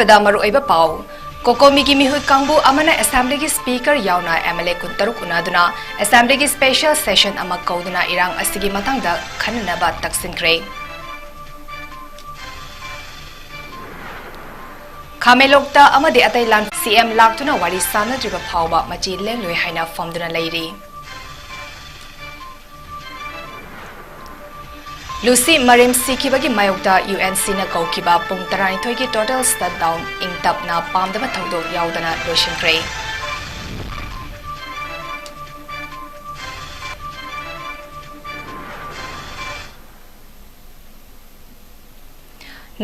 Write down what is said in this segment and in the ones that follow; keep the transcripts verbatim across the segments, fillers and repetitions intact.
ꯕꯗ ꯃꯔꯨꯑꯣꯏꯕ ꯄꯥꯎ꯫ ꯀꯣꯀꯣꯃꯤꯒꯤ ꯃꯤꯍꯨꯠ ꯀꯥꯡꯕꯨ ꯑꯃꯅ ꯑꯦꯁꯦꯝꯕ꯭ꯂꯤꯒꯤ ꯁ꯭ꯄꯤꯀꯔ ꯌꯥꯎꯅ ꯑꯦꯝ ꯑꯦꯜ ꯑꯦ ꯀꯨꯟꯇꯔꯨꯛ ꯎꯅꯗꯨꯅ ꯑꯦꯁꯦꯝꯕ꯭ꯂꯤꯒꯤ ꯁ꯭ꯄꯦꯁꯦꯜ ꯁꯦꯁꯟ ꯑꯃ ꯀꯧꯗꯨꯅ ꯏꯔꯥꯡ ꯑꯁꯤꯒꯤ ꯃꯇꯥꯡꯗ ꯈꯟꯅꯅꯕ ꯇꯛꯁꯤꯟꯈ꯭ꯔꯦ꯫ ꯈꯥꯃꯦꯟꯂꯣꯛꯇ ꯑꯃꯗꯤ ꯑꯇꯩ ꯂꯥꯟ ꯁꯤ ꯑꯦꯝ ꯂꯥꯛꯇꯨꯅ ꯋꯥꯔꯤ ꯁꯥꯅꯗ꯭ꯔꯤꯕ ꯐꯥꯎꯕ ꯃꯆꯤ ꯂꯦꯡꯂꯣꯏ ꯍꯥꯏꯅ ꯐꯝꯗꯨꯅ ꯂꯩꯔꯤ꯫ ꯂꯨꯁꯤ ꯃꯔꯤꯝ ꯁꯤꯈꯤꯕꯒꯤ ꯃꯥꯌꯣꯛꯇ ꯌꯨ ꯑꯦꯟ ꯁꯤꯅ ꯀꯧꯈꯤꯕ ꯄꯨꯡ ꯇꯔꯥꯅꯤꯊꯣꯏꯒꯤ ꯇꯣꯇꯦꯜ ꯁꯠꯗꯥꯎꯟ ꯏꯪ ꯇꯞꯅ ꯄꯥꯝꯗꯕ ꯊꯧꯗꯣꯛ ꯌꯥꯎꯗꯅ ꯂꯣꯏꯁꯤꯟꯈ꯭ꯔꯦ꯫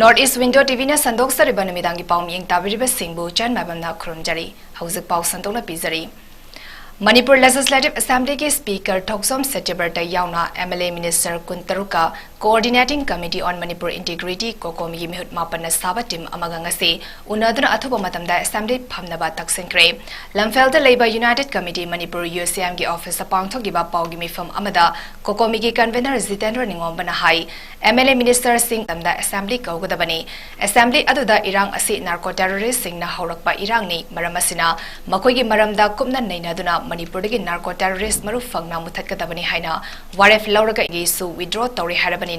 North East Window ꯇꯤ ꯚꯤꯅ ꯁꯟꯗꯣꯛꯆꯔꯤꯕ ꯅꯨꯃꯤꯗꯥꯡꯒꯤ ꯄꯥꯎ ꯃꯤꯠꯌꯦꯡ ꯇꯥꯕꯤꯔꯤꯕꯁꯤꯡꯕꯨ ꯆꯟ ꯃꯥꯏꯕꯝꯅ ꯈꯨꯔꯨꯝꯖꯔꯤ꯫ ꯍꯧꯖꯤꯛ ꯄꯥꯎ ꯁꯟꯗꯣꯛꯅ ꯄꯤꯖꯔꯤ꯫ ꯃꯅꯤꯄꯨꯔ Legislative Assemblyꯒꯤ Speaker ꯊꯣꯛꯆꯣꯝ ꯁꯇ꯭ꯌꯕ꯭ꯔꯇ ꯌꯥꯎꯅ ꯑꯦꯝ ꯑꯦꯜ ꯑꯦ ꯃꯤꯅꯤꯁꯇꯔ ꯀꯨꯟꯇꯔꯨꯛꯀ Coordinating Committee on Manipur Integrity, ꯀꯣꯀꯣꯃꯤꯒꯤ ꯃꯤꯍꯨꯠ ꯃꯥꯄꯟꯅ ꯁꯥꯕ ꯇꯤꯝ ꯑꯃꯒ ꯉꯁꯤ ꯎꯅꯗꯨꯅ ꯑꯊꯨꯕ ꯃꯇꯝꯗ ꯑꯦꯁꯦꯝꯕ꯭ꯂꯤ ꯐꯝꯅꯕ ꯇꯛꯁꯤꯟꯈ꯭ꯔꯦ꯫ ꯂꯝꯐꯦꯜꯗ ꯂꯩꯕ United Committee Manipur, ꯌꯨ ꯁꯤ ꯑꯦꯝꯒꯤ ꯑꯣꯐꯤꯁꯇ ꯄꯥꯡꯊꯣꯛꯈꯤꯕ ꯄꯥꯎꯒꯤ ꯃꯤꯐꯝ ꯑꯃꯗ ꯀꯣꯀꯣꯃꯤꯒꯤ ꯀꯟꯚꯦꯅꯔ ꯖꯤꯇꯦꯟꯗ꯭ꯔ ꯅꯤꯉꯣꯝꯕꯅ ꯍꯥꯏ, ꯑꯦꯝ ꯑꯦꯜ ꯑꯦ ꯃꯤꯅꯤꯁꯇꯔꯁꯤꯡ ꯃꯇꯝꯗ ꯑꯦꯁꯦꯝꯕ꯭ꯂꯤ ꯀꯧꯒꯗꯕꯅꯤ꯫ ꯑꯦꯁꯦꯝꯕ꯭ꯂꯤ ꯑꯗꯨꯗ ꯏꯔꯥꯡ ꯑꯁꯤ ꯅꯥꯔꯀꯣ ꯇꯦꯔꯣꯔꯤꯁ꯭ꯠꯁꯤꯡꯅ ꯍꯧꯔꯛꯄ ꯏꯔꯥꯡꯅꯤ꯫ ꯃꯔꯝ ꯑꯁꯤꯅ ꯃꯈꯣꯏꯒꯤ ꯃꯔꯝꯗ ꯀꯨꯞꯅ ꯅꯩꯅꯗꯨꯅ ꯃꯅꯤꯄꯨꯔꯗꯒꯤ ꯅꯥꯔꯀꯣ ꯇꯦꯔꯣꯔꯤꯁ꯭ꯠ ꯃꯔꯨ ꯐꯪꯅ ꯃꯨꯊꯠꯀꯗꯕꯅꯤ ꯍꯥꯏꯅ ꯋꯥꯔꯦꯞ ꯂꯧꯔꯒ ꯏꯒꯤꯁꯨ withdraw ꯇꯧꯔꯦ ꯍꯥꯏꯔꯕꯅꯤꯅ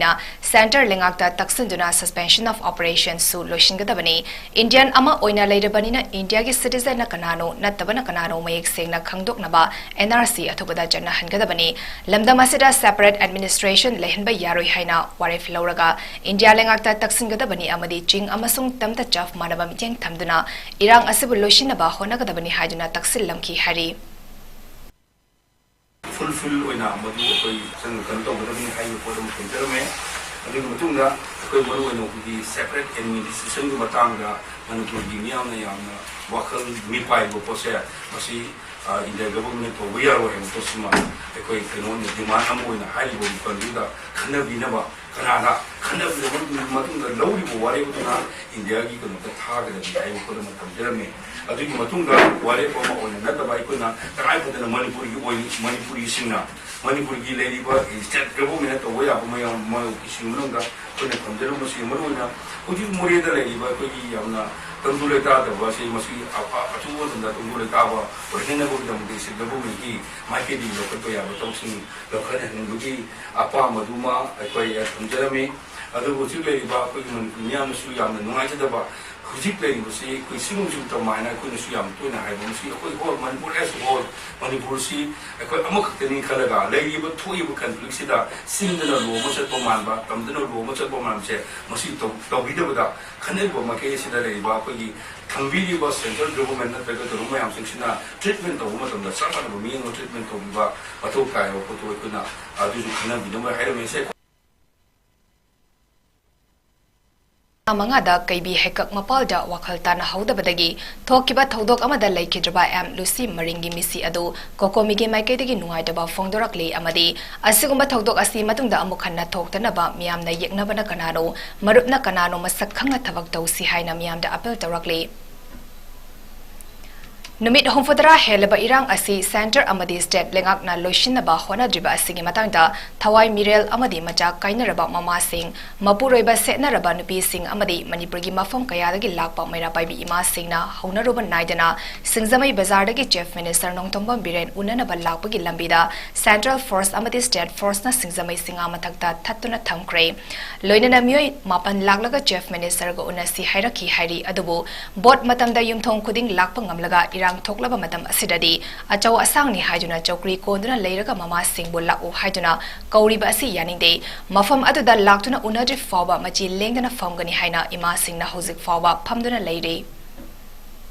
ꯁꯦꯟꯇꯔ ꯂꯩꯉꯥꯛꯇ ꯇꯛꯁꯤꯟꯗꯨꯅ Suspension of Operationꯁꯨ ꯂꯣꯏꯁꯤꯟꯒꯗꯕꯅꯤ꯫ ꯏꯟꯗꯤꯌꯟ ꯑꯃ ꯑꯣꯏꯅ ꯂꯩꯔꯕꯅꯤꯅ ꯏꯟꯗꯤꯌꯥꯒꯤ citizenꯅ ꯀꯅꯥꯅꯣ ꯅꯠꯇꯕꯅ ꯀꯅꯥꯅꯣ ꯃꯌꯦꯛ ꯁꯦꯡꯅ ꯈꯪꯗꯣꯛꯅꯕ ꯑꯦꯟ ꯑꯥꯔ ꯁꯤ ꯑꯊꯨꯕꯗ ꯆꯠꯅꯍꯟꯒꯗꯕꯅꯤ꯫ ꯂꯝꯗꯝ ꯑꯁꯤꯗ separate administration ꯂꯩꯍꯟꯕ ꯌꯥꯔꯣꯏ ꯍꯥꯏꯅ ꯋꯥꯔꯦꯞ ꯂꯧꯔꯒ ꯏꯟꯗꯤꯌꯥ ꯂꯩꯉꯥꯛꯇ ꯇꯛꯁꯤꯟꯒꯗꯕꯅꯤ ꯑꯃꯗꯤ ꯆꯤꯡ ꯑꯃꯁꯨꯡ ꯇꯝꯗ ꯆꯞ ꯃꯥꯟꯅꯕ ꯃꯤꯠꯌꯦꯡ ꯊꯝꯗꯨꯅ ꯏꯔꯥꯡ ꯑꯁꯤꯕꯨ ꯂꯣꯏꯁꯤꯟꯅꯕ ꯍꯣꯠꯅꯒꯗꯕꯅꯤ ꯍꯥꯏꯗꯨꯅ ꯇꯛꯁꯤꯜꯂꯝꯈꯤ ꯍꯥꯏꯔꯤ꯫ Fulfill ꯑꯣꯏꯅ ꯃꯗꯨ ꯑꯩꯈꯣꯏ ꯆꯪ-, ꯀꯩꯅꯣ ꯇꯧꯒꯗꯕꯅꯤ ꯍꯥꯏꯕ ꯄꯣꯠ ꯑꯃ ꯊꯝꯖꯔꯝꯃꯦ꯫ ꯑꯗꯨꯒꯤ ꯃꯇꯨꯡꯗ ꯑꯩꯈꯣꯏ ꯃꯔꯨ ꯑꯣꯏꯅ ꯑꯩꯈꯣꯏꯒꯤ separate administrationꯒꯤ ꯃꯇꯥꯡꯗ ꯃꯅꯤꯄꯨꯔꯒꯤ ꯃꯤꯌꯥꯝꯅ ꯌꯥꯝꯅ ꯋꯥꯈꯜ ꯃꯤꯄꯥꯏꯕ ꯄꯣꯠꯁꯦ, ꯃꯁꯤ, ꯑ, ꯏꯟꯗꯤꯌꯥ ꯒꯚꯔꯟꯃꯦꯟꯠꯅ ꯇꯧꯕ ꯌꯥꯔꯣꯏ ꯍꯥꯏꯕ ꯄꯣꯠꯁꯤꯃ ꯑꯩꯈꯣꯏ ꯀꯩꯅꯣ ꯑꯣꯏꯅ demand ꯑꯃ ꯑꯣꯏꯅ ꯍꯥꯏꯔꯤꯕ ꯃꯇꯝꯗꯨꯗ ꯈꯟꯅꯕꯤꯅꯕ, ꯀꯅꯥꯗ ꯈꯟꯅꯕꯤꯔꯕ ꯃꯇꯨꯡꯗ ꯂꯧꯔꯤꯕ ꯋꯥꯔꯦꯞ ꯑꯗꯨꯅ ꯏꯟꯗꯤꯌꯥꯒꯤ ꯀꯩꯅꯣꯗ ꯊꯥꯒꯗꯕꯅꯤ ꯍꯥꯏꯕ ꯄꯣꯠ ꯑꯃ ꯊꯝꯖꯔꯝꯃꯤ꯫ ꯑꯗꯨꯒꯤ ꯃꯇꯨꯡꯗ ꯋꯥꯔꯦꯞ ꯑꯃ ꯑꯣꯏꯅ ꯅꯠꯇꯕ ꯑꯩꯈꯣꯏꯅ ꯇꯉꯥꯏ ꯐꯗꯅ ꯃꯅꯤꯄꯨꯔꯒꯤ ꯑꯣꯏ-, ꯃꯅꯤꯄꯨꯔꯤꯁꯤꯡꯅ ꯃꯅꯤꯄꯨꯔꯒꯤ ꯂꯩꯔꯤꯕ state governmentꯅ ꯇꯧꯕ ꯌꯥꯕ ꯃꯌꯥꯝ ꯃ-, ꯁꯤꯡ ꯃꯅꯨꯡꯗ ꯑꯩꯈꯣꯏꯅ ꯊꯝꯖꯔꯝꯕꯁꯤ ꯃꯔꯨꯑꯣꯏꯅ ꯍꯧꯖꯤꯛ ꯃꯣꯔꯦꯗ ꯂꯩꯔꯤꯕ ꯑꯩꯈꯣꯏꯒꯤ ꯌꯥꯝꯅ ꯇꯪꯗꯨ ꯂꯩꯇꯥꯗꯕ ꯑꯁꯤ ꯃꯁꯤ ꯑꯐ-, ꯑꯊꯨꯕ ꯃꯇꯝꯗ ꯇꯪꯗꯨ ꯂꯩꯇꯥꯕ ꯑꯣꯏꯍꯟꯅꯕꯒꯤꯗꯃꯛꯇ ꯁꯦꯟꯇ꯭ꯔꯦꯜ ꯒꯣꯔꯃꯦꯟꯒꯤ ꯃꯥꯏꯀꯩꯗꯒꯤ ꯂꯧꯈꯠꯄ ꯌꯥꯕ ꯊꯕꯛꯁꯤꯡ ꯂꯧꯈꯠꯍꯟꯅꯤꯡꯕꯒꯤ ꯑꯄꯥꯝꯕꯗꯨꯃ ꯑꯩꯈꯣꯏ ꯊꯝꯖꯔꯝꯃꯤ꯫ ꯑꯗꯨꯕꯨ ꯍꯧꯖꯤꯛ ꯂꯩꯔꯤꯕ ꯑꯩꯈꯣꯏꯒꯤ ꯃꯅꯤꯄꯨꯔ ꯃꯤꯌꯥꯝꯅꯁꯨ ꯌꯥꯝꯅ ꯅꯨꯡꯉꯥꯏꯖꯗꯕ ꯍꯧꯖꯤꯛ ꯂꯩꯔꯤꯕꯁꯤ ꯑꯩꯈꯣꯏ ꯁꯤꯒꯨꯝꯕꯁꯤ ꯇꯝ ꯍꯥꯏꯅ ꯑꯩꯈꯣꯏꯅꯁꯨ ꯌꯥꯝ ꯇꯣꯏꯅ ꯍꯥꯏꯕ, ꯃꯁꯤ ꯑꯩꯈꯣꯏ whole Manipur as a whole, ꯃꯅꯤꯄꯨꯔꯁꯤ ꯑꯩꯈꯣꯏ ꯑꯃꯈꯛꯇꯅꯤ ꯈꯜꯂꯒ ꯂꯩꯔꯤꯕ ꯊꯣꯛꯏꯕ ꯀꯟꯐ꯭ꯂꯤꯛꯁꯤꯗ ꯆꯤꯟꯗꯅ ꯂꯣ ꯑꯃ ꯆꯠꯄ ꯃꯥꯟꯕ, ꯇꯝꯗꯅ ꯂꯣ ꯑꯃ ꯆꯠꯄ ꯃꯥꯟꯕꯁꯦ ꯃꯁꯤ ꯇꯧ-, ꯇꯧꯕꯤꯗꯕꯗ ꯈꯟꯅꯔꯤꯕ ꯃꯥꯏꯀꯩ ꯑꯁꯤꯗ ꯂꯩꯔꯤꯕ ꯑꯩꯈꯣꯏꯒꯤ ꯊꯝꯕꯤꯔꯤꯕ ꯁꯦꯟꯇ꯭ꯔꯦꯜ ꯒꯣꯚꯔꯟꯃꯦꯟ ꯅꯠꯇ꯭ꯔꯒ ꯀꯩꯅꯣ ꯃꯌꯥꯝꯁꯤꯡꯁꯤꯅ ꯇ꯭ꯔꯤꯠꯃꯦꯟ ꯇꯧꯕ ꯃꯇꯝꯗ ꯆꯞ ꯃꯥꯟꯅꯕ ꯃꯤꯠꯌꯦꯡ ꯑꯃ ꯇ꯭ꯔꯤꯠꯃꯦꯟ ꯇꯧꯕꯤꯕ ꯃꯊꯧ ꯇꯥꯏ ꯍꯥꯏꯕ ꯄꯣꯠꯇꯨ ꯑꯩꯈꯣꯏꯅ ꯑꯗꯨꯁꯨ ꯈꯟꯅꯕꯤꯅꯕ ꯍꯥꯏꯔꯝꯃꯤ꯫ ꯁꯦ ꯃꯉꯥꯗ ꯀꯩꯕꯤ ꯍꯩꯀꯛ ꯃꯄꯥꯜꯗ ꯋꯥꯈꯜ ꯇꯥꯅꯍꯧꯗꯕꯗꯒꯤ ꯊꯣꯛꯈꯤꯕ ꯊꯧꯗꯣꯛ ꯑꯃꯗ ꯂꯩꯈꯤꯗ꯭ꯔꯕ ꯑꯦꯝ ꯂꯨꯁꯤ ꯃꯔꯤꯡꯒꯤ ꯃꯤꯁꯤ ꯑꯗꯨ ꯀꯣꯀꯣꯃꯤꯒꯤ ꯃꯥꯏꯀꯩꯗꯒꯤ ꯅꯨꯡꯉꯥꯏꯇꯕ ꯐꯣꯡꯗꯣꯔꯛꯂꯤ ꯑꯃꯗꯤ ꯑꯁꯤꯒꯨꯝꯕ ꯊꯧꯗꯣꯛ ꯑꯁꯤ ꯃꯇꯨꯡꯗ ꯑꯃꯨꯛ ꯍꯟꯅ ꯊꯣꯛꯇꯅꯕ ꯃꯤꯌꯥꯝꯅ ꯌꯦꯛꯅꯕꯅ ꯀꯅꯥꯅꯣ, ꯃꯔꯨꯞꯅ ꯀꯅꯥꯅꯣ ꯃꯁꯛ ꯈꯪꯅ ꯊꯕꯛ ꯇꯧꯁꯤ ꯍꯥꯏꯅ ꯃꯤꯌꯥꯝꯗ ꯑꯄꯤꯜ ꯇꯧꯔꯛꯂꯤ꯫ ꯅꯨꯃꯤꯠ ꯍꯨꯝꯐꯨꯇꯔꯥ ꯍꯦꯜꯂꯕ ꯏꯔꯥꯡ ꯑꯁꯤ ꯁꯦꯟꯇꯔ ꯑꯃꯗꯤ ꯁ꯭ꯇꯦꯠ ꯂꯩꯉꯥꯛꯅ ꯂꯣꯏꯁꯤꯟꯅꯕ ꯍꯣꯠꯅꯗ꯭ꯔꯤꯕ ꯑꯁꯤꯒꯤ ꯃꯇꯥꯡꯗ ꯊꯋꯥꯏ ꯃꯤꯔꯦꯜ ꯑꯃꯗꯤ ꯃꯆꯥ ꯀꯥꯏꯅꯔꯕ ꯃꯃꯥꯁꯤꯡ, ꯃꯄꯨꯔꯣꯏꯕ ꯁꯦꯠꯅꯔꯕ ꯅꯨꯄꯤꯁꯤꯡ ꯑꯃꯗꯤ ꯃꯅꯤꯄꯨꯔꯒꯤ ꯃꯐꯝ ꯀꯌꯥꯗꯒꯤ ꯂꯥꯛꯄ ꯃꯩꯔꯥ ꯄꯥꯏꯕꯤ ꯏꯃꯥꯁꯤꯡꯅ ꯍꯧꯅꯔꯨꯕ ꯅꯥꯏꯗꯅ ꯁꯤꯡꯖꯃꯩ ꯕꯖꯥꯔꯗꯒꯤ ꯆꯤꯐ ꯃꯤꯅꯤꯁꯇꯔ ꯅꯣꯡꯊꯣꯝꯕꯝ ꯕꯤꯔꯦꯟ ꯎꯅꯅꯕ ꯂꯥꯛꯄꯒꯤ ꯂꯝꯕꯤꯗ ꯁꯦꯟꯇ꯭ꯔꯦꯜ ꯐꯣꯔꯁ ꯑꯃꯗꯤ ꯁ꯭ꯇꯦꯠ ꯐꯣꯔꯁꯅ ꯁꯤꯡꯖꯃꯩ ꯆꯤꯉꯥ ꯃꯊꯛꯇ ꯊꯠꯇꯨꯅ ꯊꯝꯈ꯭ꯔꯦ꯫ ꯂꯣꯏꯅꯅ ꯃꯤꯑꯣꯏ ꯃꯥꯄꯟ ꯂꯥꯛꯂꯒ ꯆꯤꯐ ꯃꯤꯅꯤꯁꯇꯔꯒ ꯎꯅꯁꯤ ꯍꯥꯏꯔꯛꯈꯤ ꯍꯥꯏꯔꯤ꯫ ꯑꯗꯨꯕꯨ ꯚꯣꯠ ꯃꯇꯝꯗ ꯌꯨꯝꯊꯣꯡ ꯈꯨꯗꯤꯡ ꯂꯥꯛꯄ ꯉꯝꯂꯒ ꯏꯔꯥꯡ ꯊꯣꯛꯂꯕ ꯃꯇꯝ ꯑꯁꯤꯗꯗꯤ ꯑꯆꯧ ꯑꯁꯥꯡꯅꯤ ꯍꯥꯏꯗꯨꯅ ꯆꯧꯀ꯭ꯔꯤ ꯀꯣꯟꯗꯨꯅ ꯂꯩꯔꯒ ꯃꯃꯥꯁꯤꯡꯕꯨ ꯂꯥꯛꯎ ꯍꯥꯏꯗꯨꯅ ꯀꯧꯔꯤꯕ ꯑꯁꯤ ꯌꯥꯅꯤꯡꯗꯦ꯫ ꯃꯐꯝ ꯑꯗꯨꯗ ꯂꯥꯛꯇꯨꯅ ꯎꯅꯗ꯭ꯔꯤ ꯐꯥꯎꯕ ꯃꯆꯤ ꯂꯦꯡꯗꯅ ꯐꯝꯒꯅꯤ ꯍꯥꯏꯅ ꯏꯃꯥꯁꯤꯡꯅ ꯍꯧꯖꯤꯛ ꯐꯥꯎꯕ ꯐꯝꯗꯨꯅ ꯂꯩꯔꯤ꯫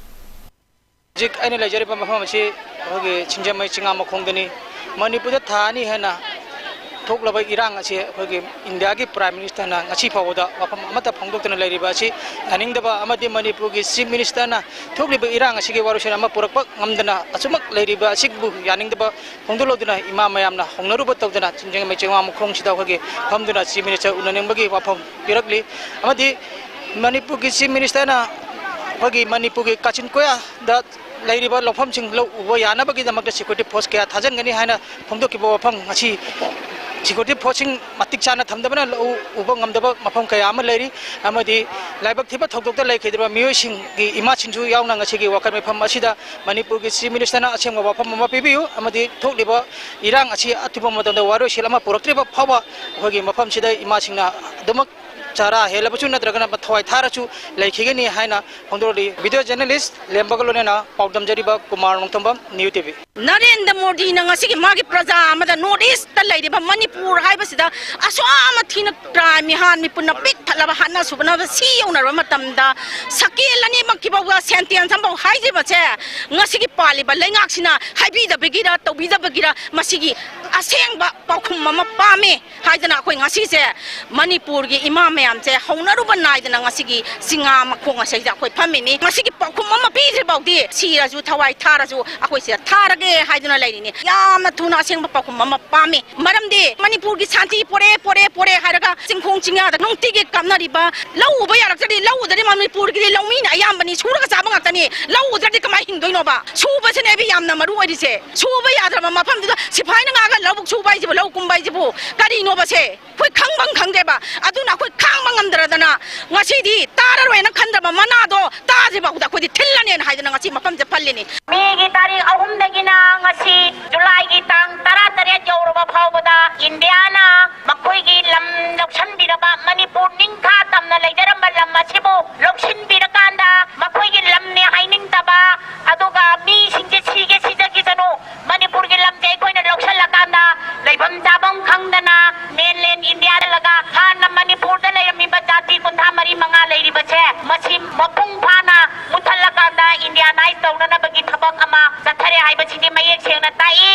ꯍꯧꯖꯤꯛ ꯑꯩꯅ ꯂꯩꯖꯔꯤꯕ ꯃꯐꯝ ꯑꯁꯤ ꯑꯩꯈꯣꯏꯒꯤ ꯁꯤꯡꯖꯃꯩ ꯆꯤꯉꯥ ꯃꯈꯣꯡꯗꯅꯤ꯫ ꯃꯅꯤꯄꯨꯔꯗ ꯊꯥ ꯑꯅꯤ ꯍꯦꯟꯅ ꯊꯣꯛꯂꯕ ꯏꯔꯥꯡ ꯑꯁꯤ ꯑꯩꯈꯣꯏꯒꯤ ꯏꯟꯗꯤꯌꯥꯒꯤ ꯄ꯭ꯔꯥꯏꯝ ꯃꯤꯅꯤꯁꯇꯔꯅ ꯉꯁꯤ ꯐꯥꯎꯕꯗ ꯋꯥꯐꯝ ꯑꯃꯠꯇ ꯐꯣꯡꯗꯣꯛꯇꯅ ꯂꯩꯔꯤꯕ ꯑꯁꯤ ꯌꯥꯅꯤꯡꯗꯕ ꯑꯃꯗꯤ ꯃꯅꯤꯄꯨꯔꯒꯤ ꯆꯤꯐ ꯃꯤꯅꯤꯁꯇꯔꯅ ꯊꯣꯛꯂꯤꯕ ꯏꯔꯥꯡ ꯑꯁꯤꯒꯤ ꯋꯥꯔꯣꯏꯁꯤꯟ ꯑꯃ ꯄꯨꯔꯛꯄ ꯉꯝꯗꯅ ꯑꯆꯨꯝꯃꯛ ꯂꯩꯔꯤꯕ ꯑꯁꯤꯕꯨ ꯌꯥꯅꯤꯡꯗꯕ ꯐꯣꯡꯗꯣꯛꯍꯧꯗꯨꯅ ꯏꯃꯥ ꯃꯌꯥꯝꯅ ꯍꯧꯅꯔꯨꯕ ꯇꯧꯗꯅ ꯁꯤꯡꯖꯃꯩ ꯆꯤꯉꯥ ꯃꯈꯣꯡꯁꯤꯗ ꯑꯩꯈꯣꯏꯒꯤ ꯐꯝꯗꯨꯅ ꯆꯤꯐ ꯃꯤꯅꯤꯁꯇꯔ ꯎꯅꯅꯤꯡꯕꯒꯤ ꯋꯥꯐꯝ ꯄꯤꯔꯛꯂꯤ꯫ ꯑꯃꯗꯤ ꯃꯅꯤꯄꯨꯔꯒꯤ ꯆꯤꯐ ꯃꯤꯅꯤꯁꯇꯔꯅ ꯑꯩꯈꯣꯏꯒꯤ ꯃꯅꯤꯄꯨꯔꯒꯤ ꯀꯥꯆꯤꯟ ꯀꯣꯌꯥꯗ ꯂꯩꯔꯤꯕ ꯂꯧꯐꯝꯁꯤꯡ ꯂꯧ ꯎꯕ ꯌꯥꯅꯕꯒꯤꯗꯃꯛꯇ ꯁꯦꯀ꯭ꯌꯨꯔꯤꯇꯤ ꯐꯣꯔꯁ ꯀꯌꯥ ꯊꯥꯖꯤꯟꯒꯅꯤ ꯍꯥꯏꯅ ꯐꯣꯡꯗꯣꯛꯈꯤꯕ ꯋꯥꯐꯝ ꯉꯁꯤ ꯁꯦꯀ꯭ꯌꯨꯔꯤꯇꯤ ꯐꯣꯔꯁꯁꯤꯡ ꯃꯇꯤꯛ ꯆꯥꯅ ꯊꯝꯗꯕꯅ ꯂꯧ ꯎꯕ ꯉꯝꯗꯕ ꯃꯐꯝ ꯀꯌꯥ ꯑꯃ ꯂꯩꯔꯤ꯫ ꯑꯃꯗꯤ ꯂꯥꯏꯕꯛ ꯊꯤꯕ ꯊꯧꯗꯣꯛꯇ ꯂꯩꯈꯤꯗ꯭ꯔꯕ ꯃꯤꯑꯣꯏꯁꯤꯡꯒꯤ ꯏꯃꯥꯁꯤꯡꯁꯨ ꯌꯥꯎꯅ ꯉꯁꯤꯒꯤ ꯋꯥꯀꯠ ꯃꯤꯐꯝ ꯑꯁꯤꯗ ꯃꯅꯤꯄꯨꯔꯒꯤ ꯆꯤꯐ ꯃꯤꯅꯤꯁꯇꯔꯅ ꯑꯁꯦꯡꯕ ꯋꯥꯐꯝ ꯑꯃ ꯄꯤꯕꯤꯌꯨ ꯑꯃꯗꯤ ꯊꯣꯛꯂꯤꯕ ꯏꯔꯥꯡ ꯑꯁꯤ ꯑꯊꯨꯕ ꯃꯇꯝꯗ ꯋꯥꯔꯣꯏꯁꯤꯟ ꯑꯃ ꯄꯨꯔꯛꯇ꯭ꯔꯤꯕ ꯐꯥꯎꯕ ꯑꯩꯈꯣꯏꯒꯤ ꯃꯐꯝꯁꯤꯗ ꯏꯃꯥꯁꯤꯡꯅ ꯑꯗꯨꯃꯛ ꯆꯥꯔꯥ ꯍꯦꯜꯂꯕꯁꯨ ꯅꯠꯇ꯭ꯔꯒꯅ ꯊꯋꯥꯏ ꯊꯥꯔꯁꯨ ꯂꯩꯈꯤꯒꯅꯤ ꯍꯥꯏꯅ ꯐꯣꯡꯗꯣꯔꯛꯂꯤ꯫ ꯚꯤꯗꯤꯑꯣ ꯖꯔꯅꯦꯂꯤꯁ ꯂꯦꯝꯕꯒ ꯂꯣꯏꯅꯅ ꯄꯥꯎꯗꯝꯖꯔꯤꯕ Kumar Nongthombam, new T V. Narendra ꯃꯣꯗꯤꯅ ꯉꯁꯤꯒꯤ ꯃꯥꯒꯤ ꯄ꯭ꯔꯖꯥ ꯑꯃꯗ ꯅꯣꯔꯠ ꯏꯁꯇ ꯂꯩꯔꯤꯕ ꯃꯅꯤꯄꯨꯔ ꯍꯥꯏꯕꯁꯤꯗ ꯑꯁꯨꯛ ꯌꯥꯝꯅ ꯊꯤꯅ ꯇ꯭ꯔꯥꯏ ꯃꯤꯍꯥꯠ ꯃꯤꯄꯨꯟꯅ ꯄꯤꯛ ꯊꯠꯂꯕ ꯍꯥꯠꯅ ꯁꯨꯅꯕ ꯁꯤ ꯌꯧꯅꯔꯕ ꯃꯇꯝꯗ ꯁꯀꯦꯜ ꯑꯅꯤꯃꯛꯀꯤ ꯐꯥꯎꯕ ꯁꯦꯟꯇꯦꯟꯁ ꯑꯃꯐꯥꯎ ꯍꯥꯏꯗ꯭ꯔꯤꯕꯁꯦ ꯉꯁꯤꯒꯤ ꯄꯥꯜꯂꯤꯕ ꯂꯩꯉꯥꯛꯁꯤꯅ ꯍꯥꯏꯕꯤꯗꯕꯒꯤꯔ ꯇꯧꯕꯤꯗꯕꯒꯤꯔ ꯃꯁꯤꯒꯤ ꯑꯁꯦꯡꯕ ꯄꯥꯎꯈꯨꯝ ꯑꯃ ꯄꯥꯝꯃꯤ ꯍꯥꯏꯗꯅ ꯑꯩꯈꯣꯏ ꯉꯁꯤꯁꯦ ꯃꯅꯤꯄꯨꯔꯒꯤ ꯏꯃꯥ ꯃꯌꯥꯝꯁꯦ ꯍꯧꯅꯔꯨꯕ ꯅꯥꯏꯗꯅ ꯉꯁꯤꯒꯤ ꯆꯤꯉꯥ ꯃꯈꯣꯡ ꯑꯁꯤꯗ ꯑꯩꯈꯣꯏ ꯐꯝꯃꯤꯅꯤ꯫ ꯉꯁꯤꯒꯤ ꯄꯥꯎꯈꯨꯝ ꯑꯃ ꯄꯤꯗ꯭ꯔꯤ ꯐꯥꯎꯗꯤ ꯁꯤꯔꯁꯨ ꯊꯋꯥꯏ ꯊꯥꯔꯁꯨ ꯑꯩꯈꯣꯏ ꯁꯤꯗ ꯊꯥꯔꯒꯦ ꯍꯥꯏꯗꯨꯅ ꯂꯩꯔꯤꯅꯤ꯫ ꯌꯥꯝꯅ ꯊꯨꯅ ꯑꯁꯦꯡꯕ ꯄꯥꯎꯈꯨꯝ ꯑꯃ ꯄꯥꯝꯃꯤ꯫ ꯃꯔꯝꯗꯤ ꯃꯅꯤꯄꯨꯔꯒꯤ ꯁꯥꯟꯇꯤ ꯄꯣꯔꯦ, ꯄꯣꯔꯦ, ꯄꯣꯔꯦ ꯍꯥꯏꯔꯒ ꯆꯤꯡꯈꯣꯡ ꯆꯤꯡꯌꯥꯗ ꯅꯨꯡꯇꯤꯒꯤ ꯀꯥꯞꯅꯔꯤꯕ ꯂꯧ ꯎꯕ ꯌꯥꯔꯛꯇ꯭ꯔꯗꯤ ꯂꯧ ꯎꯗ꯭ꯔꯗꯤ ꯃꯅꯤꯄꯨꯔꯒꯤꯗꯤ ꯂꯧꯃꯤꯅ ꯑꯌꯥꯝꯕꯅꯤ, ꯁꯨꯔꯒ ꯆꯥꯕ ꯉꯥꯛꯇꯅꯤ꯫ ꯂꯧ ꯎꯗ꯭ꯔꯗꯤ ꯀꯃꯥꯏꯅ ꯍꯤꯡꯗꯣꯏꯅꯣꯕ? ꯁꯨꯕꯁꯤꯅꯦꯕ ꯌꯥꯝꯅ ꯃꯔꯨ ꯑꯣꯏꯔꯤꯁꯦ꯫ ꯁꯨꯕ ꯌꯥꯗ꯭ꯔꯕ ꯃꯐꯝꯗꯨꯗ ꯁꯤꯐꯥꯏꯅ ꯉꯥꯛꯑꯒ ꯂꯧꯕꯨꯛ ꯁꯨꯕ ꯍꯥꯏꯁꯤꯕꯨ, ꯂꯧ ꯀꯨꯝꯕ ꯍꯥꯏꯁꯤꯕꯨ ꯀꯔꯤꯅꯣꯕꯁꯦ? ꯑꯩꯈꯣꯏ ꯈꯪꯕ ꯈꯪꯗꯦꯕ꯫ ꯑꯗꯨꯅ ꯑꯩꯈꯣꯏ ꯈꯥꯡꯕ ꯉꯝꯗ꯭ꯔꯗꯅ ꯉꯁꯤꯗꯤ ꯇꯥꯔꯔꯣꯏꯅ ꯈꯟꯗ꯭ꯔꯕ ꯃꯅꯥꯗꯣ ꯇꯥꯗ꯭ꯔꯤꯐꯥꯎꯗ ꯑꯩꯈꯣꯏꯗꯤ ꯊꯤꯜꯂꯅꯦꯅ ꯍꯥꯏꯗꯅ ꯉꯁꯤ ꯃꯐꯝꯁꯦ ꯐꯜꯂꯤꯅꯤ꯫ ꯃꯦꯒꯤ ꯇꯥꯔꯤꯛ ꯑꯍꯨꯝꯗꯒꯤꯅ ꯉꯁꯤ ꯖꯨꯂꯥꯏꯒꯤ ꯇꯥꯡ ꯇꯔꯥꯇꯔꯦꯠ ꯌꯧꯔꯕ ꯐꯥꯎꯕꯗ ꯏꯟꯗꯤꯌꯥꯅ ꯃꯈꯣꯏꯒꯤ ꯂꯝ ꯂꯧꯁꯤꯟꯕꯤꯔꯕ, ꯃꯅꯤꯄꯨꯔ ꯅꯤꯡꯊꯥ ꯇꯝꯅ ꯂꯩꯖꯔꯝꯕ ꯂꯝ ꯑꯁꯤꯕꯨ ꯂꯧꯁꯤꯟꯕꯤꯔꯀꯥꯟꯗ ꯃꯈꯣꯏꯒꯤ ꯂꯝꯅꯦ ꯍꯥꯏꯅꯤꯡꯗꯕ, ꯑꯗꯨꯒ ꯃꯤꯁꯤꯡꯁꯦ ꯁꯤꯒꯦ ꯁꯤꯖꯈꯤꯁꯅꯨ, ꯃꯅꯤꯄꯨꯔꯒꯤ ꯂꯝꯁꯦ ꯑꯩꯈꯣꯏꯅ ꯂꯧꯁꯤꯜꯂꯀꯥꯟꯗ ꯂꯩꯐꯝ ꯆꯥꯐꯝ ꯈꯪꯗꯅ ꯃꯦꯟꯂꯦꯟ ꯏꯟꯗꯤꯌꯥꯗ ꯂꯒ ꯍꯥꯟꯅ ꯃꯅꯤꯄꯨꯔꯗ ꯂꯩꯔꯝꯃꯤꯕ ꯖꯥꯇꯤ ꯀꯨꯟꯊ꯭ꯔꯥ ꯃꯔꯤ ꯃꯉꯥ ꯂꯩꯔꯤꯕꯁꯦ ꯃꯁꯤ ꯃꯄꯨꯡ ꯐꯥꯅ ꯃꯨꯊꯠꯂꯀꯥꯟꯗ ꯏꯟꯗꯤꯌꯥꯅꯥꯏꯖ ꯇꯧꯅꯅꯕꯒꯤ ꯊꯕꯛ ꯑꯃ ꯆꯠꯊꯔꯦ ꯍꯥꯏꯕꯁꯤꯗꯤ ꯃꯌꯦꯛ ꯁꯦꯡꯅ ꯇꯥꯛꯏ꯫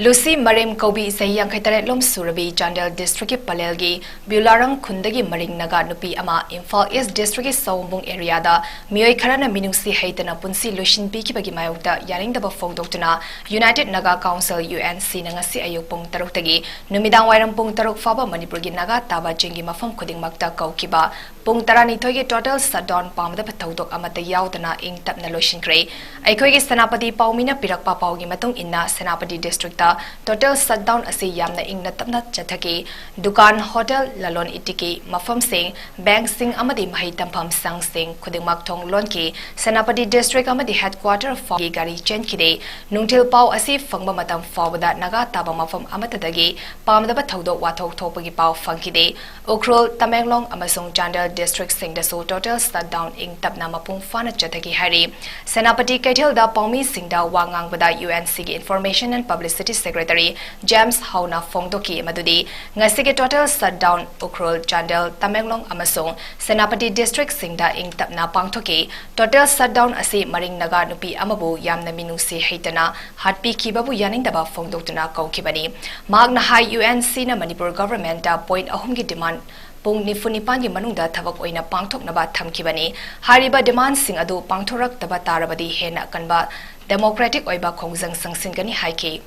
ꯂꯨꯁꯤ ꯃꯔꯦꯝ ꯀꯧꯕꯤ ꯆꯍꯤ ꯌꯥꯡꯈꯩ ꯇꯔꯦꯠ ꯂꯣꯝ ꯁꯨꯔꯕꯤ ꯆꯥꯟꯗꯦꯜ district ꯀꯤ ꯄꯂꯦꯜꯒꯤ ꯕ꯭ꯌꯨꯂꯥꯔꯪ ꯈꯨꯟꯗꯒꯤ ꯃꯔꯤꯡ ꯅꯥꯒꯥ ꯅꯨꯄꯤ ꯑꯃ ꯏꯝꯐꯥꯜ East district ꯀꯤ ꯁꯑꯣꯝꯕꯨꯡ area ꯗ ꯃꯤꯑꯣꯏ ꯈꯔꯅ ꯃꯤꯅꯨꯡꯁꯤ ꯍꯩꯇꯅ ꯄꯨꯟꯁꯤ ꯂꯣꯏꯁꯤꯟꯕꯤꯈꯤꯕꯒꯤ ꯃꯥꯌꯣꯛꯇ ꯌꯥꯅꯤꯡꯗꯕ ꯐꯣꯡꯗꯣꯛꯇꯨꯅ United Naga Council, U N C ꯅ ꯉꯁꯤ ꯑꯌꯨꯛ ꯄꯨꯡ ꯇꯔꯨꯛꯇꯒꯤ ꯅꯨꯃꯤꯗꯥꯡ ꯋꯥꯏꯔꯝ ꯄꯨꯡ ꯇꯔꯨꯛ ꯐꯥꯎꯕ ꯃꯅꯤꯄꯨꯔꯒꯤ ꯅꯥꯒꯥ ꯇꯥꯕ ꯆꯤꯡꯒꯤ ꯃꯐꯝ ꯈꯨꯗꯤꯡꯃꯛꯇ ꯀꯧꯈꯤꯕ ꯄꯨꯡ ꯇꯔꯥꯅꯤꯊꯣꯏꯒꯤ total shutdown ꯄꯥꯝꯗꯕ ꯊꯧꯗꯣꯛ ꯑꯃꯠꯇ ꯌꯥꯎꯗꯅ ꯏꯪ ꯇꯞꯅ ꯂꯣꯏꯁꯤꯟꯈ꯭ꯔꯦ꯫ ꯑꯩꯈꯣꯏꯒꯤ ꯁꯦꯅꯥꯄꯇꯤ ꯄꯥꯎꯃꯤꯅ ꯄꯤꯔꯛꯄ ꯄꯥꯎꯒꯤ ꯃꯇꯨꯡ ꯏꯟꯅ, ꯁꯦꯅꯥꯄꯇꯤ district ꯇ total shutdown ꯑꯁꯤ ꯌꯥꯝꯅ ꯏꯪꯅ ꯇꯞꯅ ꯆꯠꯊꯈꯤ꯫ ꯗꯨꯀꯥꯟ, ꯍꯣꯇꯦꯜ, ꯂꯂꯣꯟ ꯏꯇꯤꯛꯀꯤ ꯃꯐꯝꯁꯤꯡ, bank ꯁꯤꯡ ꯑꯃꯗꯤ ꯃꯍꯩ ꯇꯝꯐꯝ ꯁꯪꯁꯤꯡ ꯈꯨꯗꯤꯡꯃꯛ ꯊꯣꯡ ꯂꯣꯟꯈꯤ꯫ ꯁꯦꯅꯥꯄꯇꯤ district ꯑꯃꯗꯤ headquarter ꯐꯥꯎꯒꯤ ꯒꯥꯔꯤ ꯆꯦꯟꯈꯤꯗꯦ꯫ ꯅꯨꯡꯊꯤꯜ ꯄꯥꯎ ꯑꯁꯤ ꯐꯪꯕ ꯃꯇꯝ ꯐꯥꯎꯕꯗ ꯅꯥꯒꯥ ꯇꯥꯕ ꯃꯐꯝ ꯑꯃꯠꯇꯗꯒꯤ ꯄꯥꯝꯗꯕ ꯊꯧꯗꯣꯛ ꯋꯥꯊꯣꯛ ꯊꯣꯛꯄꯒꯤ ꯄꯥꯎ ꯐꯪꯈꯤꯗꯦ꯫ ꯎꯈ꯭ꯔꯨꯜ, ꯇꯃꯦꯡꯂꯣꯡ ꯑꯃꯁꯨꯡ ꯆꯥꯟꯗꯦꯜ district ꯁꯤꯡꯗꯁꯨ total shutdown ꯏꯪ ꯇꯞꯅ ꯃꯄꯨꯡ ꯐꯥꯅ ꯆꯠꯊꯈꯤ ꯍꯥꯏꯔꯤ꯫ ꯁꯦꯅꯥꯄꯇꯤ ꯀꯩꯊꯦꯜꯗ ꯄꯥꯎꯃꯤꯁꯤꯡꯗ ꯋꯥ ꯉꯥꯡꯕꯗ U N C ꯒꯤ Information and Publicity Secretary James Howna ꯐꯣꯡꯗꯣꯛꯈꯤ ꯃꯗꯨꯗꯤ ꯉꯁꯤꯒꯤ total shutdown ꯎꯈ꯭ꯔꯨꯜ, ꯆꯥꯟꯗꯦꯜ, ꯇꯃꯦꯡꯂꯣꯡ ꯑꯃꯁꯨꯡ ꯁꯦꯅꯥꯄꯇꯤ district ꯁꯤꯡꯗ ꯏꯪ ꯇꯞꯅ ꯄꯥꯡꯊꯣꯛꯈꯤ꯫ Total shutdown ꯑꯁꯤ ꯃꯔꯤꯡ ꯅꯥꯒꯥ ꯅꯨꯄꯤ ꯑꯃꯕꯨ ꯌꯥꯝꯅ ꯃꯤꯅꯨꯡꯁꯤ ꯍꯩꯇꯅ ꯍꯥꯠꯄꯤꯈꯤꯕꯕꯨ ꯌꯥꯅꯤꯡꯗꯕ ꯐꯣꯡꯗꯣꯛꯇꯨꯅ ꯀꯧꯈꯤꯕꯅꯤ꯫ ꯃꯍꯥꯛꯅ ꯍꯥꯏ, U N C ꯅ ꯃꯅꯤꯄꯨꯔ government ꯇ point ꯑꯍꯨꯝꯒꯤ demand ꯄꯨꯡ ꯅꯤꯐꯨ ꯅꯤꯄꯥꯟꯒꯤ ꯃꯅꯨꯡꯗ ꯊꯕꯛ ꯑꯣꯏꯅ ꯄꯥꯡꯊꯣꯛꯅꯕ ꯊꯝꯈꯤꯕꯅꯤ꯫ ꯍꯥꯏꯔꯤꯕ demand ꯁꯤꯡ ꯑꯗꯨ ꯄꯥꯡꯊꯣꯔꯛꯇꯕ ꯇꯥꯔꯕꯗꯤ ꯍꯦꯟꯅ ꯑꯀꯟꯕ democratic ꯑꯣꯏꯕ ꯈꯣꯡꯖꯪ ꯆꯪꯁꯤꯟꯒꯅꯤ ꯍꯥꯏꯈꯤ꯫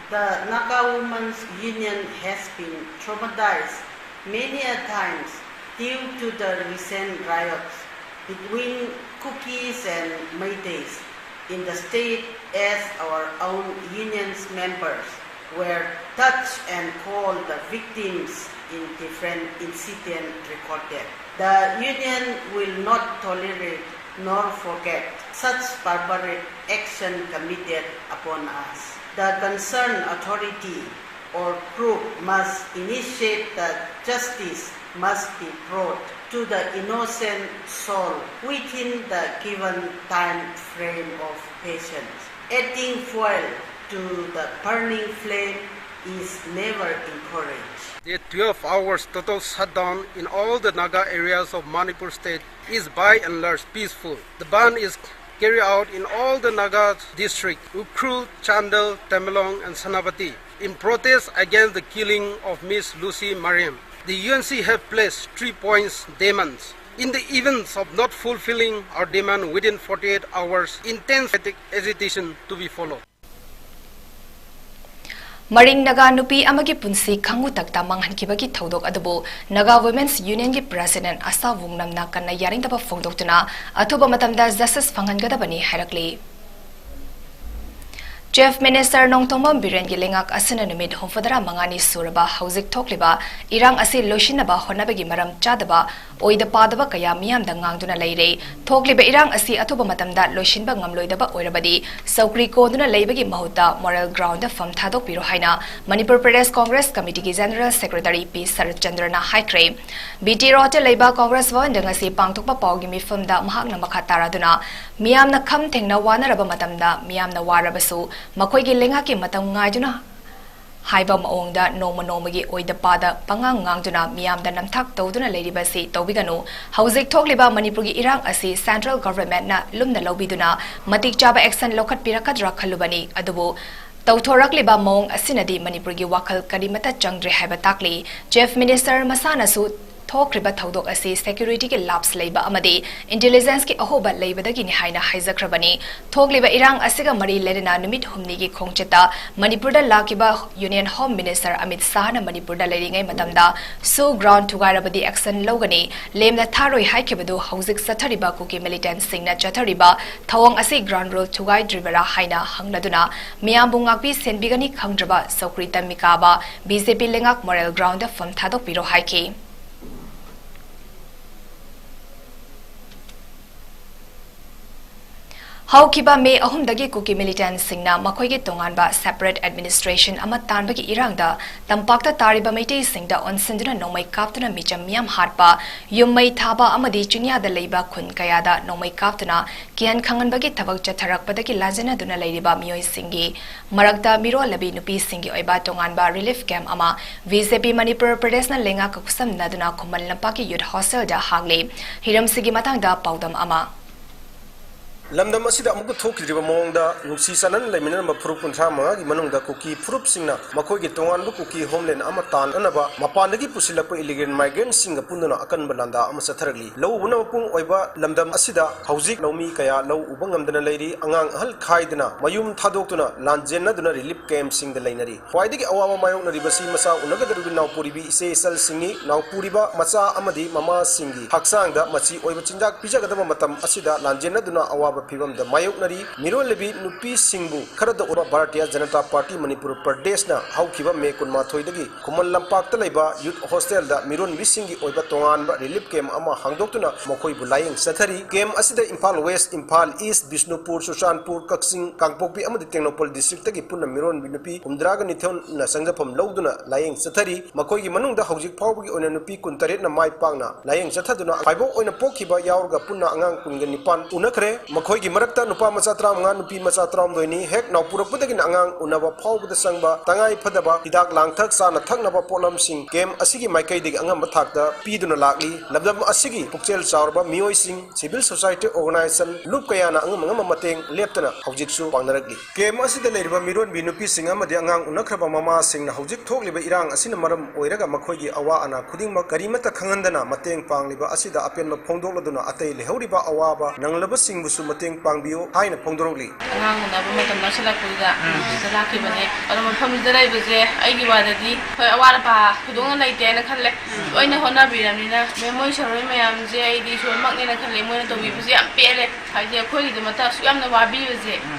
The Naga Women's Union has been traumatized many a times due to the recent riots between Kukis and Meiteis in the state, as our own union's members were touched and called the victims in different incidents recorded. The union will not tolerate nor forget such barbaric action committed upon us. The concerned authority or group must initiate the justice must be brought to the innocent soul within the given time frame of patience. Adding fuel to the burning flame is never encouraged. The twelve hours total shutdown in all the Naga areas of Manipur state is by and large peaceful. The ban is carried out in all the Naga districts, Ukhrul, Chandel, Tamenglong, and Senapati, in protest against the killing of Miss Lucy Mariam. The U N C have placed three points demands. In the events of not fulfilling our demand within forty-eight hours, intense agitation to be followed. ꯃꯔꯤꯡ Naga ꯅꯨꯄꯤ ꯑꯃꯒꯤ ꯄꯨꯟꯁꯤ ꯈꯪꯉꯨ ꯇꯛꯇ ꯃꯥꯡꯍꯟꯈꯤꯕꯒꯤ ꯊꯧꯗꯣꯛ ꯑꯗꯨꯕꯨ Naga women's ꯌꯨꯅꯤꯌꯟꯒꯤ president ꯑꯁꯥ ꯋꯨꯡꯅꯝꯅ ꯀꯟꯅ ꯌꯥꯅꯤꯡꯗꯕ ꯐꯣꯡꯗꯣꯛꯇꯨꯅ ꯑꯊꯨꯕ ꯃꯇꯝꯗ ꯖꯁꯇꯤꯁ ꯐꯪꯍꯟꯒꯗꯕꯅꯤ ꯍꯥꯏꯔꯛꯂꯤ꯫ ꯆꯤꯐ ꯃꯤꯅꯤꯁꯇꯔ ꯅꯣꯡꯊꯣꯝꯕꯝ ꯕꯤꯔꯦꯟꯒꯤ ꯂꯩꯉꯥꯛ ꯑꯁꯤꯅ ꯅꯨꯃꯤꯠ ꯍꯨꯝꯐꯨꯇꯔꯥ ꯃꯉꯥꯅꯤ ꯁꯨꯔꯕ ꯍꯧꯖꯤꯛ ꯊꯣꯛꯂꯤꯕ ꯏꯔꯥꯡ ꯑꯁꯤ ꯂꯣꯏꯁꯤꯟꯅꯕ ꯍꯣꯠꯅꯕꯒꯤ ꯃꯔꯝ ꯆꯥꯗꯕ ꯑꯣꯏꯗ ꯄꯥꯗꯕ ꯀꯌꯥ ꯃꯤꯌꯥꯝꯗ ꯉꯥꯡꯗꯨꯅ ꯂꯩꯔꯦ꯫ ꯊꯣꯛꯂꯤꯕ ꯏꯔꯥꯡ ꯑꯁꯤ ꯑꯊꯨꯕ ꯃꯇꯝꯗ ꯂꯣꯏꯁꯤꯟꯕ ꯉꯝꯂꯣꯏꯗꯕ ꯑꯣꯏꯔꯕꯗꯤ ꯆꯧꯀ꯭ꯔꯤ ꯀꯣꯟꯗꯨꯅ ꯂꯩꯕꯒꯤ ꯃꯍꯨꯠꯇ ꯃꯣꯔꯦꯜ ꯒ꯭ꯔꯥꯎꯟꯗ ꯐꯝ ꯊꯥꯗꯣꯛꯄꯤꯔꯣ ꯍꯥꯏꯅ ꯃꯅꯤꯄꯨꯔ ꯄ꯭ꯔꯗꯦꯁ ꯀꯣꯡꯒ꯭ꯔꯦꯁ ꯀꯃꯤꯇꯤꯒꯤ ꯖꯦꯅꯔꯦꯜ ꯁꯦꯀ꯭ꯔꯦꯇꯔꯤ ꯄꯤ ꯁꯔꯠꯆꯟꯗ꯭ꯔꯅ ꯍꯥꯏꯈ꯭ꯔꯦ꯫ ꯕꯤ ꯇꯤ ꯔꯣꯗꯇ ꯂꯩꯕ ꯀꯣꯡꯒ꯭ꯔꯦꯁ ꯚꯋꯟꯗ ꯉꯁꯤ ꯄꯥꯡꯊꯣꯛꯄ ꯄꯥꯎꯒꯤ ꯃꯤꯐꯝꯗ ꯃꯍꯥꯛꯅ ꯃꯈꯥ ꯇꯥꯔꯗꯨꯅ ꯃꯤꯌꯥꯝꯅ ꯈꯝ ꯊꯦꯡꯅ ꯋꯥꯅꯔꯕ ꯃꯇꯝꯗ ꯃꯤꯌꯥꯝꯅ ꯋꯥꯔꯕꯁꯨ ꯃꯈꯣꯏꯒꯤ ꯂꯩꯉꯥꯛꯀꯤ ꯃꯇꯝ ꯉꯥꯏꯗꯨꯅ ꯍꯥꯏꯕ ꯃꯑꯣꯡꯗ ꯅꯣꯡꯃ ꯅꯣꯡꯃꯒꯤ ꯑꯣꯏꯗ ꯄꯥꯗ ꯄꯉꯥꯡ ꯉꯥꯡꯗꯨꯅ ꯃꯤꯌꯥꯝꯗ ꯅꯝꯊꯥꯛ ꯇꯧꯗꯨꯅ ꯂꯩꯔꯤꯕ ꯑꯁꯤ ꯇꯧꯕꯤꯒꯅꯨ꯫ ꯍꯧꯖꯤꯛ ꯊꯣꯛꯂꯤꯕ ꯃꯅꯤꯄꯨꯔꯒꯤ ꯏꯔꯥꯡ ꯑꯁꯤ ꯁꯦꯟꯇ꯭ꯔꯦꯜ ꯒꯚꯔꯟꯃꯦꯟꯠꯅ ꯂꯨꯝꯅ ꯂꯧꯕꯤꯗꯨꯅ ꯃꯇꯤꯛ ꯆꯥꯕ ꯑꯦꯛꯁꯟ ꯂꯧꯈꯠꯄꯤꯔꯛꯀꯗ꯭ꯔꯥ ꯈꯜꯂꯨꯕꯅꯤ꯫ ꯑꯗꯨꯕꯨ ꯇꯧꯊꯣꯔꯛꯂꯤꯕ ꯃꯑꯣꯡ ꯑꯁꯤꯅꯗꯤ ꯃꯅꯤꯄꯨꯔꯒꯤ ꯋꯥꯈꯜ ꯀꯔꯤꯃꯠꯇ ꯆꯪꯗ꯭ꯔꯦ ꯍꯥꯏꯕ ꯇꯥꯛꯂꯤ꯫ ꯆꯤꯐ ꯃꯤꯅꯤꯁꯇꯔ ꯃꯁꯥꯅꯁꯨ ꯊꯣꯛꯈ꯭ꯔꯤꯕ ꯊꯧꯗꯣꯛ ꯑꯁꯤ ꯁꯦꯀ꯭ꯌꯨꯔꯤꯇꯤꯒꯤ ꯂꯥꯞꯁ ꯂꯩꯕ ꯑꯃꯗꯤ ꯏꯟꯇꯦꯂꯤꯖꯦꯟꯁꯀꯤ ꯑꯍꯣꯕ ꯂꯩꯕꯗꯒꯤꯅꯤ ꯍꯥꯏꯅ ꯍꯥꯏꯖꯈ꯭ꯔꯕꯅꯤ꯫ ꯊꯣꯛꯂꯤꯕ ꯏꯔꯥꯡ ꯑꯁꯤꯒ ꯃꯔꯤ ꯂꯩꯅꯅ ꯅꯨꯃꯤꯠ ꯍꯨꯝꯅꯤꯒꯤ ꯈꯣꯡꯆꯠꯇ ꯃꯅꯤꯄꯨꯔꯗ ꯂꯥꯛꯈꯤꯕ ꯌꯨꯅꯤꯌꯟ ꯍꯣꯝ ꯃꯤꯅꯤꯁꯇꯔ ꯑꯃꯤꯠ ꯁꯥꯍꯅ ꯃꯅꯤꯄꯨꯔꯗ ꯂꯩꯔꯤꯉꯩ ꯃꯇꯝꯗ ꯁꯨ ꯒ꯭ꯔꯥꯎꯟ ꯊꯨꯒꯥꯏꯔꯕꯗꯤ ꯑꯦꯛꯁꯟ ꯂꯧꯒꯅꯤ, ꯂꯦꯝꯅ ꯊꯥꯔꯣꯏ ꯍꯥꯏꯈꯤꯕꯗꯨ ꯍꯧꯖꯤꯛ ꯆꯠꯊꯔꯤꯕ ꯀꯨꯀꯤ ꯃꯤꯂꯤꯇꯦꯟꯠꯁꯤꯡꯅ ꯆꯠꯊꯔꯤꯕ ꯊꯧꯑꯣꯡ ꯑꯁꯤ ꯒ꯭ꯔꯥꯎꯟ ꯔꯨꯜ ꯊꯨꯒꯥꯏꯗ꯭ꯔꯤꯕꯔꯥ ꯍꯥꯏꯅ ꯍꯪꯂꯗꯨꯅ ꯃꯤꯌꯥꯝꯕꯨ ꯉꯥꯛꯄꯤ ꯁꯦꯟꯕꯤꯒꯅꯤ ꯈꯪꯗ꯭ꯔꯕ ꯆꯧꯀ꯭ꯔꯤ ꯇꯝꯃꯤ ꯀꯥꯕ ꯕꯤ ꯖꯦ ꯄꯤ ꯂꯩꯉꯥꯛ ꯃꯣꯔꯦꯜ ꯒ꯭ꯔꯥꯎꯟꯗ ꯐꯝ ꯊꯥꯗꯣꯛꯄꯤꯔꯣ ꯍꯥꯏꯈꯤ꯫ ꯍꯧꯈꯤꯕ ꯃꯦ ꯑꯍꯨꯝꯗꯒꯤ ꯀꯨꯀꯤ ꯃꯤꯂꯤꯇꯦꯟꯠꯁꯤꯡꯅ ꯃꯈꯣꯏꯒꯤ ꯇꯣꯉꯥꯟꯕ ꯁꯦꯄꯔꯦꯠ ꯑꯦꯗꯃꯤꯅꯤꯁꯇ꯭ꯔꯦꯁꯟ ꯑꯃ ꯇꯥꯟꯕꯒꯤ ꯏꯔꯥꯡꯗ ꯇꯝꯄꯥꯛꯇ ꯇꯥꯔꯤꯕ ꯃꯩꯇꯩꯁꯤꯡꯗ ꯑꯣꯟꯁꯤꯟꯗꯨꯅ ꯅꯣꯡꯃꯩ ꯀꯥꯞꯇꯨꯅ ꯃꯤꯆꯝ ꯃꯤꯌꯥꯝ ꯍꯥꯠꯄ, ꯌꯨꯝ ꯃꯩ ꯊꯥꯕ ꯑꯃꯗꯤ ꯆꯤꯡꯌꯥꯗ ꯂꯩꯕ ꯈꯨꯟ ꯀꯌꯥꯗ ꯅꯣꯡꯃꯩ ꯀꯥꯞꯇꯨꯅ ꯀꯤꯍꯟ ꯈꯪꯍꯟꯕꯒꯤ ꯊꯕꯛ ꯆꯠꯊꯔꯛꯄꯗꯒꯤ ꯂꯥꯟꯖꯦꯟꯅꯗꯨꯅ ꯂꯩꯔꯤꯕ ꯃꯤꯑꯣꯏꯁꯤꯡꯒꯤ ꯃꯔꯛꯇ ꯃꯤꯔꯣꯜꯂꯕꯤ ꯅꯨꯄꯤꯁꯤꯡꯒꯤ ꯑꯣꯏꯕ ꯇꯣꯉꯥꯟꯕ ꯔꯤꯂꯤꯐ ꯀꯦꯝꯞ ꯑꯃ ꯕꯤ ꯖꯦ ꯄꯤ ꯃꯅꯤꯄꯨꯔ ꯄ꯭ꯔꯗꯦꯁꯅ ꯂꯩꯉꯥꯛꯀ ꯈꯨꯠꯁꯝꯅꯗꯨꯅ ꯈꯨꯃꯟ ꯂꯝꯄꯥꯛꯀꯤ ꯌꯨꯠ ꯍꯣꯁꯇꯦꯜꯗ ꯍꯥꯡꯂꯤ꯫ ꯍꯤꯔꯝꯁꯤꯒꯤ ꯃꯇꯥꯡꯗ ꯄꯥꯎꯗꯝ ꯑꯃ꯫ ꯂꯝꯗꯝ ꯑꯁꯤꯗ ꯑꯃꯨꯛꯀ ꯊꯣꯛꯈꯤꯗ꯭ꯔꯤꯕ ꯃꯑꯣꯡꯗ ꯅꯨꯡꯁꯤ ꯆꯥꯟꯅꯅ ꯂꯩꯃꯤꯟꯅꯔꯝꯕ ꯐꯨꯔꯨꯞ ꯀꯨꯟꯊ꯭ꯔꯥ ꯃꯉꯥꯒꯤ ꯃꯅꯨꯡꯗ ꯀꯨꯀꯤ ꯐꯨꯔꯨꯞꯁꯤꯡꯅ ꯃꯈꯣꯏꯒꯤ ꯇꯣꯉꯥꯟꯕ ꯀꯨꯀꯤ ꯍꯣꯝꯂꯦꯟ ꯑꯃ ꯇꯥꯟꯅꯅꯕ ꯃꯄꯥꯟꯗꯒꯤ ꯄꯨꯁꯤꯜꯂꯛꯄ ꯏꯂꯤꯒꯦꯜ ꯃꯥꯏꯒ꯭ꯔꯦꯟꯁꯤꯡꯒ ꯄꯨꯟꯗꯨꯅ ꯑꯀꯟꯕ ꯂꯥꯟꯗꯥ ꯑꯃ ꯆꯠꯊꯔꯛꯂꯤ꯫ ꯂꯧ ꯎꯕꯅ ꯃꯄꯨꯡ ꯑꯣꯏꯕ ꯂꯝꯗꯝ ꯑꯁꯤꯗ ꯍꯧꯖꯤꯛ ꯂꯧꯃꯤ ꯀꯌꯥ ꯂꯧ ꯎꯕ ꯉꯝꯗꯅ ꯂꯩꯔꯤ꯫ ꯑꯉꯥꯡ ꯑꯍꯜ ꯈꯥꯏꯗꯅ ꯃꯌꯨꯝ ꯊꯥꯗꯣꯛꯇꯨꯅ ꯂꯥꯟꯖꯦꯟꯅꯗꯨꯅ ꯔꯤꯂꯤꯐ ꯀꯦꯝꯞꯁꯤꯡꯗ ꯂꯩꯅꯔꯤ꯫ ꯈ꯭ꯋꯥꯏꯗꯒꯤ ꯑꯋꯥꯕ ꯃꯥꯌꯣꯛꯅꯔꯤꯕꯁꯤ ꯃꯆꯥ ꯎꯅꯒꯗꯧꯔꯤꯕ ꯏꯅꯥꯎꯄꯨꯔꯤꯕꯤ ꯏꯆꯦ ꯏꯆꯜꯁꯤꯡꯅꯤ꯫ ꯅꯥꯎꯄꯨꯔꯤꯕ ꯃꯆꯥ ꯑꯃꯗꯤ ꯃꯃꯥꯁꯤꯡꯒꯤ ꯍꯛꯆꯥꯡꯗ ꯃꯆꯤ ꯑꯣꯏꯕ ꯆꯤꯟꯖꯥꯛ ꯄꯤꯖꯒꯗꯕ ꯃꯇꯝ ꯑꯁꯤꯗ ꯂꯥꯟꯖꯦꯟꯅꯗꯨꯅ ꯑꯋꯥꯕ ꯐꯤꯕꯝꯗ ꯃꯥꯌꯣꯛꯅꯔꯤ꯫ ꯃꯤꯔꯣꯜꯂꯤꯕꯤ ꯅꯨꯄꯤꯁꯤꯡꯕꯨ ꯈꯔꯗ ꯑꯣꯏꯕ ꯚꯥꯔꯇꯤꯌꯥ ꯖꯅꯇꯥ ꯄꯥꯔꯇꯤ ꯃꯅꯤꯄꯨꯔ ꯄ꯭ꯔꯗꯦꯁꯅ ꯍꯧꯈꯤꯕ ꯃꯦ ꯀꯨꯟꯃꯥꯊꯣꯏꯗꯒꯤ ꯈꯨꯃꯟ ꯂꯝꯄꯥꯛꯇ ꯂꯩꯕ ꯌꯨꯠ ꯍꯣꯁꯇꯦꯜꯗ ꯃꯤꯔꯣꯟꯕꯤꯁꯤꯡꯒꯤ ꯑꯣꯏꯕ ꯇꯣꯉꯥꯟꯕ ꯔꯤꯂꯤꯐ ꯀꯦꯝꯞ ꯑꯃ ꯍꯥꯡꯗꯣꯛꯇꯨꯅ ꯃꯈꯣꯏꯕꯨ ꯂꯥꯌꯦꯡ ꯆꯠꯊꯔꯤ꯫ ꯀꯦꯝꯞ ꯑꯁꯤꯗ ꯏꯝꯐꯥꯜ ꯋꯦꯁ, ꯏꯝꯐꯥꯜ ꯏꯁ, ꯕꯤꯁꯅꯨꯄꯨꯔ, ꯆꯨꯔꯆꯥꯟꯄꯨꯔ, ꯀꯛꯆꯤꯡ, ꯀꯥꯡꯄꯣꯛꯄꯤ ꯑꯃꯗꯤ ꯇꯦꯡꯅꯧꯄꯜ ꯗꯤꯁꯇ꯭ꯔꯤꯛꯇꯒꯤ ꯄꯨꯟꯅ ꯃꯤꯔꯣꯟꯕꯤ ꯅꯨꯄꯤ ꯍꯨꯝꯗ꯭ꯔꯥꯒ ꯅꯤꯊꯣꯏꯅ ꯆꯪꯖꯐꯝ ꯂꯧꯗꯨꯅ ꯂꯥꯌꯦꯡ ꯆꯠꯊꯔꯤ꯫ ꯃꯈꯣꯏꯒꯤ ꯃꯅꯨꯡꯗ ꯍꯧꯖꯤꯛ ꯐꯥꯎꯕꯒꯤ ꯑꯣꯏꯅ ꯅꯨꯄꯤ ꯀꯨꯟꯇꯔꯦꯠꯅ ꯃꯥꯏ ꯄꯥꯛꯅ ꯂꯥꯌꯦꯡ ꯆꯠꯊꯗꯨꯅ ꯐꯥꯏꯕꯣꯛ ꯑꯣꯏꯅ ꯄꯣꯛꯈꯤꯕ ꯌꯥꯎꯔꯒ ꯄꯨꯟꯅ ꯑꯉꯥꯡ ꯀꯨꯟꯒ ꯅꯤꯄꯥꯟ ꯎꯅꯈ꯭ꯔꯦ꯫ ꯃꯈꯣꯏꯒꯤ ꯃꯔꯛꯇ ꯅꯨꯄꯥ ꯃꯆꯥ ꯇꯔꯥꯃꯉꯥ, ꯅꯨꯄꯤ ꯃꯆꯥ ꯇꯔꯥꯍꯨꯝꯗꯣꯏꯅꯤ꯫ ꯍꯦꯛ ꯅꯥꯎꯄꯨꯔꯛꯄꯗꯒꯤꯅ ꯑꯉꯥꯡ ꯎꯅꯕ ꯐꯥꯎꯕꯗ ꯆꯪꯕ ꯇꯉꯥꯏ ꯐꯗꯕ ꯍꯤꯗꯥꯛ ꯂꯥꯡꯊꯛ, ꯆꯥꯅ ꯊꯛꯅꯕ ꯄꯣꯠꯂꯝꯁꯤꯡ ꯀꯦꯝꯞ ꯑꯁꯤꯒꯤ ꯃꯥꯏꯀꯩꯗꯒꯤ ꯑꯉꯝꯕ ꯊꯥꯛꯇ ꯄꯤꯗꯨꯅ ꯂꯥꯛꯂꯤ꯫ ꯂꯝꯗꯝ ꯑꯁꯤꯒꯤ ꯄꯨꯛꯆꯦꯜ ꯆꯥꯎꯔꯕ ꯃꯤꯑꯣꯏꯁꯤꯡ, ꯁꯤꯚꯤꯜ ꯁꯣꯁꯥꯏꯇꯤ ꯑꯣꯔꯒꯅꯥꯏꯖꯦꯁꯟ, ꯂꯨꯞ ꯀꯌꯥꯅ ꯑꯉꯝ ꯑꯉꯝꯕ ꯃꯇꯦꯡ ꯂꯦꯞꯇꯅ ꯍꯧꯖꯤꯛꯁꯨ ꯄꯥꯡꯅꯔꯛꯂꯤ꯫ ꯀꯦꯝꯞ ꯑꯁꯤꯗ ꯂꯩꯔꯤꯕ ꯃꯤꯔꯣꯟꯕꯤ ꯅꯨꯄꯤꯁꯤꯡ ꯑꯃꯗꯤ ꯑꯉꯥꯡ ꯎꯅꯈ꯭ꯔꯕ ꯃꯃꯥꯁꯤꯡꯅ ꯍꯧꯖꯤꯛ ꯊꯣꯛꯂꯤꯕ ꯏꯔꯥꯡ ꯑꯁꯤꯅ ꯃꯔꯝ ꯑꯣꯏꯔꯒ ꯃꯈꯣꯏꯒꯤ ꯑꯋꯥ ꯑꯅꯥ ꯈꯨꯗꯤꯡꯃꯛ ꯀꯔꯤꯃꯠꯇ ꯈꯪꯍꯟꯗꯅ ꯃꯇꯦꯡ ꯄꯥꯡꯂꯤꯕ ꯑꯁꯤꯗ ꯑꯄꯦꯟꯕ ꯐꯣꯡꯗꯣꯛꯂꯗꯨꯅ ꯑꯇꯩ ꯂꯩꯍꯧꯔꯤꯕ ꯑꯋꯥꯕ ꯅꯪꯂꯕꯁꯤꯡꯕꯨꯁꯨ ꯃꯇꯦꯡ ꯄꯥꯡꯕꯤꯌꯨ ꯍꯥꯏꯅ ꯐꯣꯡꯗꯣꯔꯛꯂꯤ꯫ ꯑꯉꯥꯡ ꯎꯅꯕ ꯃꯇꯝ ꯅꯛꯁꯤꯜꯂꯛꯄꯗꯨꯗ ꯁꯤꯗ ꯂꯥꯛꯈꯤꯕꯅꯦ꯫ ꯑꯗꯣ ꯃꯐꯝꯁꯤꯗ ꯂꯩꯕꯁꯦ ꯑꯩꯒꯤ ꯋꯥꯗꯗꯤ ꯍꯣꯏ ꯑꯋꯥꯠ ꯑꯄꯥ ꯊꯣꯏꯗꯣꯛꯅ ꯂꯩꯇꯦ ꯍꯥꯏꯅ ꯈꯜꯂꯦ꯫ ꯂꯣꯏꯅ ꯍꯣꯠꯅꯕꯤꯔꯕꯅꯤꯅ ꯃꯦꯝ ꯍꯣꯏ ꯁꯥꯔ ꯍꯣꯏ ꯃꯌꯥꯝꯁꯦ ꯑꯩꯗꯤ ꯏꯁꯣꯔꯃꯛꯅꯦꯅ ꯈꯜꯂꯦ꯫ ꯃꯣꯏꯅ ꯇꯧꯕꯤꯕꯁꯦ ꯌꯥꯝ ꯄꯦꯜꯂꯦ꯫ ꯍꯥꯏꯗꯤ ꯑꯩꯈꯣꯏꯒꯤꯗꯃꯛꯇ ꯑꯁꯨꯛ ꯌꯥꯝꯅ ꯋꯥꯕꯤꯕꯁꯦ꯫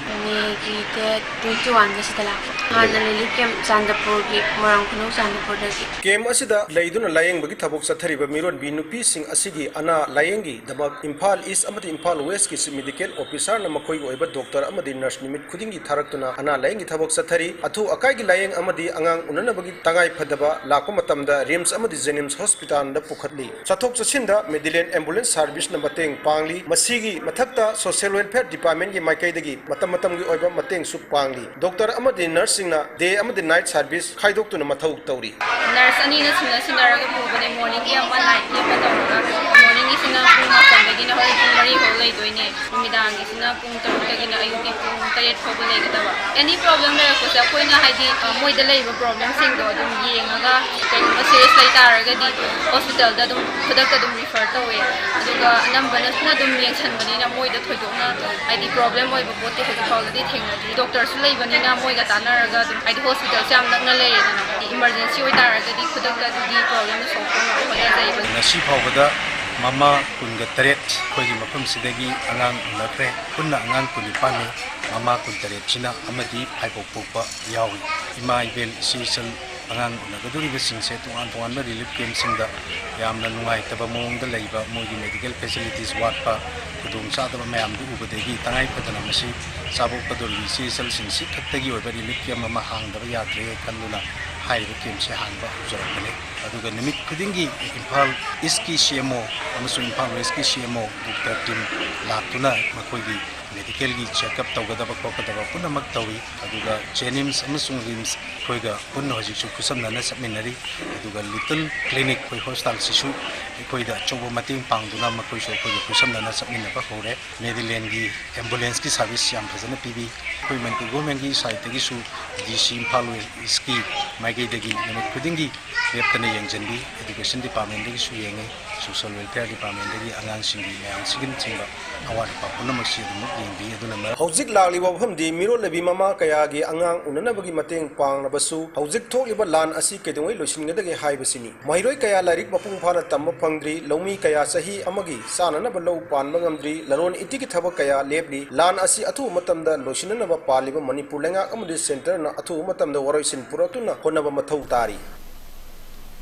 ꯃꯦꯒꯤ ꯗꯦꯠ ꯇ꯭ꯋꯦꯟꯇꯤ ꯋꯥꯟꯗ ꯁꯤꯗ ꯂꯥꯛꯄ꯫ ꯍꯥꯟꯅ ꯔꯤꯂꯤꯐ ꯀꯦꯝꯞ ꯆꯥꯟꯗꯄꯨꯔꯒꯤ, ꯃꯣꯏꯔꯥꯡ ꯈꯨꯅꯧ ꯆꯥꯟꯗꯄꯨꯔꯗꯒꯤ꯫ ꯀꯦꯝꯞ ꯑꯁꯤꯗ ꯂꯩꯗꯨꯅ ꯂꯥꯌꯦꯡꯕꯒꯤ ꯊꯕꯛ ꯆꯠꯊꯔꯤꯕ ꯃꯤꯔꯣꯟꯕꯤ ꯅꯨꯄꯤꯁꯤꯡ ꯑꯁꯤꯒꯤ ꯑꯅꯥ ꯂꯥꯌꯦꯡꯒꯤꯗꯃꯛ ꯏꯝꯐꯥꯜ ꯏꯁ ꯑꯃꯗꯤ ꯏꯝꯐꯥꯜ ꯋꯦꯁꯀꯤ ꯆꯤꯐ ꯃꯦꯗꯤꯀꯦꯜ ꯑꯣꯐꯤꯁꯥꯔꯅ ꯃꯈꯣꯏꯒꯤ ꯑꯣꯏꯕ ꯗꯣꯛꯇꯔ ꯑꯃꯗꯤ ꯅꯔꯁ ꯅꯨꯃꯤꯠ ꯈꯨꯗꯤꯡꯒꯤ ꯊꯥꯔꯛꯇꯨꯅ ꯑꯅꯥ ꯂꯥꯌꯦꯡꯒꯤ ꯊꯕꯛ ꯆꯠꯊꯔꯤ꯫ ꯑꯊꯨ ꯑꯀꯥꯏꯒꯤ ꯂꯥꯌꯦꯡ ꯑꯃꯗꯤ ꯑꯉꯥꯡ ꯎꯅꯅꯕꯒꯤ ꯇꯉꯥꯏ ꯐꯗꯕ ꯂꯥꯛꯄ ꯃꯇꯝꯗ ꯔꯤꯝꯁ ꯑꯃꯗꯤ ꯖꯦꯅꯤꯝꯁ ꯍꯣꯁꯄꯤꯇꯥꯜꯗ ꯄꯨꯈꯠꯂꯤ꯫ ꯆꯠꯊꯣꯛ ꯆꯠꯁꯤꯟꯗ ꯃꯦꯗꯤꯂꯦꯟ ꯑꯦꯝꯕꯨꯂꯦꯟꯁ ꯁꯥꯔꯚꯤꯁꯅ ꯃꯇꯦꯡ ꯄꯥꯡꯂꯤ꯫ ꯃꯁꯤꯒꯤ ꯃꯊꯛꯇ ꯁꯣꯁꯤꯌꯦꯜ ꯋꯦꯜꯐꯤꯌꯔ ꯗꯤꯄꯥꯔꯠꯃꯦꯟꯒꯤ ꯃꯥꯏꯀꯩꯗꯒꯤ ꯃꯇꯝ ꯃꯇꯝꯒꯤ ꯑꯣꯏꯕ ꯃꯇꯦꯡꯁꯨ ꯄꯥꯡꯂꯤ꯫ ꯗꯣꯛꯇꯔ ꯑꯃꯗꯤ ꯅꯔꯁꯁꯤꯡꯅ ꯗꯦ ꯑꯃꯗꯤ ꯅꯥꯏꯠ ꯁꯥꯔꯚꯤꯁ ꯈꯥꯏꯗꯣꯛꯇꯨꯅ ꯃꯊꯧ ꯇꯧꯔꯤ꯫ ꯅꯔꯁ ꯑꯅꯤꯅ ꯁꯤꯟꯅ ꯁꯤꯟꯅꯔꯒ ꯄꯨꯕꯅꯦ, ꯃꯣꯔꯅꯤꯡꯒꯤ ꯑꯃ, ꯅꯥꯏꯠꯀꯤ ꯑꯃ ꯇꯧꯔꯒ꯫ ꯃꯣꯔꯅꯤꯡꯒꯤꯁꯤꯅ ꯄꯨꯡ ꯃꯥꯄꯟꯗꯒꯤꯅ ꯍꯣꯔꯦꯟ ꯄꯨꯡ ꯃꯔꯤ ꯐꯥꯎ ꯂꯩꯗꯣꯏꯅꯦ꯫ ꯅꯨꯃꯤꯗꯥꯡꯒꯤꯁꯤꯅ ꯄꯨꯡ ꯇꯔꯨꯛꯇꯒꯤꯅ ꯑꯌꯨꯛꯀꯤ ꯄꯨꯡ ꯇꯔꯦꯠ ꯐꯥꯎꯕ ꯂꯩꯒꯗꯕ꯫ ꯑꯦꯅꯤ ꯄ꯭ꯔꯣꯕ꯭ꯂꯦꯝ ꯂꯩꯔꯛꯄꯁꯦ ꯑꯩꯈꯣꯏꯅ ꯍꯥꯏꯗꯤ, ꯑ, ꯃꯣꯏꯗ ꯂꯩꯔꯤꯕ ꯄ꯭ꯔꯣꯕ꯭ꯂꯦꯝꯁꯤꯡꯗꯣ ꯑꯗꯨꯝ ꯌꯦꯡꯉꯒ, ꯀꯩꯒꯨꯝꯕ ꯁꯤꯔꯤꯌꯁ ꯂꯩ ꯇꯥꯔꯒꯗꯤ ꯍꯣꯁꯄꯤꯇꯥꯜꯗ ꯑꯗꯨꯝ ꯈꯨꯗꯛꯇ ꯑꯗꯨꯝ ꯔꯤꯐꯔ ꯇꯧꯋꯦ꯫ ꯑꯗꯨꯒ ꯑꯅꯝꯕꯅꯁꯨ ꯑꯗꯨꯝ ꯌꯦꯡꯁꯟꯕꯅꯤꯅ ꯃꯣꯏꯗ ꯊꯣꯏꯗꯣꯛꯅ ꯍꯥꯏꯗꯤ ꯄ꯭ꯔꯣꯕ꯭ꯂꯦꯝ ꯑꯣꯏꯕ ꯄꯣꯠꯇꯤ ꯍꯧꯖꯤꯛ ꯐꯥꯎꯗꯗꯤ ꯊꯦꯡꯅꯗ꯭ꯔꯤ꯫ ꯗꯣꯛꯇꯔꯁꯨ ꯂꯩꯕꯅꯤꯅ ꯃꯣꯏꯒ ꯇꯥꯟꯅꯔꯒ ꯑꯗꯨꯝ, ꯍꯥꯏꯗꯤ ꯍꯣꯁꯄꯤꯇꯥꯜꯁꯦ ꯌꯥꯝ ꯅꯛꯅ ꯂꯩꯔꯦꯗꯅ, ꯏꯃꯔꯖꯦꯟꯁꯤ ꯑꯣꯏꯇꯥꯔꯒꯗꯤ ꯈꯨꯗꯛꯇ ꯑꯗꯨꯒꯤ ꯄ꯭ꯔꯣꯕ꯭ꯂꯦꯝꯗꯣ ꯁꯣꯜꯕ ꯇꯧꯅꯕ ꯍꯣꯠꯅꯖꯩꯕ꯫ ꯉꯁꯤ ꯐꯥꯎꯕꯗ ꯃꯃꯥ ꯀꯨꯟꯒ ꯇꯔꯦꯠ ꯑꯩꯈꯣꯏꯒꯤ ꯃꯐꯝꯁꯤꯗꯒꯤ ꯑꯉꯥꯡ ꯎꯅꯈ꯭ꯔꯦ꯫ ꯄꯨꯟꯅ ꯑꯉꯥꯡ ꯀꯨꯟꯅꯤꯄꯥꯟꯅꯤ꯫ ꯃꯃꯥ ꯀꯨꯟꯇꯔꯦꯠꯁꯤꯅ ꯑꯃꯗꯤ ꯐꯥꯏꯕꯣꯛ ꯄꯣꯛꯄ ꯌꯥꯎꯏ꯫ ꯏꯃꯥ ꯏꯕꯦꯜ ꯏꯆꯦ ꯏꯆꯜ ꯑꯉꯥꯡ ꯎꯅꯒꯗꯧꯔꯤꯕꯁꯤꯡꯁꯦ ꯇꯣꯉꯥꯟ ꯇꯣꯉꯥꯟꯕ ꯔꯤꯂꯤꯐ ꯀꯦꯝꯞꯁꯤꯡꯗ ꯌꯥꯝꯅ ꯅꯨꯡꯉꯥꯏꯇꯕ ꯃꯑꯣꯡꯗ ꯂꯩꯕ, ꯃꯣꯏꯒꯤ ꯃꯦꯗꯤꯀꯦꯜ ꯐꯦꯁꯤꯂꯤꯇꯤꯁ ꯋꯥꯠꯄ, ꯈꯨꯗꯣꯡꯆꯥꯗꯕ ꯃꯌꯥꯝꯗꯨ ꯎꯕꯗꯒꯤ ꯇꯉꯥꯏ ꯐꯗꯅ ꯃꯁꯤ ꯆꯥꯕꯣꯛꯀꯗꯧꯔꯤꯕ ꯏꯆꯦ ꯏꯆꯜꯁꯤꯡꯁꯤ ꯈꯛꯇꯒꯤ ꯑꯣꯏꯕ ꯔꯤꯂꯤꯐ ꯀꯦꯝꯞ ꯑꯃ ꯍꯥꯡꯗꯕ ꯌꯥꯗ꯭ꯔꯦ ꯈꯟꯗꯨꯅ ꯍꯥꯏꯔꯤꯕ ꯀꯦꯝꯞꯁꯦ ꯍꯥꯡꯕ ꯍꯧꯖꯔꯛꯄꯅꯤ꯫ ꯑꯗꯨꯒ ꯅꯨꯃꯤꯠ ꯈꯨꯗꯤꯡꯒꯤ ꯏꯝꯐꯥꯜ ꯏꯁꯀꯤ ꯁꯤ ꯑꯦꯝ ꯑꯣ ꯑꯃꯁꯨꯡ ꯏꯝꯐꯥꯜ ꯋꯦꯁꯀꯤ ꯁꯤ ꯑꯦꯝ ꯑꯣ ꯗꯣꯛꯇꯔ ꯇꯤꯝ ꯂꯥꯛꯇꯨꯅ ꯃꯈꯣꯏꯒꯤ ꯃꯦꯗꯤꯀꯦꯜꯒꯤ ꯆꯦꯛꯑꯞ ꯇꯧꯒꯗꯕ ꯈꯣꯠꯀꯗꯕ ꯄꯨꯝꯅꯃꯛ ꯇꯧꯏ꯫ ꯑꯗꯨꯒ ꯖꯦꯅꯤꯝꯁ ꯑꯃꯁꯨꯡ ꯔꯤꯝꯁ ꯑꯩꯈꯣꯏꯒ ꯄꯨꯟꯅ ꯍꯧꯖꯤꯛꯁꯨ ꯈꯨꯠꯁꯝꯅꯅ ꯆꯠꯃꯤꯟꯅꯔꯤ꯫ ꯑꯗꯨꯒ ꯂꯤꯇꯜ ꯀ꯭ꯂꯤꯅꯤꯛ ꯑꯩꯈꯣꯏ ꯍꯣꯁꯄꯤꯇꯥꯜꯁꯤꯁꯨ ꯑꯩꯈꯣꯏꯗ ꯑꯆꯧꯕ ꯃꯇꯦꯡ ꯄꯥꯡꯗꯨꯅ ꯃꯈꯣꯏꯁꯨ ꯑꯩꯈꯣꯏꯒ ꯈꯨꯠꯁꯝꯅꯅ ꯆꯠꯃꯤꯟꯅꯕ ꯍꯧꯔꯦ꯫ ꯃꯦꯗꯤꯂꯦꯟꯒꯤ ꯑꯦꯝꯕꯨꯂꯦꯟꯁꯀꯤ ꯁꯥꯔꯚꯤꯁ ꯌꯥꯝ ꯐꯖꯅ ꯄꯤꯕꯤ꯫ ꯑꯩꯈꯣꯏ ꯃꯅꯤꯄꯨꯔ ꯒꯣꯔꯃꯦꯟꯒꯤ ꯁꯥꯏꯠꯇꯒꯤꯁꯨ ꯗꯤ ꯁꯤ ꯏꯝꯐꯥꯜ ꯋꯦꯁꯀꯤ ꯃꯥꯏꯀꯩꯗꯒꯤ ꯅꯨꯃꯤꯠ ꯈꯨꯗꯤꯡꯒꯤ ꯂꯦꯞꯇꯅ ꯌꯦꯡꯁꯤꯟꯕꯤ꯫ ꯑꯦꯗꯨꯀꯦꯁꯟ ꯗꯤꯄꯥꯔꯠꯃꯦꯟꯗꯒꯤꯁꯨ ꯌꯦꯡꯉꯤ, ꯁꯣꯁꯤꯌꯦꯜ ꯋꯦꯜꯐꯤꯌꯔ ꯗꯤꯄꯥꯔꯠꯃꯦꯟꯗꯒꯤ ꯑꯉꯥꯡꯁꯤꯡꯒꯤ ꯃꯌꯥꯝꯁꯤꯒꯤꯅꯆꯤꯡꯕ ꯑꯋꯥꯠ ꯑꯄꯥ ꯄꯨꯝꯅꯃꯛꯁꯤ ꯑꯗꯨꯃꯛ ꯌꯦꯡꯕꯤ꯫ ꯑꯗꯨꯅ ꯃꯔꯝ ꯍꯧꯖꯤꯛ ꯂꯥꯛꯂꯤꯕ ꯋꯥꯐꯝꯗꯤ ꯃꯤꯔꯣꯜꯂꯕꯤ ꯃꯃꯥ ꯀꯌꯥꯒꯤ ꯑꯉꯥꯡ ꯎꯅꯅꯕꯒꯤ ꯃꯇꯦꯡ ꯄꯥꯡꯂꯕꯁꯨ ꯍꯧꯖꯤꯛ ꯊꯣꯛꯂꯤꯕ ꯂꯥꯟ ꯑꯁꯤ ꯀꯩꯗꯧꯉꯩ ꯂꯣꯏꯁꯤꯟꯒꯗꯒꯦ ꯍꯥꯏꯕꯁꯤꯅꯤ꯫ ꯃꯍꯩꯔꯣꯏ ꯀꯌꯥ ꯂꯥꯏꯔꯤꯛ ꯃꯄꯨꯡ ꯐꯥꯅ ꯇꯝꯕ ꯐꯪꯗ꯭ꯔꯤ, ꯂꯧꯃꯤ ꯀꯌꯥ ꯆꯍꯤ ꯑꯃꯒꯤ ꯆꯥꯅꯅꯕ ꯂꯧ ꯄꯥꯟꯕ ꯉꯝꯗ꯭ꯔꯤ, ꯂꯂꯣꯟ ꯏꯇꯤꯛꯀꯤ ꯊꯕꯛ ꯀꯌꯥ ꯂꯦꯞꯂꯤ꯫ ꯂꯥꯟ ꯑꯁꯤ ꯑꯊꯨꯕ ꯃꯇꯝꯗ ꯂꯣꯏꯁꯤꯟꯅꯅꯕ ꯄꯥꯜꯂꯤꯕ ꯃꯅꯤꯄꯨꯔ ꯂꯩꯉꯥꯛ ꯑꯃꯗꯤ ꯁꯦꯟꯇꯔꯅ ꯑꯊꯨꯕ ꯃꯇꯝꯗ ꯋꯥꯔꯣꯏꯁꯤꯟ ꯄꯨꯔꯛꯇꯨꯅ ꯍꯣꯠꯅꯕ ꯃꯊꯧ ꯇꯥꯔꯤ꯫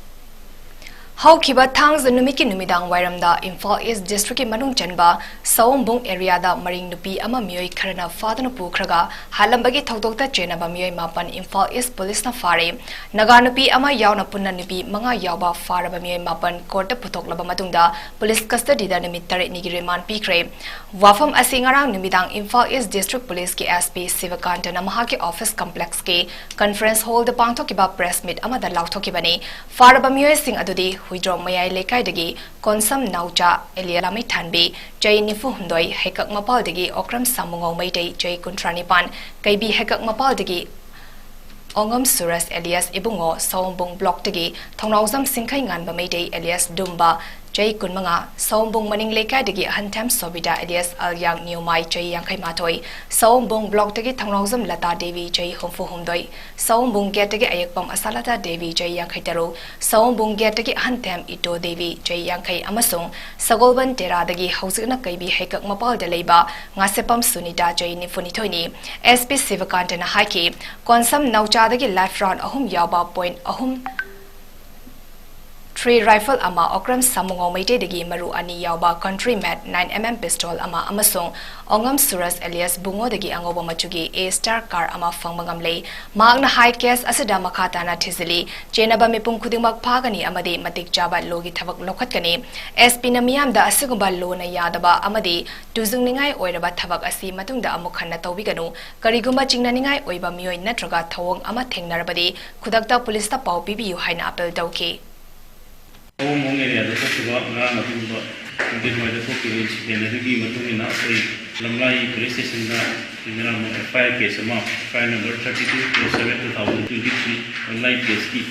ꯍꯧꯈꯤꯕ ꯊꯥꯡꯖ ꯅꯨꯃꯤꯠꯀꯤ ꯅꯨꯃꯤꯗꯥꯡ ꯋꯥꯏꯔꯝꯗ ꯏꯝꯐꯥꯜ ꯏꯁ ꯗꯤꯁꯇ꯭ꯔꯤꯛꯀꯤ ꯃꯅꯨꯡ ꯆꯟꯕ ꯁꯑꯣꯝꯕꯨꯡ ꯑꯦꯔꯤꯌꯥꯗ ꯃꯔꯤꯡ ꯅꯨꯄꯤ ꯑꯃ ꯃꯤꯑꯣꯏ ꯈꯔꯅ ꯐꯥꯗꯨꯅ ꯄꯨꯈ꯭ꯔꯒ ꯍꯥꯠꯂꯝꯕꯒꯤ ꯊꯧꯗꯣꯛꯇ ꯆꯦꯟꯅꯕ ꯃꯤꯑꯣꯏ ꯃꯥꯄꯟ ꯏꯝꯐꯥꯜ ꯏꯁ ꯄꯨꯂꯤꯁꯅ ꯐꯥꯔꯦ꯫ ꯅꯥꯒꯥ ꯅꯨꯄꯤ ꯑꯃ ꯌꯥꯎꯅ ꯄꯨꯟꯅ ꯅꯨꯄꯤ ꯃꯉꯥ ꯌꯥꯎꯕ ꯐꯥꯔꯕ ꯃꯤꯑꯣꯏ ꯃꯥꯄꯟ ꯀꯣꯔꯠꯇ ꯄꯨꯊꯣꯛꯂꯕ ꯃꯇꯨꯡꯗ ꯄꯨꯂꯤꯁ ꯀꯁꯇꯗꯤꯗ ꯅꯨꯃꯤꯠ ꯇꯔꯦꯠꯅꯤꯒꯤ ꯔꯤꯃꯥꯟ ꯄꯤꯈ꯭ꯔꯦ꯫ ꯋꯥꯐꯝ ꯑꯁꯤ ꯉꯔꯥꯡ ꯅꯨꯃꯤꯗꯥꯡ ꯏꯝꯐꯥꯜ ꯏꯁ ꯗꯤꯁꯇ꯭ꯔꯤꯛ ꯄꯨꯂꯤꯁꯀꯤ ꯑꯦꯁ ꯄꯤ ꯁꯤꯕꯀꯥꯟꯇꯅ ꯃꯍꯥꯛꯀꯤ ꯑꯣꯐꯤꯁ ꯀꯝꯄ꯭ꯂꯦꯛꯁꯀꯤ ꯀꯟꯐꯔꯦꯟꯁ ꯍꯣꯜꯗ ꯄꯥꯡꯊꯣꯛꯈꯤꯕ ꯄ꯭ꯔꯦꯁ ꯃꯤꯠ ꯑꯃꯗ ꯂꯥꯎꯊꯣꯛꯈꯤꯕꯅꯤ꯫ ꯐꯥꯔꯕ ꯃꯤꯑꯣꯏꯁꯤꯡ ꯑꯗꯨꯗꯤ ꯍꯨꯏꯗ꯭ꯔꯣꯝ ꯃꯌꯥꯏ ꯂꯩꯀꯥꯏꯗꯒꯤ ꯀꯣꯟꯁꯝ ꯅꯥꯎꯆꯥ ꯑꯦꯂꯤꯌꯥ ꯂꯥꯃꯩꯊꯥꯟꯕꯤ, ꯆꯍꯤ ꯅꯤꯐꯨ ꯍꯨꯝꯗꯣꯏ, ꯍꯩꯀꯛ ꯃꯄꯥꯜꯗꯒꯤ ꯑꯣꯀ꯭ꯔꯝ ꯁꯥꯃꯨꯉꯧ ꯃꯩꯇꯩ, ꯆꯍꯤ ꯀꯨꯟꯊ꯭ꯔꯥ ꯅꯤꯄꯥꯟ, ꯀꯩꯕꯤ ꯍꯩꯀꯛ ꯃꯄꯥꯜꯗꯒꯤ ꯑꯣꯉꯝ ꯁꯨꯔꯁ ꯑꯦꯂꯤꯌꯥꯁ ꯏꯕꯨꯡꯉꯣ, ꯁꯑꯣꯝꯕꯨꯡ ꯕ꯭ꯂꯣꯛꯇꯒꯤ ꯊꯧꯅꯥꯎꯖꯝ ꯁꯤꯡꯈꯩ ꯉꯥꯟꯕ ꯃꯩꯇꯩ ꯑꯦꯂꯤꯌꯥꯁ ꯗꯨꯝꯕ, ꯆꯍꯤ ꯀꯨꯟꯃꯉꯥ, ꯁꯑꯣꯝꯕꯨꯡ ꯃꯅꯤꯡ ꯂꯩꯀꯥꯏꯗꯒꯤ ꯑꯍꯟꯊꯦꯝ ꯁꯣꯕꯤꯇꯥ ꯑꯦꯂꯤꯌꯥꯁ ꯑꯜꯌꯥꯡ ꯅ꯭ꯌꯨꯃꯥꯏ, ꯆꯍꯤ ꯌꯥꯡꯈꯩ ꯃꯥꯊꯣꯏ, ꯁꯑꯣꯝꯕꯨꯡ ꯕ꯭ꯂꯣꯛꯇꯒꯤ ꯊꯧꯅꯥꯎꯖꯝ ꯂꯇꯥ ꯗꯦꯕꯤ, ꯆꯍꯤ ꯍꯨꯝꯐꯨ ꯍꯨꯝꯗꯣꯏ, ꯁꯑꯣꯝꯕꯨꯡ ꯒꯦꯠꯇꯒꯤ ꯑꯌꯦꯛꯄꯝ ꯑꯁꯥꯂꯇꯥ ꯗꯦꯕꯤ, ꯆꯍꯤ ꯌꯥꯡꯈꯩ ꯇꯔꯨꯛ, ꯁꯑꯣꯝꯕꯨꯡ ꯒꯦꯠꯇꯒꯤ ꯑꯍꯟꯊꯦꯝ ꯏꯇꯣ ꯗꯦꯕꯤ, ꯆꯍꯤ ꯌꯥꯡꯈꯩ, ꯑꯃꯁꯨꯡ ꯁꯒꯣꯜꯕꯟ ꯇꯦꯔꯥꯗꯒꯤ ꯍꯧꯖꯤꯛꯅ ꯀꯩꯕꯤ ꯍꯩꯀꯛ ꯃꯄꯥꯜꯗ ꯂꯩꯕ ꯉꯥꯁꯦꯞꯄꯝ ꯁꯨꯅꯤꯇꯥ, ꯆꯍꯤ ꯅꯤꯐꯨꯅꯤꯊꯣꯏꯅꯤ꯫ ꯑꯦꯁ ꯄꯤ ꯁꯤꯕꯀꯥꯟꯇꯅ ꯍꯥꯏꯈꯤ, ꯀꯣꯟꯁꯝ ꯅꯧꯆꯥꯗꯒꯤ ꯂꯥꯏꯐ ꯔꯥꯎꯟ ꯑꯍꯨꯝ ꯌꯥꯎꯕ ꯄꯣꯏꯟ ꯑꯍꯨꯝ ꯊ꯭ꯔꯤ ꯔꯥꯏꯐꯜ ꯑꯃ, ꯑꯣꯀ꯭ꯔꯝ ꯁꯥꯃꯨꯉꯧ ꯃꯩꯇꯩꯗꯒꯤ ꯃꯔꯨ ꯑꯅꯤ ꯌꯥꯎꯕ ꯀꯟꯇ꯭ꯔꯤ ꯃꯦꯠ ꯅꯥꯏꯟ ꯑꯦꯝ ꯑꯦꯝ ꯄꯤꯁꯇꯣꯜ ꯑꯃ ꯑꯃꯁꯨꯡ ꯑꯣꯉꯝ ꯁꯨꯔꯖ ꯑꯦꯂꯤꯌꯥꯁ ꯕꯨꯡꯉꯣꯗꯒꯤ ꯑꯉꯧꯕ ꯃꯆꯨꯒꯤ ꯑꯦ ꯁ꯭ꯇꯥꯔ ꯀꯥꯔ ꯑꯃ ꯐꯪꯕ ꯉꯝꯂꯦ꯫ ꯃꯍꯥꯛꯅ ꯍꯥꯏ, ꯀꯦꯁ ꯑꯁꯤꯗ ꯃꯈꯥ ꯇꯥꯅ ꯊꯤꯖꯤꯜꯂꯤ, ꯆꯦꯟꯅꯕ ꯃꯤꯄꯨꯝ ꯈꯨꯗꯤꯡꯃꯛ ꯐꯥꯒꯅꯤ ꯑꯃꯗꯤ ꯃꯇꯤꯛ ꯆꯥꯕ ꯂꯣꯒꯤ ꯊꯕꯛ ꯂꯧꯈꯠꯀꯅꯤ꯫ ꯑꯦꯁ ꯄꯤꯅ ꯃꯤꯌꯥꯝꯗ ꯑꯁꯤꯒꯨꯝꯕ ꯂꯣꯅ ꯌꯥꯗꯕ ꯑꯃꯗꯤ ꯇꯨꯖꯨꯡꯅꯤꯡꯉꯥꯏ ꯑꯣꯏꯔꯕ ꯊꯕꯛ ꯑꯁꯤ ꯃꯇꯨꯡꯗ ꯑꯃꯨꯛ ꯍꯟꯅ ꯇꯧꯕꯤꯒꯅꯨ꯫ ꯀꯔꯤꯒꯨꯝꯕ ꯆꯤꯡꯅꯅꯤꯡꯉꯥꯏ ꯑꯣꯏꯕ ꯃꯤꯑꯣꯏ ꯅꯠꯇ꯭ꯔꯒ ꯊꯧꯑꯣꯡ ꯑꯃ ꯊꯦꯡꯅꯔꯕꯗꯤ ꯈꯨꯗꯛꯇ ꯄꯨꯂꯤꯁꯇ ꯄꯥꯎ ꯄꯤꯕꯤꯌꯨ ꯍꯥꯏꯅ ꯑꯄꯤꯜ ꯇꯧꯈꯤ꯫ ꯁꯑꯣꯝꯕꯨꯡ ꯑꯦꯔꯤꯌꯥꯗ ꯊꯣꯛꯈꯤꯕ ꯉꯔꯥꯡ ꯑꯍꯤꯡꯗ ꯅꯨꯡꯊꯤꯜꯋꯥꯏꯗ ꯊꯣꯛꯈꯤꯕ ꯏꯟꯁꯤꯗꯦꯟ ꯑꯗꯨꯒꯤ ꯃꯇꯨꯡ ꯏꯟꯅ ꯑꯩꯈꯣꯏ ꯂꯝꯂꯥꯏ ꯄꯨꯂꯤꯁ ꯁ꯭ꯇꯦꯁꯟꯗ ꯉꯔꯥꯡ ꯑꯃꯨꯛ ꯑꯦꯐ ꯑꯥꯏ ꯑꯥꯔ ꯀꯦꯁ ꯑꯃ, F I R number thirty two cross seven two thousand twenty three, ꯂꯝꯂꯥꯏ ꯀꯦꯁꯀꯤ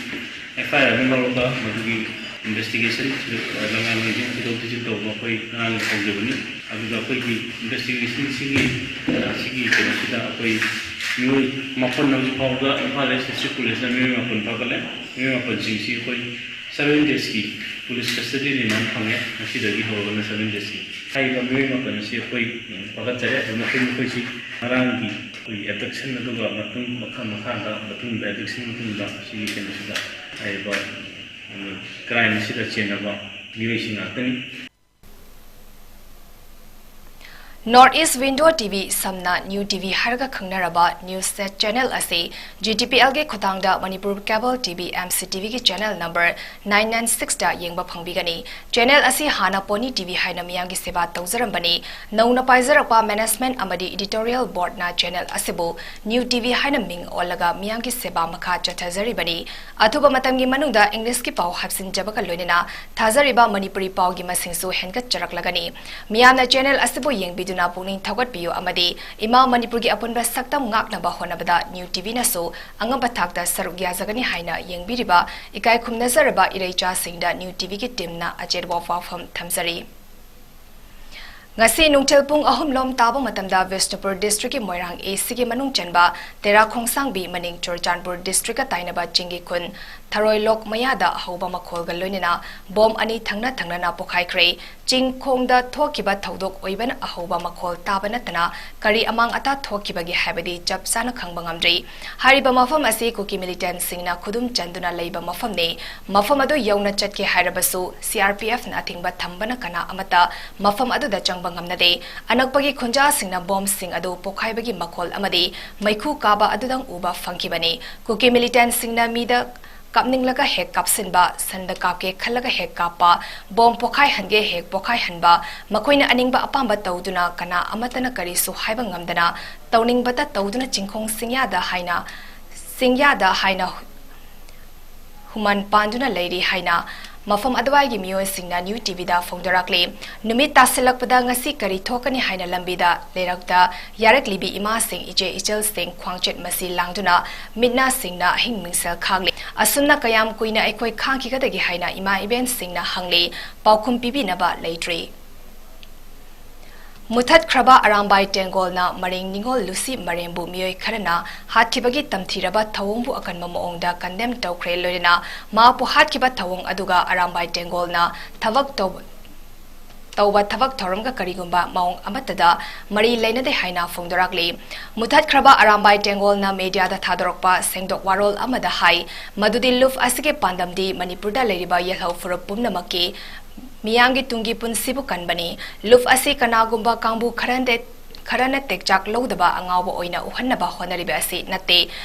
ꯑꯦꯐ ꯑꯥꯏ ꯑꯥꯔ ꯑꯃ ꯂꯧꯔꯒ ꯃꯗꯨꯒꯤ ꯏꯟꯚꯦꯁꯇꯤꯒꯦꯁꯟ ꯂꯝꯂꯥꯏ ꯊꯤꯗꯣꯛ ꯊꯤꯖꯤꯟ ꯇꯧꯕ ꯑꯩꯈꯣꯏ ꯉꯔꯥꯡ ꯍꯧꯖꯕꯅꯤ꯫ ꯑꯗꯨꯒ ꯑꯩꯈꯣꯏꯒꯤ ꯏꯟꯚꯦꯁꯇꯤꯒꯦꯁꯟꯁꯤꯒꯤ, ꯑ, ꯁꯤꯒꯤ ꯀꯩꯅꯣꯁꯤꯗ ꯑꯩꯈꯣꯏ ꯃꯤꯑꯣꯏ ꯃꯥꯄꯟ ꯍꯧꯖꯤꯛ ꯐꯥꯎꯕꯗ ꯏꯝꯐꯥꯜ ꯏꯁ ꯗꯤꯁꯇ꯭ꯔꯤꯛ ꯄꯨꯂꯤꯁꯅ ꯃꯤꯑꯣꯏ ꯃꯥꯄꯟ ꯐꯥꯒꯠꯂꯦ꯫ ꯃꯤꯑꯣꯏ ꯃꯥꯄꯟꯁꯤꯡꯁꯤ ꯑꯩꯈꯣꯏ ꯁꯚꯦꯟ ꯗꯦꯖꯀꯤ ꯄꯨꯂꯤꯁ ꯀꯁꯇꯗꯤ ꯔꯤꯃꯥꯟ ꯐꯪꯉꯦ꯫ ꯉꯁꯤꯗꯒꯤ ꯍꯧꯔꯒꯅ ꯁꯚꯦꯟ ꯗꯦꯖꯀꯤ꯫ ꯍꯥꯏꯔꯤꯕ ꯃꯤꯑꯣꯏ ꯃꯥꯄꯟ ꯑꯁꯤ ꯑꯩꯈꯣꯏ, ꯎꯝ, ꯐꯥꯒꯠꯆꯔꯦ꯫ ꯑꯗꯨ ꯃꯈꯣꯏ ꯃꯈꯣꯏꯁꯤ ꯉꯔꯥꯡꯒꯤ ꯑꯩꯈꯣꯏꯒꯤ ꯑꯦꯕꯗꯛꯁꯟ ꯑꯗꯨꯒ ꯃꯇꯨꯡ ꯃꯈꯥ ꯃꯈꯥꯗ ꯃꯇꯨꯡꯗ ꯑꯦꯕꯗꯛꯁꯟ ꯃꯇꯨꯡꯗ ꯁꯤꯒꯤ ꯀꯩꯅꯣꯁꯤꯗ ꯍꯥꯏꯔꯤꯕ, ꯎꯝ, ꯀ꯭ꯔꯥꯏꯝ ꯑꯁꯤꯗ ꯆꯦꯟꯅꯕ ꯃꯤꯑꯣꯏꯁꯤꯡ ꯉꯥꯛꯇꯅꯤ꯫ North East Window T V, ꯁꯝꯅ New T V ꯍꯥꯏꯔꯒ ꯈꯪꯅꯔꯕ news set channel ꯑꯁꯤ G T P L ꯒꯤ ꯈꯨꯠꯊꯥꯡꯗ Manipur Cable T V, M C T V ꯒꯤ channel number nine nine six ꯗ ꯌꯦꯡꯕ ꯐꯪꯕꯤꯒꯅꯤ꯫ Channel ꯑꯁꯤ ꯍꯥꯟꯅ Pony T V ꯍꯥꯏꯅ ꯃꯤꯌꯥꯝꯒꯤ ꯁꯦꯕꯥ ꯇꯧꯖꯔꯝꯕꯅꯤ꯫ ꯅꯧꯅ ꯄꯥꯏꯖꯔꯛꯄ management ꯑꯃꯗꯤ editorial board ꯅ channel ꯑꯁꯤꯕꯨ New T V ꯍꯥꯏꯅ ꯃꯤꯡ ꯑꯣꯜꯂꯒ ꯃꯤꯌꯥꯝꯒꯤ ꯁꯦꯕꯥ ꯃꯈꯥ ꯆꯠꯊꯖꯔꯤꯕꯅꯤ꯫ ꯑꯊꯨꯕ ꯃꯇꯝꯒꯤ ꯃꯅꯨꯡꯗ English ꯀꯤ ꯄꯥꯎ ꯍꯥꯞꯆꯤꯟꯖꯕꯒ ꯂꯣꯏꯅꯅ ꯊꯥꯖꯔꯤꯕ ꯃꯅꯤꯄꯨꯔꯤ ꯄꯥꯎꯒꯤ ꯃꯁꯤꯡꯁꯨ ꯍꯦꯟꯒꯠꯆꯔꯛꯂꯒꯅꯤ꯫ ꯃꯤꯌꯥꯝꯅ channel ꯑꯁꯤꯕꯨ ꯌꯦꯡꯕꯤꯗꯨꯅ ꯄꯨꯛꯅꯤꯡ ꯊꯧꯒꯠꯄꯤꯌꯨ ꯑꯃꯗꯤ ꯏꯃꯥ ꯃꯅꯤꯄꯨꯔꯒꯤ ꯑꯄꯨꯟꯕ ꯁꯛꯇꯝ ꯉꯥꯛꯅꯕ ꯍꯣꯠꯅꯕꯗ New T V ꯅꯁꯨ ꯑꯉꯝꯕ ꯊꯥꯛꯇ ꯁꯔꯨꯛ ꯌꯥꯖꯒꯅꯤ ꯍꯥꯏꯅ ꯌꯦꯡꯕꯤꯔꯤꯕ ꯏꯀꯥꯏ ꯈꯨꯝꯅꯖꯔꯕ ꯏꯔꯩꯆꯥꯁꯤꯡꯗ New T V ꯒꯤ team ꯅ ꯑꯆꯦꯠꯄ ꯋꯥꯐꯝ ꯊꯝꯖꯔꯤ꯫ ꯉꯁꯤ ꯅꯨꯡꯊꯤꯜ ꯄꯨꯡ ꯑꯍꯨꯝ ꯂꯣꯝ ꯇꯥꯕ ꯃꯇꯝꯗ ꯕꯤꯁꯅꯨꯄꯨꯔ district ꯀꯤ ꯃꯣꯏꯔꯥꯡ A C ꯒꯤ ꯃꯅꯨꯡ ꯆꯟꯕ ꯇꯦꯔꯥ ꯈꯣꯡꯁꯥꯡꯕꯤ ꯃꯅꯤꯡ ꯆꯨꯔꯆꯥꯟꯄꯨꯔ district ꯀ ꯇꯥꯏꯅꯕ ꯆꯤꯡꯒꯤ ꯈꯨꯟ ꯊꯔꯣꯏꯂꯣꯛ ꯃꯌꯥꯗ ꯑꯍꯧꯕ ꯃꯈꯣꯜꯒ ꯂꯣꯏꯅꯅ bomb ꯑꯅꯤ ꯊꯪꯅ ꯊꯪꯅꯅ ꯄꯣꯈꯥꯏꯈ꯭ꯔꯦ꯫ ꯆꯤꯡꯈꯣꯡꯗ ꯊꯣꯛꯈꯤꯕ ꯊꯧꯗꯣꯛ ꯑꯣꯏꯕꯅ ꯑꯍꯧꯕ ꯃꯈꯣꯜ ꯇꯥꯕ ꯅꯠꯇꯅ ꯀꯔꯤ ꯑꯃꯥꯡ ꯑꯇꯥ ꯊꯣꯛꯈꯤꯕꯒꯦ ꯍꯥꯏꯕꯗꯤ ꯆꯞ ꯆꯥꯅ ꯈꯪꯕ ꯉꯝꯗ꯭ꯔꯤ꯫ ꯍꯥꯏꯔꯤꯕ ꯃꯐꯝ ꯑꯁꯤ ꯀꯨꯀꯤ militant ꯁꯤꯡꯅ ꯈꯨꯗꯨꯝ ꯆꯟꯗꯨꯅ ꯂꯩꯕ ꯃꯐꯝꯅꯤ꯫ ꯃꯐꯝ ꯑꯗꯨ ꯌꯧꯅ ꯆꯠꯀꯦ ꯍꯥꯏꯔꯕꯁꯨ C R P F ꯅ ꯑꯊꯤꯡꯕ ꯊꯝꯕꯅ ꯀꯅꯥ ꯑꯃꯠꯇ ꯃꯐꯝ ꯑꯗꯨꯗ ꯆꯪꯕ ꯉꯝꯅꯗꯦ꯫ ꯑꯅꯛꯄꯒꯤ ꯈꯨꯟꯖꯥꯁꯤꯡꯅ bomb ꯁꯤꯡ ꯑꯗꯨ ꯄꯣꯈꯥꯏꯕꯒꯤ ꯃꯈꯣꯜ ꯑꯃꯗꯤ ꯃꯩꯈꯨ ꯀꯥꯕ ꯑꯗꯨꯗꯪ ꯎꯕ ꯐꯪꯈꯤꯕꯅꯤ꯫ ꯀꯨꯀꯤ militant ꯁꯤꯡꯅ ꯃꯤꯗ ꯀꯥꯞꯅꯤꯡꯂꯒ ꯍꯦꯛ ꯀꯥꯞꯁꯤꯟꯕ, ꯁꯟꯗ ꯀꯥꯞꯀꯦ ꯈꯜꯂꯒ ꯍꯦꯛ ꯀꯥꯞꯄ, bomb ꯄꯣꯈꯥꯏꯍꯟꯒꯦ ꯍꯦꯛ ꯄꯣꯈꯥꯏꯍꯟꯕ, ꯃꯈꯣꯏꯅ ꯑꯅꯤꯡꯕ ꯑꯄꯥꯝꯕ ꯇꯧꯗꯨꯅ ꯀꯅꯥ ꯑꯃꯠꯇꯅ ꯀꯔꯤꯁꯨ ꯍꯥꯏꯕ ꯉꯝꯗꯅ ꯇꯧꯅꯤꯡꯕꯇ ꯇꯧꯗꯨꯅ ꯆꯤꯡꯈꯣꯡ ꯆꯤꯡꯌꯥꯗ ꯍꯥꯏꯅ, ꯆꯤꯡꯌꯥꯗ ꯍꯥꯏꯅ ꯍꯨꯃꯥꯟ ꯄꯥꯟꯗꯨꯅ ꯂꯩꯔꯤ ꯍꯥꯏꯅ ꯃꯐꯝ ꯑꯗꯨꯋꯥꯏꯒꯤ ꯃꯤꯑꯣꯏꯁꯤꯡꯅ New T V ꯗ ꯐꯣꯡꯗꯣꯔꯛꯂꯤ꯫ ꯅꯨꯃꯤꯠ ꯇꯥꯁꯤꯜꯂꯛꯄꯗ ꯉꯁꯤ ꯀꯔꯤ ꯊꯣꯛꯀꯅꯤ ꯍꯥꯏꯅ ꯂꯝꯕꯤꯗ ꯂꯩꯔꯛꯇ ꯌꯥꯔꯛꯂꯤꯕꯤ ꯏꯃꯥꯁꯤꯡ, ꯏꯆꯦ ꯏꯆꯜꯁꯤꯡ ꯈ꯭ꯋꯥꯡꯆꯤꯠ ꯃꯁꯤ ꯂꯥꯡꯗꯨꯅ ꯃꯤꯠꯅ ꯁꯤꯡꯅ ꯑꯍꯤꯡ ꯃꯤꯡꯁꯦꯜ ꯈꯥꯡꯂꯤ꯫ ꯑꯁꯨꯝꯅ ꯀꯌꯥꯝ ꯀꯨꯏꯅ ꯑꯩꯈꯣꯏ ꯈꯥꯡꯈꯤꯒꯗꯒꯦ ꯍꯥꯏꯅ ꯏꯃꯥ ꯏꯕꯦꯟꯁꯤꯡꯅ ꯍꯪꯂꯤ꯫ ꯄꯥꯎꯈꯨꯝ ꯄꯤꯕꯤꯅꯕ ꯂꯩꯇ꯭ꯔꯤ꯫ ꯃꯨꯊꯠꯈ꯭ꯔꯕ ꯑꯔꯥꯝꯕꯥꯏ ꯇꯦꯡꯒꯣꯜꯅ ꯃꯔꯤꯡ ꯅꯤꯉꯣꯜ ꯂꯨꯁꯤ ꯃꯔꯦꯝꯕꯨ ꯃꯤꯑꯣꯏ ꯈꯔꯅ ꯍꯥꯠꯈꯤꯕꯒꯤ ꯇꯝꯊꯤꯔꯕ ꯊꯧꯑꯣꯡꯕꯨ ꯑꯀꯟꯕ ꯃꯑꯣꯡꯗ condemn ꯇꯧꯈ꯭ꯔꯦ꯫ ꯂꯣꯏꯅꯅ ꯃꯍꯥꯛꯄꯨ ꯍꯥꯠꯈꯤꯕ ꯊꯧꯑꯣꯡ ꯑꯗꯨꯒ ꯑꯔꯥꯝꯕꯥꯏ ꯇꯦꯡꯒꯣꯜꯅ ꯊꯕꯛ ꯇꯧꯕ, ꯇꯧꯕ ꯊꯕꯛ ꯊꯧꯔꯝꯒ ꯀꯔꯤꯒꯨꯝꯕ ꯃꯑꯣꯡ ꯑꯃꯠꯇꯗ ꯃꯔꯤ ꯂꯩꯅꯗꯦ ꯍꯥꯏꯅ ꯐꯣꯡꯗꯣꯔꯛꯂꯤ꯫ ꯃꯨꯊꯠꯈ꯭ꯔꯕ ꯑꯔꯥꯝꯕꯥꯏ ꯇꯦꯡꯒꯣꯜꯅ media ꯗ ꯊꯥꯗꯣꯔꯛꯄ ꯁꯦꯡꯗꯣꯛ ꯋꯥꯔꯣꯜ ꯑꯃꯗ ꯍꯥꯏ ꯃꯗꯨꯗꯤ ꯂꯨꯞ ꯑꯁꯤꯒꯤ ꯄꯥꯟꯗꯝꯗꯤ ꯃꯅꯤꯄꯨꯔꯗ ꯂꯩꯔꯤꯕ ꯌꯦꯜꯍꯧ ꯐꯨꯔꯨꯞ ꯄꯨꯝꯅꯃꯛꯀꯤ ꯃꯤꯌꯥꯝꯒꯤ ꯇꯨꯡꯒꯤ ꯄꯨꯟꯁꯤꯕꯨ ꯀꯟꯕꯅꯤ꯫ ꯂꯨꯞ ꯑꯁꯤ ꯀꯅꯥꯒꯨꯝꯕ ꯀꯥꯡꯕꯨ ꯈꯔꯅ ꯈꯔꯅ ꯇꯦꯛꯆꯥꯛ ꯂꯧꯗꯕ ꯑꯉꯥꯎꯕ ꯑꯣꯏꯅ ꯎꯍꯟꯅꯕ ꯍꯣꯠꯅꯔꯤꯕ ꯑꯁꯤ ꯅꯠꯇꯦ꯫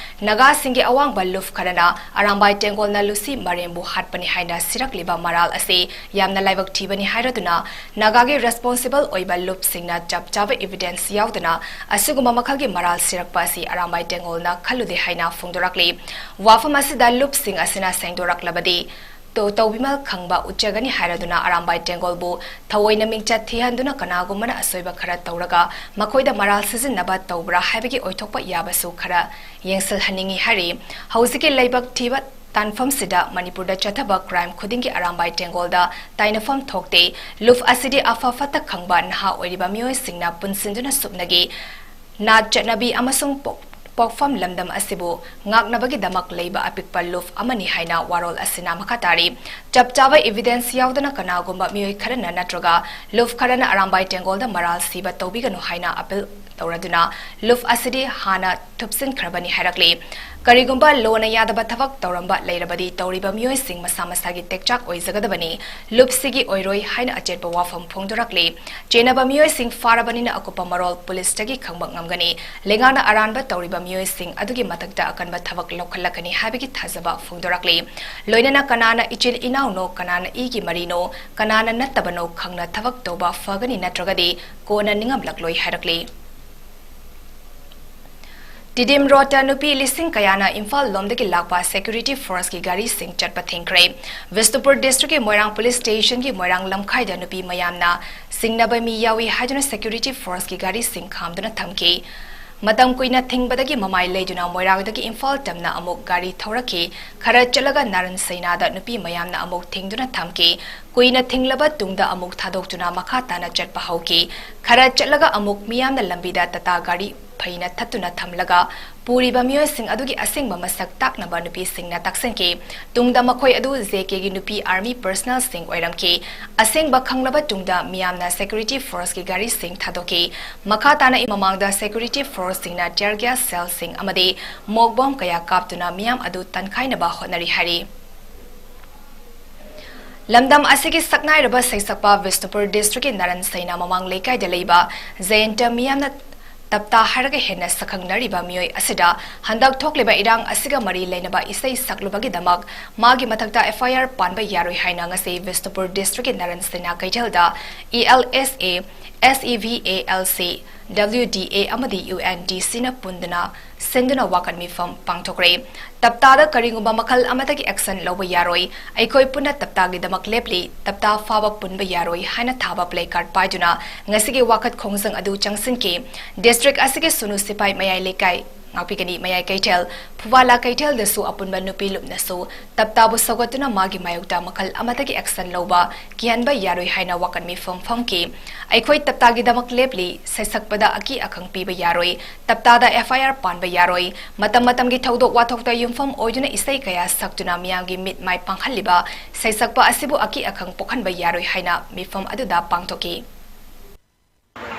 ꯅꯥꯒꯥꯁꯤꯡꯒꯤ ꯑꯋꯥꯡꯕ ꯂꯨꯞ ꯈꯔꯅ ꯑꯔꯥꯝꯕꯥꯏ ꯇꯦꯡꯒꯣꯜꯅ ꯂꯨꯁꯤ ꯃꯔꯦꯝꯕꯨ ꯍꯥꯠꯄꯅꯤ ꯍꯥꯏꯅ ꯁꯤꯔꯛꯂꯤꯕ ꯃꯔꯥꯜ ꯑꯁꯤ ꯌꯥꯝꯅ ꯂꯥꯏꯕꯛ ꯊꯤꯕꯅꯤ ꯍꯥꯏꯔꯗꯨꯅ ꯅꯥꯒꯥꯒꯤ ꯔꯦꯁꯄꯣꯟꯁꯤꯕꯜ ꯑꯣꯏꯕ ꯂꯨꯞꯁꯤꯡꯅ ꯆꯞ ꯆꯥꯕ ꯏꯕꯤꯗꯦꯟꯁ ꯌꯥꯎꯗꯅ ꯑꯁꯤꯒꯨꯝꯕ ꯃꯈꯜꯒꯤ ꯃꯔꯥꯜ ꯁꯤꯔꯛꯄ ꯑꯁꯤ ꯑꯔꯥꯝꯕꯥꯏ ꯇꯦꯡꯒꯣꯜꯅ ꯈꯜꯂꯨꯗꯦ ꯍꯥꯏꯅ ꯐꯣꯡꯗꯣꯔꯛꯂꯤ꯫ ꯋꯥꯐꯝ ꯑꯁꯤꯗ ꯂꯨꯞꯁꯤꯡ ꯑꯁꯤꯅ ꯁꯦꯡꯗꯣꯔꯛꯂꯕꯗꯤ ꯇꯧ-, ꯇꯧꯕꯤꯃꯜ ꯈꯪꯕ ꯎꯠꯆꯒꯅꯤ ꯍꯥꯏꯔꯗꯨꯅ ꯑꯔꯥꯝꯕꯥꯏ ꯇꯦꯡꯒꯣꯜꯕꯨ ꯊꯑꯣꯏꯅ ꯃꯤꯡꯆꯠ ꯊꯤꯍꯟꯗꯨꯅ ꯀꯅꯥꯒꯨꯝꯕꯅ ꯑꯁꯣꯏꯕ ꯈꯔ ꯇꯧꯔꯒ ꯃꯈꯣꯏꯗ ꯃꯔꯥꯜ ꯁꯤꯖꯤꯟꯅꯕ ꯇꯧꯕ꯭ꯔꯥ ꯍꯥꯏꯕꯒꯤ ꯑꯣꯏꯊꯣꯛꯄ ꯌꯥꯕꯁꯨ ꯈꯔ ꯌꯦꯡꯁꯤꯜꯍꯟꯅꯤꯡꯏ ꯍꯥꯏꯔꯤ꯫ ꯍꯧꯖꯤꯛꯀꯤ ꯂꯩꯕꯛ ꯊꯤꯕ ꯇꯥꯟꯐꯝꯁꯤꯗ ꯃꯅꯤꯄꯨꯔꯗ ꯆꯠꯊꯕ ꯀ꯭ꯔꯥꯏꯝ ꯈꯨꯗꯤꯡꯒꯤ ꯑꯔꯥꯝꯕꯥꯏ ꯇꯦꯡꯒꯣꯜꯗ ꯇꯥꯏꯅꯐꯝ ꯊꯣꯛꯇꯦ꯫ ꯂꯨꯞ ꯑꯁꯤꯗꯤ ꯑꯐ ꯐꯠꯇ ꯈꯪꯕ ꯅꯍꯥ ꯑꯣꯏꯔꯤꯕ ꯃꯤꯑꯣꯏꯁꯤꯡꯅ ꯄꯨꯟꯁꯤꯟꯗꯨꯅ ꯁꯨꯞꯅꯒꯤ ꯅꯥꯠ ꯆꯠꯅꯕꯤ ꯑꯃꯁꯨꯡ ꯄꯣꯛ-, ꯄꯣꯛꯐꯝ ꯂꯝꯗꯝ ꯑꯁꯤꯕꯨ ꯉꯥꯛꯅꯕꯒꯤꯗꯃꯛ ꯂꯩꯕ ꯑꯄꯤꯛꯄ ꯂꯨꯞ ꯑꯃꯅꯤ ꯍꯥꯏꯅ ꯋꯥꯔꯣꯜ ꯑꯁꯤꯅ ꯃꯈꯥ ꯇꯥꯔꯤ꯫ ꯆꯞ ꯆꯥꯕ ꯏꯕꯤꯗꯦꯟꯁ ꯌꯥꯎꯗꯅ ꯀꯅꯥꯒꯨꯝꯕ ꯃꯤꯑꯣꯏ ꯈꯔꯅ ꯅꯠꯇ꯭ꯔꯒ ꯂꯨꯞ ꯈꯔꯅ ꯑꯔꯥꯝꯕꯥꯏ ꯇꯦꯡꯒꯣꯜꯗ ꯃꯔꯥꯜ ꯁꯤꯕ ꯇꯧꯕꯤꯒꯅꯨ ꯍꯥꯏꯅ ꯑꯄꯤꯜ ꯇꯧꯔꯗꯨꯅ ꯂꯨꯞ ꯑꯁꯤꯗꯤ ꯍꯥꯟꯅ ꯊꯨꯞꯆꯤꯟꯈ꯭ꯔꯕꯅꯤ ꯍꯥꯏꯔꯛꯂꯤ꯫ ꯀꯔꯤꯒꯨꯝꯕ ꯂꯣꯅ ꯌꯥꯗꯕ ꯊꯕꯛ ꯇꯧꯔꯝꯕ ꯂꯩꯔꯕꯗꯤ ꯇꯧꯔꯤꯕ ꯃꯤꯑꯣꯏꯁꯤꯡ ꯃꯁꯥ ꯃꯁꯥꯒꯤ ꯇꯦꯛꯆꯥꯛ ꯑꯣꯏꯖꯒꯗꯕꯅꯤ, ꯂꯨꯞꯁꯤꯒꯤ ꯑꯣꯏꯔꯣꯏ ꯍꯥꯏꯅ ꯑꯆꯦꯠꯄ ꯋꯥꯐꯝ ꯐꯣꯡꯗꯣꯔꯛꯂꯤ꯫ ꯆꯦꯟꯅꯕ ꯃꯤꯑꯣꯏꯁꯤꯡ ꯐꯥꯔꯕꯅꯤꯅ ꯑꯀꯨꯞꯄ ꯃꯔꯣꯜ ꯄꯨꯂꯤꯁꯇꯒꯤ ꯈꯪꯕ ꯉꯝꯒꯅꯤ꯫ ꯂꯩꯉꯥꯛꯅ ꯑꯔꯥꯟꯕ ꯇꯧꯔꯤꯕ ꯃꯤꯑꯣꯏꯁꯤꯡ ꯑꯗꯨꯒꯤ ꯃꯊꯛꯇ ꯑꯀꯟꯕ ꯊꯕꯛ ꯂꯧꯈꯠꯂꯛꯀꯅꯤ ꯍꯥꯏꯕꯒꯤ ꯊꯥꯖꯕ ꯐꯣꯡꯗꯣꯔꯛꯂꯤ꯫ ꯂꯣꯏꯅꯅ ꯀꯅꯥꯅ ꯏꯆꯤꯜ ꯏꯅꯥꯎꯅꯣ, ꯀꯅꯥꯅ ꯏꯒꯤ ꯃꯔꯤꯅꯣ, ꯀꯅꯥꯅ ꯅꯠꯇꯕꯅꯣ ꯈꯪꯅ ꯊꯕꯛ ꯇꯧꯕ ꯐꯒꯅꯤ, ꯅꯠꯇ꯭ꯔꯒꯗꯤ ꯀꯣꯟꯅ ꯅꯤꯡꯉꯝꯂꯛꯂꯣꯏ ꯍꯥꯏꯔꯛꯂꯤ꯫ ꯇꯤꯗꯤꯝ ꯔꯣꯗꯇ ꯅꯨꯄꯤ ꯂꯤꯁꯤꯡ ꯀꯌꯥꯅ ꯏꯝꯐꯥꯜ ꯂꯣꯝꯗꯒꯤ ꯂꯥꯛꯄ ꯁꯦꯀ꯭ꯌꯨꯔꯤꯇꯤ ꯐꯣꯔꯁꯀꯤ ꯒꯥꯔꯤꯁꯤꯡ ꯆꯠꯄ ꯊꯤꯡꯈ꯭ꯔꯦ꯫ ꯕꯤꯁꯅꯨꯄꯨꯔ ꯗꯤꯁꯇ꯭ꯔꯤꯛꯀꯤ ꯃꯣꯏꯔꯥꯡ ꯄꯨꯂꯤꯁ ꯁ꯭ꯇꯦꯁꯟꯒꯤ ꯃꯣꯏꯔꯥꯡ ꯂꯝꯈꯥꯏꯗ ꯅꯨꯄꯤ ꯃꯌꯥꯝꯅ ꯆꯤꯡꯅꯕ ꯃꯤ ꯌꯥꯎꯏ ꯍꯥꯏꯗꯨꯅ ꯁꯦꯀ꯭ꯌꯨꯔꯤꯇꯤ ꯐꯣꯔꯁꯀꯤ ꯒꯥꯔꯤꯁꯤꯡ ꯈꯥꯝꯗꯨꯅ ꯊꯝꯈꯤ꯫ ꯃꯇꯝ ꯀꯨꯏꯅ ꯊꯤꯡꯕꯗꯒꯤ ꯃꯃꯥꯏ ꯂꯩꯗꯨꯅ ꯃꯣꯏꯔꯥꯡꯗꯒꯤ ꯏꯝꯐꯥꯜ ꯇꯝꯅ ꯑꯃꯨꯛ ꯒꯥꯔꯤ ꯊꯧꯔꯛꯈꯤ꯫ ꯈꯔ ꯆꯠꯂꯒ ꯅꯥꯔꯟ ꯁꯩꯅꯥꯗ ꯅꯨꯄꯤ ꯃꯌꯥꯝꯅ ꯑꯃꯨꯛ ꯊꯤꯡꯗꯨꯅ ꯊꯝꯈꯤ꯫ ꯀꯨꯏꯅ ꯊꯤꯡꯂꯕ ꯇꯨꯡꯗ ꯑꯃꯨꯛ ꯊꯥꯗꯣꯛꯇꯨꯅ ꯃꯈꯥ ꯇꯥꯅ ꯆꯠꯄ ꯍꯧꯈꯤ꯫ ꯈꯔ ꯆꯠꯂꯒ ꯑꯃꯨꯛ ꯃꯤꯌꯥꯝꯅ ꯂꯝꯕꯤꯗ ꯇꯥꯇꯥ ꯒꯥꯔꯤ ꯐꯩꯅ ꯊꯠꯇꯨꯅ ꯊꯝꯂꯒ ꯄꯨꯔꯤꯕ ꯃꯤꯑꯣꯏꯁꯤꯡ ꯑꯗꯨꯒꯤ ꯑꯁꯦꯡꯕ ꯃꯁꯛ ꯇꯥꯛꯅꯕ ꯅꯨꯄꯤꯁꯤꯡꯅ ꯇꯥꯛꯁꯤꯟꯈꯤ꯫ ꯇꯨꯡꯗ ꯃꯈꯣꯏ ꯑꯗꯨ ꯖꯦ ꯀꯦꯒꯤ ꯅꯨꯄꯤ ꯑꯥꯔꯃꯤ ꯄꯔꯁꯅꯦꯜꯁꯤꯡ ꯑꯣꯏꯔꯝꯈꯤ꯫ ꯑꯁꯦꯡꯕ ꯈꯪꯂꯕ ꯇꯨꯡꯗ ꯃꯤꯌꯥꯝꯅ ꯁꯦꯀ꯭ꯌꯨꯔꯤꯇꯤ ꯐꯣꯔꯁꯀꯤ ꯒꯥꯔꯤꯁꯤꯡ ꯊꯥꯗꯣꯛꯈꯤ꯫ ꯃꯈꯥ ꯇꯥꯅ ꯃꯃꯥꯡꯗ ꯁꯦꯀ꯭ꯌꯨꯔꯤꯇꯤ ꯐꯣꯔꯁꯁꯤꯡꯅ ꯇꯤꯌꯔ ꯒ꯭ꯌꯥꯁ ꯁꯦꯜꯁꯤꯡ ꯑꯃꯗꯤ ꯃꯣꯛ ꯕꯣꯝ ꯀꯌꯥ ꯀꯥꯞꯇꯨꯅ ꯃꯤꯌꯥꯝ ꯑꯗꯨ ꯇꯟꯈꯥꯏꯅꯕ ꯍꯣꯠꯅꯔꯤ ꯍꯥꯏꯔꯤ꯫ ꯂꯝꯗꯝ ꯑꯁꯤꯒꯤ ꯁꯛꯅꯥꯏꯔꯕ ꯁꯩꯁꯛꯄ ꯕꯤꯁꯅꯨꯄꯨꯔ ꯗꯤꯁꯇ꯭ꯔꯤꯛꯀꯤ ꯅꯥꯔꯟ ꯁꯩꯅꯥ ꯃꯃꯥꯡ ꯂꯩꯀꯥꯏꯗ ꯂꯩꯕ ꯖꯌꯟꯇ ꯃꯤꯌꯥꯝꯅ ꯇꯞꯇꯥ ꯍꯥꯏꯔꯒ ꯍꯦꯟꯅ ꯁꯛꯈꯪꯅꯔꯤꯕ ꯃꯤꯑꯣꯏ ꯑꯁꯤꯗ ꯍꯟꯗꯛ ꯊꯣꯛꯂꯤꯕ ꯏꯔꯥꯡ ꯑꯁꯤꯒ ꯃꯔꯤ ꯂꯩꯅꯕ ꯏꯁꯩ ꯁꯛꯂꯨꯕꯒꯤꯗꯃꯛ ꯃꯥꯒꯤ ꯃꯊꯛꯇ F I R ꯄꯥꯟꯕ ꯌꯥꯔꯣꯏ ꯍꯥꯏꯅ ꯉꯁꯤ ꯕꯤꯁꯅꯨꯄꯨꯔ ꯗꯤꯁꯇ꯭ꯔꯤꯛꯀꯤ ꯅꯥꯔꯟ ꯁꯩꯅꯥ ꯀꯩꯊꯦꯜꯗ E L S A, S E V A L C, W D A ꯑꯃꯗꯤ U N D Cꯅ ꯄꯨꯟꯗꯨꯅ ꯁꯤꯟꯗꯨꯅ ꯋꯥꯀꯠ ꯃꯤꯐꯝ ꯄꯥꯡꯊꯣꯛꯈ꯭ꯔꯦ꯫ ꯇꯞꯇꯥꯗ ꯀꯔꯤꯒꯨꯝꯕ ꯃꯈꯜ ꯑꯃꯠꯇꯒꯤ action ꯂꯧꯕ ꯌꯥꯔꯣꯏ꯫ ꯑꯩꯈꯣꯏ ꯄꯨꯟꯅ ꯇꯞꯇꯥꯒꯤꯗꯃꯛ ꯂꯦꯞꯂꯤ꯫ ꯇꯞꯇꯥ ꯐꯥꯕ ꯄꯨꯟꯕ ꯌꯥꯔꯣꯏ ꯍꯥꯏꯅ ꯊꯥꯕ placard ꯄꯥꯏꯗꯨꯅ ꯉꯁꯤꯒꯤ ꯋꯥꯀꯠ ꯈꯣꯡꯖꯪ ꯑꯗꯨ ꯆꯪꯁꯤꯟꯈꯤ꯫ ꯗꯤꯁꯇ꯭ꯔꯤꯛ ꯑꯁꯤꯒꯤ ꯁꯨꯅꯨ ꯁꯤꯄꯥꯏ ꯃꯌꯥꯏ ꯂꯩꯀꯥꯏ, ꯉꯥꯛꯄꯤꯒꯅꯤ, ꯃꯌꯥꯏ ꯀꯩꯊꯦꯜ, ꯐꯨꯋꯥꯂꯥ ꯀꯩꯊꯦꯜꯗꯁꯨ ꯑꯄꯨꯟꯕ ꯅꯨꯄꯤ ꯂꯨꯞꯅꯁꯨ ꯇꯞꯇꯥꯕꯨ ꯁꯧꯒꯠꯇꯨꯅ ꯃꯥꯒꯤ ꯃꯥꯌꯣꯛꯇ ꯃꯈꯜ ꯑꯃꯠꯇꯒꯤ action ꯂꯧꯕ ꯀꯤꯍꯟꯕ ꯌꯥꯔꯣꯏ ꯍꯥꯏꯅ ꯋꯥꯀꯠ ꯃꯤꯐꯝ ꯐꯝꯈꯤ꯫ ꯑꯩꯈꯣꯏ ꯇꯞꯇꯥꯒꯤꯗꯃꯛ ꯂꯦꯞꯂꯤ꯫ ꯁꯩꯁꯛꯄꯗ ꯑꯀꯤ ꯑꯈꯪ ꯄꯤꯕ ꯌꯥꯔꯣꯏ꯫ ꯇꯞꯇꯥꯗ F I R ꯄꯥꯟꯕ ꯌꯥꯔꯣꯏ꯫ ꯃꯇꯝ ꯃꯇꯝꯒꯤ ꯊꯧꯗꯣꯛ ꯋꯥꯊꯣꯛꯇ ꯌꯨꯝꯐꯝ ꯑꯣꯏꯗꯨꯅ ꯏꯁꯩ ꯀꯌꯥ ꯁꯛꯇꯨꯅ ꯃꯤꯌꯥꯝꯒꯤ ꯃꯤꯠ ꯃꯥꯏ ꯄꯥꯡꯍꯜꯂꯤꯕ ꯁꯩꯁꯛꯄ ꯑꯁꯤꯕꯨ ꯑꯀꯤ ꯑꯈꯪ ꯄꯣꯛꯍꯟꯕ ꯌꯥꯔꯣꯏ ꯍꯥꯏꯅ ꯃꯤꯐꯝ ꯑꯗꯨꯗ ꯄꯥꯡꯊꯣꯛꯈꯤ꯫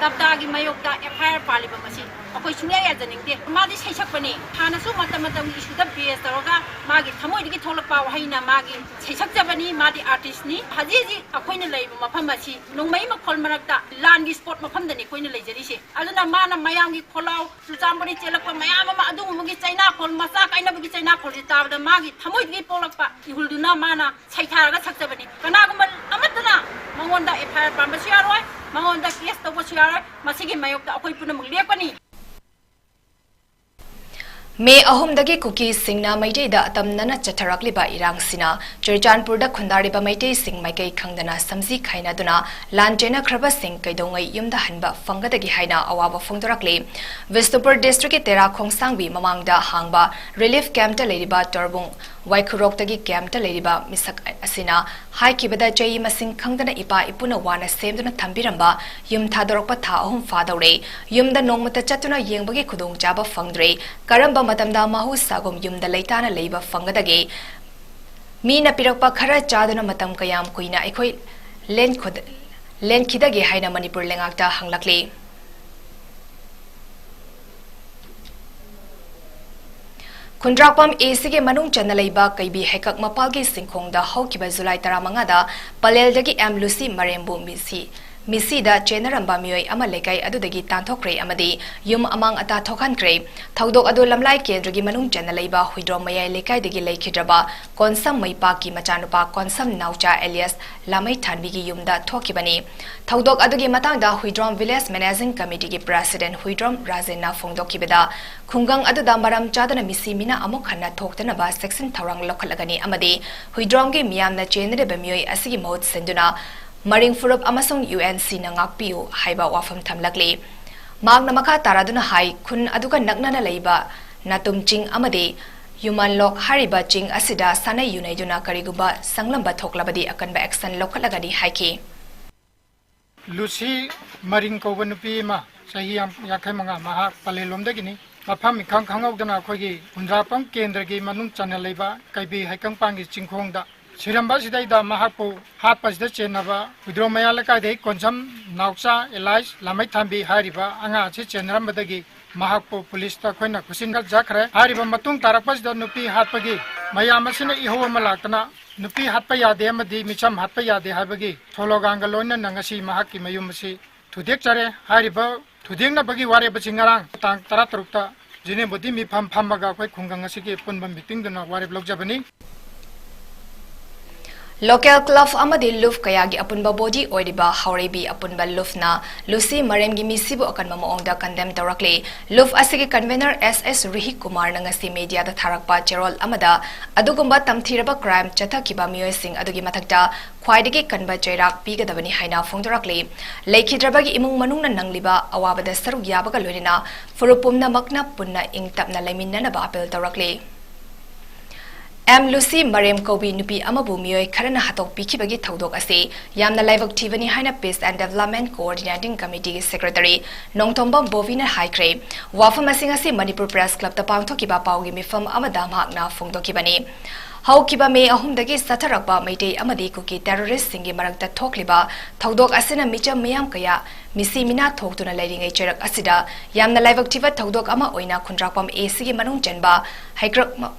ꯇꯞꯇꯥꯒꯤ ꯃꯥꯌꯣꯛꯇ F I R ꯄꯥꯜꯂꯤꯕ ꯃꯁꯤ ꯑꯩꯈꯣꯏ ꯁꯨꯡꯌꯥ ꯌꯥꯖꯅꯤꯡꯗꯦ꯫ ꯃꯥꯗꯤ ꯁꯩꯁꯛꯄꯅꯤ꯫ ꯍꯥꯟꯅꯁꯨ ꯃꯇꯝ ꯃꯇꯝꯒꯤ ꯏꯁꯨꯗ base ꯇꯧꯔꯒ ꯃꯥꯒꯤ ꯊꯃꯣꯏꯗꯒꯤ ꯊꯣꯛꯂꯛꯄ ꯋꯥꯍꯩꯅ ꯃꯥꯒꯤ ꯁꯩꯁꯛꯆꯕꯅꯤ꯫ ꯃꯥꯗꯤ artistꯅꯤ꯫ ꯍꯧꯖꯤꯛ ꯍꯧꯖꯤꯛ ꯑꯩꯈꯣꯏꯅ ꯂꯩꯔꯤꯕ ꯃꯐꯝ ꯑꯁꯤ ꯅꯣꯡꯃꯩ ꯃꯈꯣꯜ ꯃꯔꯛꯇ ꯂꯥꯟꯒꯤ spot ꯃꯐꯝꯗꯅꯤ ꯑꯩꯈꯣꯏꯅ ꯂꯩꯖꯔꯤꯁꯦ꯫ ꯑꯗꯨꯅ ꯃꯥꯅ ꯃꯌꯥꯝꯒꯤ ꯈꯣꯜꯂꯥꯎ, ꯆꯨꯔꯆꯥꯟꯄꯨꯔꯗꯒꯤ ꯆꯦꯜꯂꯛꯄ ꯃꯌꯥꯝ ꯑꯃ ꯑꯗꯨꯒꯨꯝꯕꯒꯤ ꯆꯩꯅꯥꯈꯣꯜ, ꯃꯆꯥ ꯀꯥꯏꯅꯕꯒꯤ ꯆꯩꯅꯥꯈꯣꯜꯁꯦ ꯇꯥꯕꯗ ꯃꯥꯒꯤ ꯊꯃꯣꯏꯗꯒꯤ ꯄꯣꯛꯂꯛꯄ ꯏꯍꯨꯜꯗꯨꯅ ꯃꯥꯅ ꯁꯩꯊꯥꯔꯒ ꯁꯛꯆꯕꯅꯤ꯫ ꯀꯅꯥꯒꯨꯝꯕ ꯑꯃꯠꯇꯅ ꯃꯉꯣꯟꯗ F I R ꯄꯥꯟꯕꯁꯨ ꯌꯥꯔꯣꯏ, ꯃꯉꯣꯟꯗ case ꯇꯧꯕꯁꯨ ꯌꯥꯔꯣꯏ꯫ ꯃꯁꯤꯒꯤ ꯃꯥꯌꯣꯛꯇ ꯑꯩꯈꯣꯏ ꯄꯨꯝꯅꯃꯛ ꯂꯦꯞꯀꯅꯤ꯫ ꯃꯦ ꯑꯍꯨꯝꯗꯒꯤ ꯀꯨꯀꯤꯁꯤꯡꯅ ꯃꯩꯇꯩꯗ ꯑꯇꯝꯅꯅ ꯆꯠꯊꯔꯛꯂꯤꯕ ꯏꯔꯥꯡꯁꯤꯅ ꯆꯨꯔꯆꯥꯟꯄꯨꯔꯗ ꯈꯨꯟꯗꯥꯔꯤꯕ ꯃꯩꯇꯩꯁꯤꯡ ꯃꯥꯏꯀꯩ ꯈꯪꯗꯅ ꯁꯝꯖꯤ ꯈꯥꯏꯅꯗꯨꯅ ꯂꯥꯟ ꯆꯦꯟꯅꯈ꯭ꯔꯕꯁꯤꯡ ꯀꯩꯗꯧꯉꯩ ꯌꯨꯝꯗ ꯍꯟꯕ ꯐꯪꯒꯗꯒꯦ ꯍꯥꯏꯅ ꯑꯋꯥꯕ ꯐꯣꯡꯗꯣꯔꯛꯂꯤ꯫ ꯕꯤꯁꯅꯨꯄꯨꯔ ꯗꯤꯁꯇ꯭ꯔꯤꯛꯀꯤ ꯇꯦꯔꯥ ꯈꯣꯡꯁꯥꯡꯕꯤ ꯃꯃꯥꯡꯗ ꯍꯥꯡꯕ relief campꯇ ꯂꯩꯔꯤꯕ ꯇꯣꯔꯕꯨꯡ ꯋꯥꯏꯈꯨꯔꯣꯛꯇꯒꯤ campꯇ ꯂꯩꯔꯤꯕ ꯃꯤꯁꯛ ꯑꯁꯤꯅ ꯍꯥꯏꯈꯤꯕꯗ, ꯆꯍꯤ ꯃꯁꯤꯡ ꯈꯪꯗꯅ ꯏꯄꯥ ꯏꯄꯨꯅ ꯋꯥꯅ ꯁꯦꯝꯗꯨꯅ ꯊꯝꯕꯤꯔꯝꯕ ꯌꯨꯝ ꯊꯥꯗꯣꯔꯛꯄ ꯊꯥ ꯑꯍꯨꯝ ꯐꯥꯗꯧꯔꯦ꯫ ꯌꯨꯝꯗ ꯅꯣꯡꯃꯇ ꯆꯠꯇꯨꯅ ꯌꯦꯡꯕꯒꯤ ꯈꯨꯗꯣꯡꯆꯥꯕ ꯐꯪꯗ꯭ꯔꯦ꯫ ꯀꯔꯝꯕ ꯃꯇꯝꯗ ꯃꯍꯧꯁꯥꯒꯨꯝ ꯌꯨꯝꯗ ꯂꯩꯇꯥꯅ ꯂꯩꯕ ꯐꯪꯒꯗꯒꯦ? ꯃꯤꯅ ꯄꯤꯔꯛꯄ ꯈꯔ ꯆꯥꯗꯨꯅ ꯃꯇꯝ ꯀꯌꯥꯝ ꯀꯨꯏꯅ ꯑꯩꯈꯣꯏ ꯂꯦꯟꯈꯣꯗ-, ꯂꯦꯟꯈꯤꯗꯒꯦ ꯍꯥꯏꯅ ꯃꯅꯤꯄꯨꯔ ꯂꯩꯉꯥꯛꯇ ꯍꯪꯂꯛꯂꯤ꯫ ꯈꯨꯟꯗ꯭ꯔꯥꯛꯄꯝ ꯑꯦꯁꯤꯒꯤ ꯃꯅꯨꯡ ꯆꯟꯅ ꯂꯩꯕ ꯀꯩꯕꯤ ꯍꯩꯀꯛ ꯃꯄꯥꯜꯒꯤ ꯁꯤꯡꯈꯣꯡꯗ ꯍꯧꯈꯤꯕ ꯖꯨꯂꯥꯏ ꯇꯔꯥꯃꯉꯥꯗ ꯄꯂꯦꯜꯗꯒꯤ ꯑꯦꯝ ꯂꯨꯁꯤ ꯃꯔꯦꯝꯕꯨ ꯃꯤꯁꯤ, ꯃꯤꯁꯤꯗ ꯆꯦꯟꯅꯔꯝꯕ ꯃꯤꯑꯣꯏ ꯑꯃ ꯂꯩꯀꯥꯏ ꯑꯗꯨꯗꯒꯤ ꯇꯥꯟꯊꯣꯛꯈ꯭ꯔꯦ ꯑꯃꯗꯤ ꯌꯨꯝ ꯑꯃꯥꯡ ꯑꯇꯥ ꯊꯣꯛꯍꯟꯈ꯭ꯔꯦ꯫ ꯊꯧꯗꯣꯛ ꯑꯗꯨ ꯂꯝꯂꯥꯏ ꯀꯦꯟꯗ꯭ꯔꯒꯤ ꯃꯅꯨꯡ ꯆꯟꯅ ꯂꯩꯕ ꯍꯨꯏꯗ꯭ꯔꯣꯝ ꯃꯌꯥꯏ ꯂꯩꯀꯥꯏꯗꯒꯤ ꯂꯩꯈꯤꯗ꯭ꯔꯕ ꯀꯣꯟꯁꯝ ꯃꯩꯄꯥꯛꯀꯤ ꯃꯆꯥꯅꯨꯄꯥ ꯀꯣꯟꯁꯝ ꯅꯥꯎꯆꯥ ꯑꯦꯂꯤꯌꯥꯁ ꯂꯥꯃꯩꯊꯥꯟꯕꯤꯒꯤ ꯌꯨꯝꯗ ꯊꯣꯛꯈꯤꯕꯅꯤ꯫ ꯊꯧꯗꯣꯛ ꯑꯗꯨꯒꯤ ꯃꯇꯥꯡꯗ ꯍꯨꯏꯗ꯭ꯔꯣꯝ ꯚꯤꯂꯦꯖ ꯃꯦꯅꯦꯖꯤꯡ ꯀꯃꯤꯇꯤꯒꯤ ꯄ꯭ꯔꯦꯁꯤꯗꯦꯟꯠ ꯍꯨꯏꯗ꯭ꯔꯣꯝ ꯔꯥꯖꯦꯟꯅ ꯐꯣꯡꯗꯣꯛꯈꯤꯕꯗ, ꯈꯨꯡꯒꯪ ꯑꯗꯨꯗ ꯃꯔꯝ ꯆꯥꯗꯅ ꯃꯤꯁꯤ ꯃꯤꯅꯥ ꯑꯃꯨꯛ ꯍꯟꯅ ꯊꯣꯛꯇꯅꯕ ꯆꯦꯛꯁꯤꯟ ꯊꯧꯔꯥꯡ ꯂꯧꯈꯠꯂꯒꯅꯤ ꯑꯃꯗꯤ ꯍꯨꯏꯗ꯭ꯔꯣꯝꯒꯤ ꯃꯤꯌꯥꯝꯅ ꯆꯦꯟꯅꯔꯤꯕ ꯃꯤꯑꯣꯏ ꯑꯁꯤꯒꯤ ꯃꯍꯨꯠ ꯁꯤꯟꯗꯨꯅ ꯃꯔꯤꯡ ꯐꯨꯔꯨꯞ ꯑꯃꯁꯨꯡ ꯌꯨ ꯑꯦꯟ ꯁꯤꯅ ꯉꯥꯛꯄꯤꯌꯨ ꯍꯥꯏꯕ ꯋꯥꯐꯝ ꯊꯝꯂꯛꯂꯤ꯫ ꯃꯍꯥꯛꯅ ꯃꯈꯥ ꯇꯥꯔꯗꯨꯅ ꯍꯥꯏ, ꯈꯨꯟ ꯑꯗꯨꯒ ꯅꯛꯅꯅ ꯂꯩꯕ ꯅꯥꯇꯨꯝ ꯆꯤꯡ ꯑꯃꯗꯤ ꯌꯨꯃꯥꯟꯂꯣꯛ ꯍꯥꯏꯔꯤꯕ ꯆꯤꯡ ꯑꯁꯤꯗ ꯁꯥꯟꯅꯩ ꯌꯨꯅꯩꯗꯨꯅ ꯀꯔꯤꯒꯨꯝꯕ ꯁꯪꯂꯝꯕ ꯊꯣꯛꯂꯕꯗꯤ ꯑꯀꯟꯕ ꯑꯦꯛꯁꯟ ꯂꯧꯈꯠꯂꯒꯅꯤ ꯍꯥꯏꯈꯤ꯫ ꯂꯨꯁꯤ ꯃꯔꯤꯡ ꯀꯧꯕ ꯅꯨꯄꯤ ꯑꯃ, ꯆꯍꯤ ꯌꯥꯡꯈꯩ ꯃꯉꯥ, ꯃꯍꯥꯛ ꯄꯂꯦꯜꯂꯣꯝꯗꯒꯤꯅꯤ꯫ ꯃꯐꯝ ꯏꯈꯪ ꯈꯪꯍꯧꯗꯅ ꯑꯩꯈꯣꯏꯒꯤ ꯍꯨꯟꯗ꯭ꯔꯥꯄꯝ ꯀꯦꯟꯗ꯭ꯔꯒꯤ ꯃꯅꯨꯡ ꯆꯟꯅ ꯂꯩꯕ ꯀꯩꯕꯤ ꯍꯩꯀꯪꯄꯥꯡꯒꯤ ꯆꯤꯡꯈꯣꯡꯗ ꯁꯤꯔꯝꯕ ꯑꯁꯤꯗꯩꯗ ꯃꯍꯥꯛꯄꯨ ꯍꯥꯠꯄꯁꯤꯗ ꯆꯦꯟꯅꯕ ꯍꯨꯏꯗ꯭ꯔꯣꯝ ꯃꯌꯥ ꯂꯩꯀꯥꯏꯗꯒꯤ ꯀꯣꯟꯁꯝ ꯅꯥꯎꯆꯥ ꯑꯦꯂꯥꯏꯁ ꯂꯥꯃꯩꯊꯥꯟꯕꯤ ꯍꯥꯏꯔꯤꯕ ꯑꯉꯥꯡ ꯑꯁꯤ ꯆꯦꯟꯅꯔꯝꯕꯗꯒꯤ ꯃꯍꯥꯛꯄꯨ ꯄꯨꯂꯤꯁꯇ ꯑꯩꯈꯣꯏꯅ ꯈꯨꯠꯁꯤꯟꯈꯠꯆꯈ꯭ꯔꯦ꯫ ꯍꯥꯏꯔꯤꯕ ꯃꯇꯨꯡ ꯇꯥꯔꯛꯄꯁꯤꯗ ꯅꯨꯄꯤ ꯍꯥꯠꯄꯒꯤ ꯃꯌꯥꯝ ꯑꯁꯤꯅ ꯏꯍꯧ ꯑꯃ ꯂꯥꯛꯇꯅ ꯅꯨꯄꯤ ꯍꯥꯠꯄ ꯌꯥꯗꯦ ꯑꯃꯗꯤ ꯃꯤꯆꯝ ꯍꯥꯠꯄ ꯌꯥꯗꯦ ꯍꯥꯏꯕꯒꯤ ꯁꯣꯂꯣꯒꯥꯟꯒ ꯂꯣꯏꯅꯅ ꯉꯁꯤ ꯃꯍꯥꯛꯀꯤ ꯃꯌꯨꯝ ꯑꯁꯤ ꯊꯨꯗꯦꯛꯆꯔꯦ꯫ ꯍꯥꯏꯔꯤꯕ ꯊꯨꯗꯦꯛꯅꯕꯒꯤ ꯋꯥꯔꯦꯞ ꯑꯁꯤ ꯉꯔꯥꯡ ꯇꯥꯡ ꯇꯔꯥꯇꯔꯨꯛꯇ ꯖꯤꯅꯦꯝꯕꯨꯗꯤ ꯃꯤꯐꯝ ꯐꯝꯃꯒ ꯑꯩꯈꯣꯏ ꯈꯨꯡꯒꯪ ꯑꯁꯤꯒꯤ ꯑꯄꯨꯟꯕ ꯃꯤꯇꯤꯡꯗꯨꯅ ꯋꯥꯔꯦꯞ ꯂꯧꯖꯕꯅꯤ꯫ ꯂꯣꯀꯦꯜ ꯀ꯭ꯂꯕ ꯑꯃꯗꯤ ꯂꯨꯞ ꯀꯌꯥꯒꯤ ꯑꯄꯨꯟꯕ ꯕꯣꯗꯤ ꯑꯣꯏꯔꯤꯕ ꯍꯥꯎꯔꯩꯕꯤ ꯑꯄꯨꯟꯕ ꯂꯨꯞꯅ ꯂꯨꯁꯤ ꯃꯔꯦꯝꯒꯤ ꯃꯤꯁꯤꯕꯨ ꯑꯀꯟꯕ ꯃꯑꯣꯡꯗ ꯀꯟꯗꯦꯝ ꯇꯧꯔꯛꯂꯤ꯫ ꯂꯨꯞ ꯑꯁꯤꯒꯤ ꯀꯟꯚꯦꯅꯔ ꯑꯦꯁ ꯑꯦꯁ ꯔꯨꯍꯤ ꯀꯨꯃꯥꯔꯅ ꯉꯁꯤ ꯃꯦꯗꯤꯌꯥꯗ ꯊꯥꯔꯛꯄ ꯆꯦꯔꯣꯜ ꯑꯃꯗ ꯑꯗꯨꯒꯨꯝꯕ ꯇꯝꯊꯤꯔꯕ ꯀ꯭ꯔꯥꯏꯝ ꯆꯠꯊꯈꯤꯕ ꯃꯤꯑꯣꯏꯁꯤꯡ ꯑꯗꯨꯒꯤ ꯃꯊꯛꯇ ꯈ꯭ꯋꯥꯏꯗꯒꯤ ꯀꯟꯕ ꯆꯩꯔꯥꯛ ꯄꯤꯒꯗꯕꯅꯤ ꯍꯥꯏꯅ ꯐꯣꯡꯗꯣꯔꯛꯂꯤ꯫ ꯂꯩꯈꯤꯗ꯭ꯔꯕꯒꯤ ꯏꯃꯨꯡ ꯃꯅꯨꯡꯅ ꯅꯪꯂꯤꯕ ꯑꯋꯥꯕꯗ ꯁꯔꯨꯛ ꯌꯥꯕꯒ ꯂꯣꯏꯅꯅ ꯐꯨꯔꯨꯞ ꯄꯨꯝꯅꯃꯛꯅ ꯄꯨꯟꯅ ꯏꯪ ꯇꯞꯅ ꯂꯩꯃꯤꯟꯅꯅꯕ ꯑꯥꯄꯤꯜ ꯇꯧꯔꯛꯂꯤ꯫ ꯑꯦꯝ ꯂꯨꯁꯤ ꯃꯔꯦꯝ ꯀꯧꯕꯤ ꯅꯨꯄꯤ ꯑꯃꯕꯨ ꯃꯤꯑꯣꯏ ꯈꯔꯅ ꯍꯥꯠꯇꯣꯛꯄꯤꯈꯤꯕꯒꯤ ꯊꯧꯗꯣꯛ ꯑꯁꯤ ꯌꯥꯝꯅ ꯂꯥꯏꯕꯛ ꯊꯤꯕꯅꯤ ꯍꯥꯏꯅ Peace and Development Coordinating Committeeꯒꯤ secretary Nongthombam ꯕꯣꯕꯤꯅ ꯍꯥꯏꯈ꯭ꯔꯦ꯫ ꯋꯥꯐꯝ ꯑꯁꯤ ꯉꯁꯤ ꯃꯅꯤꯄꯨꯔ Press Clubꯇ ꯄꯥꯡꯊꯣꯛꯈꯤꯕ ꯄꯥꯎꯒꯤ ꯃꯤꯐꯝ ꯑꯃꯗ ꯃꯍꯥꯛꯅ ꯐꯣꯡꯗꯣꯛꯈꯤꯕꯅꯤ꯫ ꯍꯧꯈꯤꯕ ꯃꯦ ꯑꯍꯨꯝꯗꯒꯤ ꯆꯠꯊꯔꯛꯄ ꯃꯩꯇꯩ ꯑꯃꯗꯤ ꯀꯨꯀꯤ ꯇꯦꯔꯣꯔꯤꯁ꯭ꯠꯁꯤꯡꯒꯤ ꯃꯔꯛꯇ ꯊꯣꯛꯂꯤꯕ ꯊꯧꯗꯣꯛ ꯑꯁꯤꯅ ꯃꯤꯆꯝ ꯃꯤꯌꯥꯝ ꯀꯌꯥ ꯃꯤꯁꯤ ꯃꯤꯅꯥ ꯊꯣꯛꯇꯨꯅ ꯂꯩꯔꯤꯉꯩ ꯆꯩꯔꯛ ꯑꯁꯤꯗ ꯌꯥꯝꯅ ꯂꯥꯏꯕꯛ ꯊꯤꯕ ꯊꯧꯗꯣꯛ ꯑꯃ ꯑꯣꯏꯅ ꯈꯨꯟꯗ꯭ꯔꯥꯛꯄꯝ ꯑꯦ ꯁꯤꯒꯤ ꯃꯅꯨꯡ ꯆꯟꯕ ꯍꯩꯀ꯭ꯔꯛ ꯃ-,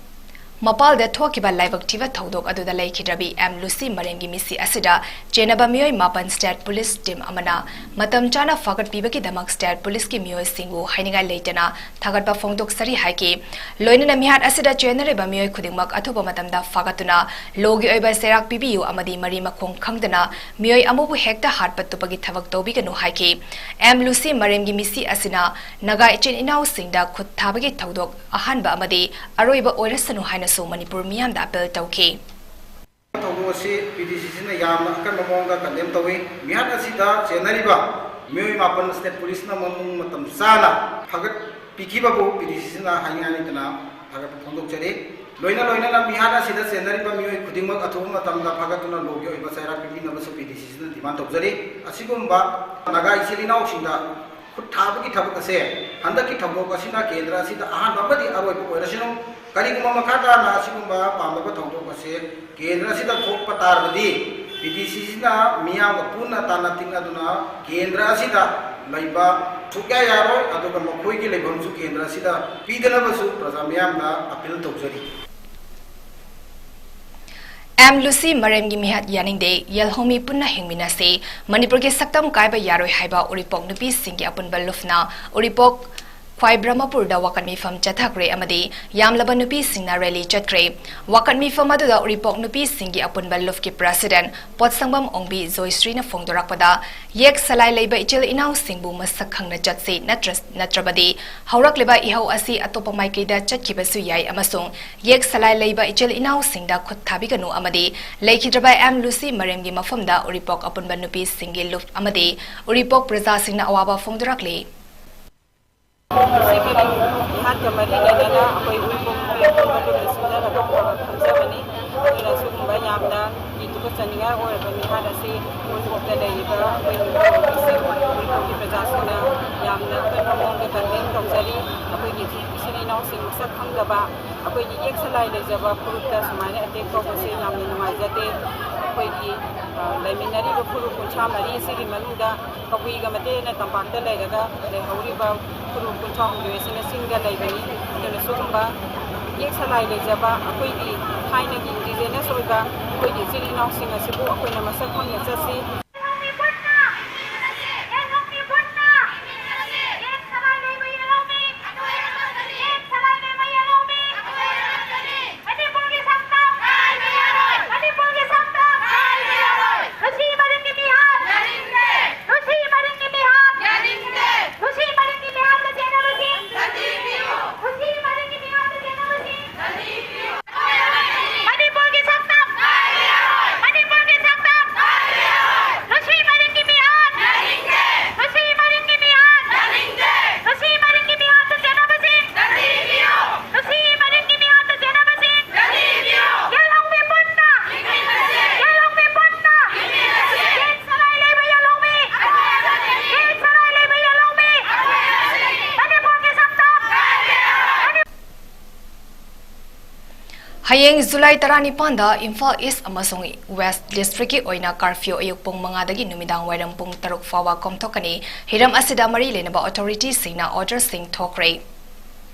ꯃꯄꯥꯜꯗ ꯊꯣꯛꯈꯤꯕ ꯂꯥꯏꯕꯛ ꯊꯤꯕ ꯊꯧꯗꯣꯛ ꯑꯗꯨꯗ ꯂꯩꯈꯤꯗ꯭ꯔꯕꯤ ꯑꯦꯝ ꯂꯨꯁꯤ ꯃꯔꯦꯝꯒꯤ ꯃꯤꯁꯤ ꯑꯁꯤꯗ ꯆꯦꯟꯅꯕ ꯃꯤꯑꯣꯏ ꯃꯥꯄꯟ ꯁ꯭ꯇꯦꯠ ꯄꯨꯂꯤꯁ ꯇꯤꯝ ꯑꯃꯅ ꯃꯇꯝ ꯆꯥꯅ ꯐꯥꯒꯠꯄꯤꯕꯒꯤꯗꯃꯛ ꯁ꯭ꯇꯦꯠ ꯄꯨꯂꯤꯁꯀꯤ ꯃꯤꯑꯣꯏꯁꯤꯡꯕꯨ ꯍꯥꯏꯅꯤꯡꯉꯥꯏ ꯂꯩꯇꯅ ꯊꯥꯒꯠꯄ ꯐꯣꯡꯗꯣꯛꯆꯔꯤ ꯍꯥꯏꯈꯤ꯫ ꯂꯣꯏꯅꯅ ꯃꯤꯍꯥꯠ ꯑꯁꯤꯗ ꯆꯦꯟꯅꯔꯤꯕ ꯃꯤꯑꯣꯏ ꯈꯨꯗꯤꯡꯃꯛ ꯑꯊꯨꯕ ꯃꯇꯝꯗ ꯐꯥꯒꯠꯇꯨꯅ ꯂꯣꯒꯤ ꯑꯣꯏꯕ ꯆꯩꯔꯥꯛ ꯄꯤꯕꯤꯌꯨ ꯑꯃꯗꯤ ꯃꯔꯤ ꯃꯈꯣꯡ ꯈꯪꯗꯅ ꯃꯤꯑꯣꯏ ꯑꯃꯕꯨ ꯍꯦꯛꯇ ꯍꯥꯠꯄ ꯇꯨꯞꯄꯒꯤ ꯊꯕꯛ ꯇꯧꯕꯤꯒꯅꯨ ꯍꯥꯏꯈꯤ꯫ ꯑꯦꯝ ꯂꯨꯁꯤ ꯃꯔꯦꯝꯒꯤ ꯃꯤꯁꯤ ꯑꯁꯤꯅ ꯅꯥꯒꯥ ꯏꯆꯤꯟ ꯏꯅꯥꯎꯁꯤꯡꯗ ꯈꯨꯠ ꯊꯥꯕꯒꯤ ꯊꯧꯗꯣꯛ ꯑꯍꯥꯟꯕ ꯑꯃꯗꯤ ꯑꯔꯣꯏꯕ ꯑꯣꯏꯔꯁꯅꯨ ꯍꯥꯏꯅꯁꯨ ꯃꯅꯤꯄꯨꯔ ꯃꯤꯌꯥꯝꯗ ꯑꯄꯤꯜ ꯇꯧꯈꯤ꯫ ꯊꯧꯗꯣꯛ ꯑꯁꯤ ꯄꯤ ꯗꯤ ꯁꯤ ꯁꯤꯅ ꯌꯥꯝꯅ ꯑꯀꯟꯕ ꯃꯑꯣꯡꯗ ꯀꯟꯗꯦꯝ ꯇꯧꯏ꯫ ꯃꯤꯍꯥꯠ ꯑꯁꯤꯗ ꯆꯦꯟꯅꯔꯤꯕ ꯃꯤꯑꯣꯏ ꯃꯥꯄꯟ ꯁ꯭ꯇꯦꯠ ꯄꯨꯂꯤꯁꯅ ꯃꯅꯨꯡ ꯃꯇꯝ ꯆꯥꯅ ꯐꯒꯠꯄꯤꯈꯤꯕꯕꯨ ꯄꯤ ꯗꯤ ꯁꯤ ꯁꯤꯅ ꯍꯥꯏꯅꯤꯡꯉꯥꯏ ꯂꯩꯇꯅ ꯊꯥꯒꯠꯄ ꯐꯣꯡꯗꯣꯛꯆꯔꯤ꯫ ꯂꯣꯏꯅ ꯂꯣꯏꯅꯅ ꯃꯤꯍꯥꯠ ꯑꯁꯤꯗ ꯆꯦꯟꯅꯔꯤꯕ ꯃꯤꯑꯣꯏ ꯈꯨꯗꯤꯡꯃꯛ ꯑꯊꯨꯕ ꯃꯇꯝꯗ ꯐꯥꯒꯠꯇꯨꯅ ꯂꯣꯒꯤ ꯑꯣꯏꯕ ꯆꯩꯔꯥꯛ ꯄꯤꯕꯤꯅꯕꯁꯨ ꯄꯤ ꯗꯤ ꯁꯤ ꯁꯤꯅ ꯗꯤꯃꯥꯟ ꯇꯧꯖꯔꯤ꯫ ꯑꯁꯤꯒꯨꯝꯕ ꯅꯥꯒꯥ ꯏꯆꯤꯜ ꯏꯅꯥꯎꯁꯤꯡꯗ ꯈꯨꯠ ꯊꯥꯕꯒꯤ ꯊꯕꯛ ꯑꯁꯦ ꯍꯟꯗꯛꯀꯤ ꯊꯧꯗꯣꯛ ꯑꯁꯤꯅ ꯀꯦꯟꯗ꯭ꯔ ꯑꯁꯤꯗ ꯑꯍꯥꯟꯕ ꯑꯃꯗꯤ ꯑꯔꯣꯏꯕ ꯑꯣꯏꯔꯁꯅꯨ꯫ ꯀꯔꯤꯒꯨꯝꯕ ꯃꯈꯥ ꯇꯥꯅ ꯑꯁꯤꯒꯨꯝꯕ ꯄꯥꯝꯗꯕ ꯊꯧꯗꯣꯛ ꯑꯁꯦ ꯀꯦꯟꯗ꯭ꯔ ꯑꯁꯤꯗ ꯊꯣꯛꯄ ꯇꯥꯔꯕꯗꯤ ꯄꯤ ꯗꯤ ꯁꯤ ꯁꯤꯅ ꯃꯤꯌꯥꯝꯒ ꯄꯨꯟꯅ ꯇꯥꯟꯅ ꯇꯤꯡꯅꯗꯨꯅ ꯀꯦꯟꯗ꯭ꯔ ꯑꯁꯤꯗ ꯂꯩꯕ ꯁꯨꯛꯌꯥ ꯌꯥꯔꯣꯏ, ꯑꯗꯨꯒ ꯃꯈꯣꯏꯒꯤ ꯂꯩꯐꯝꯁꯨ ꯀꯦꯟꯗ꯭ꯔ ꯑꯁꯤꯗ ꯄꯤꯗꯅꯕꯁꯨ ꯄ꯭ꯔꯖꯥ ꯃꯤꯌꯥꯝꯗ ꯑꯄꯤꯜ ꯇꯧꯖꯔꯤ꯫ ꯑꯦꯝ ꯂꯨꯁꯤ ꯃꯔꯦꯝꯒꯤ ꯃꯤꯍꯥꯠ ꯌꯥꯅꯤꯡꯗꯦ, ꯌꯦꯜꯍꯧꯃꯤ ꯄꯨꯟꯅ ꯍꯤꯡꯃꯤꯟꯅꯁꯤ, ꯃꯅꯤꯄꯨꯔꯒꯤ ꯁꯛꯇꯝ ꯀꯥꯏꯕ ꯌꯥꯔꯣꯏ ꯍꯥꯏꯕ ꯎꯔꯤꯄꯣꯛ ꯅꯨꯄꯤꯁꯤꯡꯒꯤ ꯑꯄꯨꯟꯕ ꯂꯨꯞꯅ ꯎꯔꯤꯄꯣꯛ ꯈ꯭ꯋꯥꯏ ꯕ꯭ꯔꯍꯃꯄꯨꯔꯗ ꯋꯥꯀꯠ ꯃꯤꯐꯝ ꯆꯠꯊꯈ꯭ꯔꯦ ꯑꯃꯗꯤ ꯌꯥꯝꯂꯕ ꯅꯨꯄꯤꯁꯤꯡꯅ ꯔꯦꯂꯤ ꯆꯠꯈ꯭ꯔꯦ꯫ ꯋꯥꯀꯠ ꯃꯤꯐꯝ ꯑꯗꯨꯗ ꯎꯔꯤꯄꯣꯛ ꯅꯨꯄꯤꯁꯤꯡꯒꯤ ꯑꯄꯨꯟꯕ ꯂꯨꯞꯀꯤ ꯄ꯭ꯔꯁꯤꯗꯦꯟꯠ ꯄꯣꯠꯁꯪꯕꯝ ꯑꯣꯡꯕꯤ ꯖꯣꯏꯁ꯭ꯔꯤꯅ ꯐꯣꯡꯗꯣꯔꯛꯄꯗ, ꯌꯦꯛ ꯁꯂꯥꯏ ꯂꯩꯕ ꯏꯆꯤꯜ ꯏꯅꯥꯎꯁꯤꯡꯕꯨ ꯃꯁꯛ ꯈꯪꯅ ꯆꯠꯁꯤ, ꯅꯠꯇ꯭ꯔ-, ꯅꯠꯇ꯭ꯔꯕꯗꯤ ꯍꯧꯔꯛꯂꯤꯕ ꯏꯍꯧ ꯑꯁꯤ ꯑꯇꯣꯞꯄ ꯃꯥꯏꯀꯩꯗ ꯆꯠꯈꯤꯕꯁꯨ ꯌꯥꯏ ꯑꯃꯁꯨꯡ ꯌꯦꯛ ꯁꯂꯥꯏ ꯂꯩꯕ ꯏꯆꯤꯜ ꯏꯅꯥꯎꯁꯤꯡꯗ ꯈꯨꯠ ꯊꯥꯕꯤꯒꯅꯨ ꯑꯃꯗꯤ ꯂꯩꯈꯤꯗ꯭ꯔꯕ ꯑꯦꯝ ꯂꯨꯁꯤ ꯃꯔꯦꯝꯒꯤ ꯃꯐꯝꯗ ꯎꯔꯤꯄꯣꯛ ꯑꯄꯨꯟꯕ ꯅꯨꯄꯤꯁꯤꯡꯒꯤ ꯂꯨꯞ ꯑꯃꯗꯤ ꯎꯔꯤꯄꯣꯛ ꯄ꯭ꯔꯖꯥꯁꯤꯡꯅ ꯑꯋꯥꯕ ꯐꯣꯡꯗꯣꯔꯛꯂꯤ꯫ ꯉꯁꯤ ꯃꯔꯤ, ꯃꯤꯍꯥꯠꯀ ꯃꯔꯤ ꯂꯩꯅꯅ ꯑꯩꯈꯣꯏ ꯎꯔꯤꯄꯣꯛ ꯄꯨꯝꯕ ꯂꯨꯞꯅ ꯁꯤꯟꯅꯔꯒ ꯈꯨꯕꯥꯛ ꯈꯨꯝꯖꯕꯅꯤ꯫ ꯑꯗꯨꯅ ꯁꯤꯒꯨꯝꯕ ꯌꯥꯝꯅ ꯀꯤꯇꯨ ꯀꯠꯆꯅꯤꯡꯉꯥꯏ ꯑꯣꯏꯔꯕ ꯃꯤꯍꯥꯠ ꯑꯁꯤ ꯎꯔꯤꯄꯣꯛꯇ ꯂꯩꯔꯤꯕ ꯑꯩꯈꯣꯏ ꯎꯔꯤꯄꯣꯛꯀꯤ ꯄ꯭ꯔꯖꯥꯁꯤꯡꯅ ꯌꯥꯝꯅ ꯑꯀꯟꯕ ꯃꯑꯣꯡꯗ ꯀꯟꯗꯦꯝ ꯇꯧꯖꯔꯤ꯫ ꯑꯩꯈꯣꯏꯒꯤ ꯏꯆꯤꯜ ꯏꯅꯥꯎ ꯁꯤꯡ ꯃꯁꯛ ꯈꯪꯗꯕ ꯑꯩꯈꯣꯏꯒꯤ ꯌꯦꯛ ꯁꯂꯥꯏ ꯂꯩꯖꯕ ꯐꯨꯔꯨꯞꯇ ꯁꯨꯃꯥꯏꯅ ꯑꯦꯇꯦꯛ ꯇꯧꯕꯁꯦ ꯌꯥꯝꯅ ꯅꯨꯡꯉꯥꯏꯖꯗꯦ꯫ ꯑꯩꯈꯣꯏꯒꯤ, ꯑ, ꯂꯩꯃꯤꯟꯅꯔꯤꯕ ꯐꯨꯔꯨꯞ ꯀꯨꯟꯊ꯭ꯔꯥ ꯃꯔꯤ ꯑꯁꯤꯒꯤ ꯃꯅꯨꯡꯗ ꯀꯕꯨꯏꯒ ꯃꯇꯦꯛꯅ ꯇꯝꯄꯥꯛꯇ ꯂꯩꯔꯒ ꯂꯩꯍꯧꯔꯤꯕ ꯐꯨꯔꯨꯞ ꯀꯨꯟꯊ꯭ꯔꯥ ꯍꯨꯝꯗꯣꯏ ꯑꯁꯤꯅ ꯆꯤꯡꯗ ꯂꯩꯕꯅꯤ꯫ ꯑꯗꯨꯅ ꯁꯤꯒꯨꯝꯕ ꯌꯦꯛ ꯁꯂꯥꯏ ꯂꯩꯖꯕ ꯑꯩꯈꯣꯏꯒꯤ ꯊꯥꯏꯅꯒꯤ ꯏꯟꯗꯤꯖꯤꯅꯁ ꯑꯣꯏꯕ ꯑꯩꯈꯣꯏꯒꯤ ꯏꯆꯤꯜ ꯏꯅꯥꯎꯁꯤꯡ ꯑꯁꯤꯕꯨ ꯑꯩꯈꯣꯏꯅ ꯃꯁꯛ ꯈꯪꯅ ꯆꯠꯁꯤ꯫ ꯃꯅꯤꯄꯨꯔꯒꯤ ꯁꯛꯇꯝ! ꯃꯅꯤꯄꯨꯔꯒꯤ ꯁꯛꯇꯝ! ꯂꯨꯁꯤ ꯃꯔꯤꯡꯒꯤ ꯃꯤꯍꯥꯠ! ꯂꯨꯁꯤ ꯃꯔꯤꯡꯒꯤ ꯃꯤꯍꯥꯠ! ꯂꯨꯁꯤ ꯃꯔꯤꯡꯒꯤ ꯃꯤꯍꯥꯠꯇ ꯆꯦꯟꯅꯕꯁꯤꯡ! ꯂꯨꯁꯤ ꯃꯔꯤꯡꯒꯤ ꯃꯤꯍꯥꯠꯇ ꯆꯦꯟꯅꯕꯁꯤꯡ! ꯌꯦꯜꯍꯧꯃꯤ ꯄꯨꯟꯅ! ꯌꯦꯜꯍꯧꯃꯤ ꯄꯨꯟꯅ! ꯌꯦꯛ ꯁꯂꯥꯏ ꯂꯩꯕ ꯌꯦꯜꯍꯧꯃꯤ! ꯌꯦꯛ ꯁꯂꯥꯏ ꯂꯩꯕ ꯌꯦꯜꯍꯧꯃꯤ! ꯃꯅꯤꯄꯨꯔꯒꯤ ꯁꯛꯇꯝ! ꯍꯌꯦꯡ ꯖꯨꯂꯥꯏ ꯇꯔꯥꯅꯤꯄꯥꯟꯗ ꯏꯝꯐꯥꯜ ꯏꯁ ꯑꯃꯁꯨꯡ ꯋꯦꯁ ꯗꯤꯁꯇ꯭ꯔꯤꯛꯀꯤ ꯑꯣꯏꯅ ꯀꯥꯔꯐ꯭ꯌꯨ ꯑꯌꯨꯛ ꯄꯨꯡ ꯃꯉꯥꯗꯒꯤ ꯅꯨꯃꯤꯗꯥꯡ ꯋꯥꯏꯔꯝ ꯄꯨꯡ ꯇꯔꯨꯛ ꯐꯥꯎꯕ ꯀꯣꯝꯊꯣꯛꯀꯅꯤ꯫ ꯍꯤꯔꯝ ꯑꯁꯤꯗ ꯃꯔꯤ ꯂꯩꯅꯕ ꯑꯣꯊꯣꯔꯤꯇꯤꯁꯤꯡꯅ ꯑꯣꯔꯗꯔꯁꯤꯡ ꯊꯣꯛꯈ꯭ꯔꯦ꯫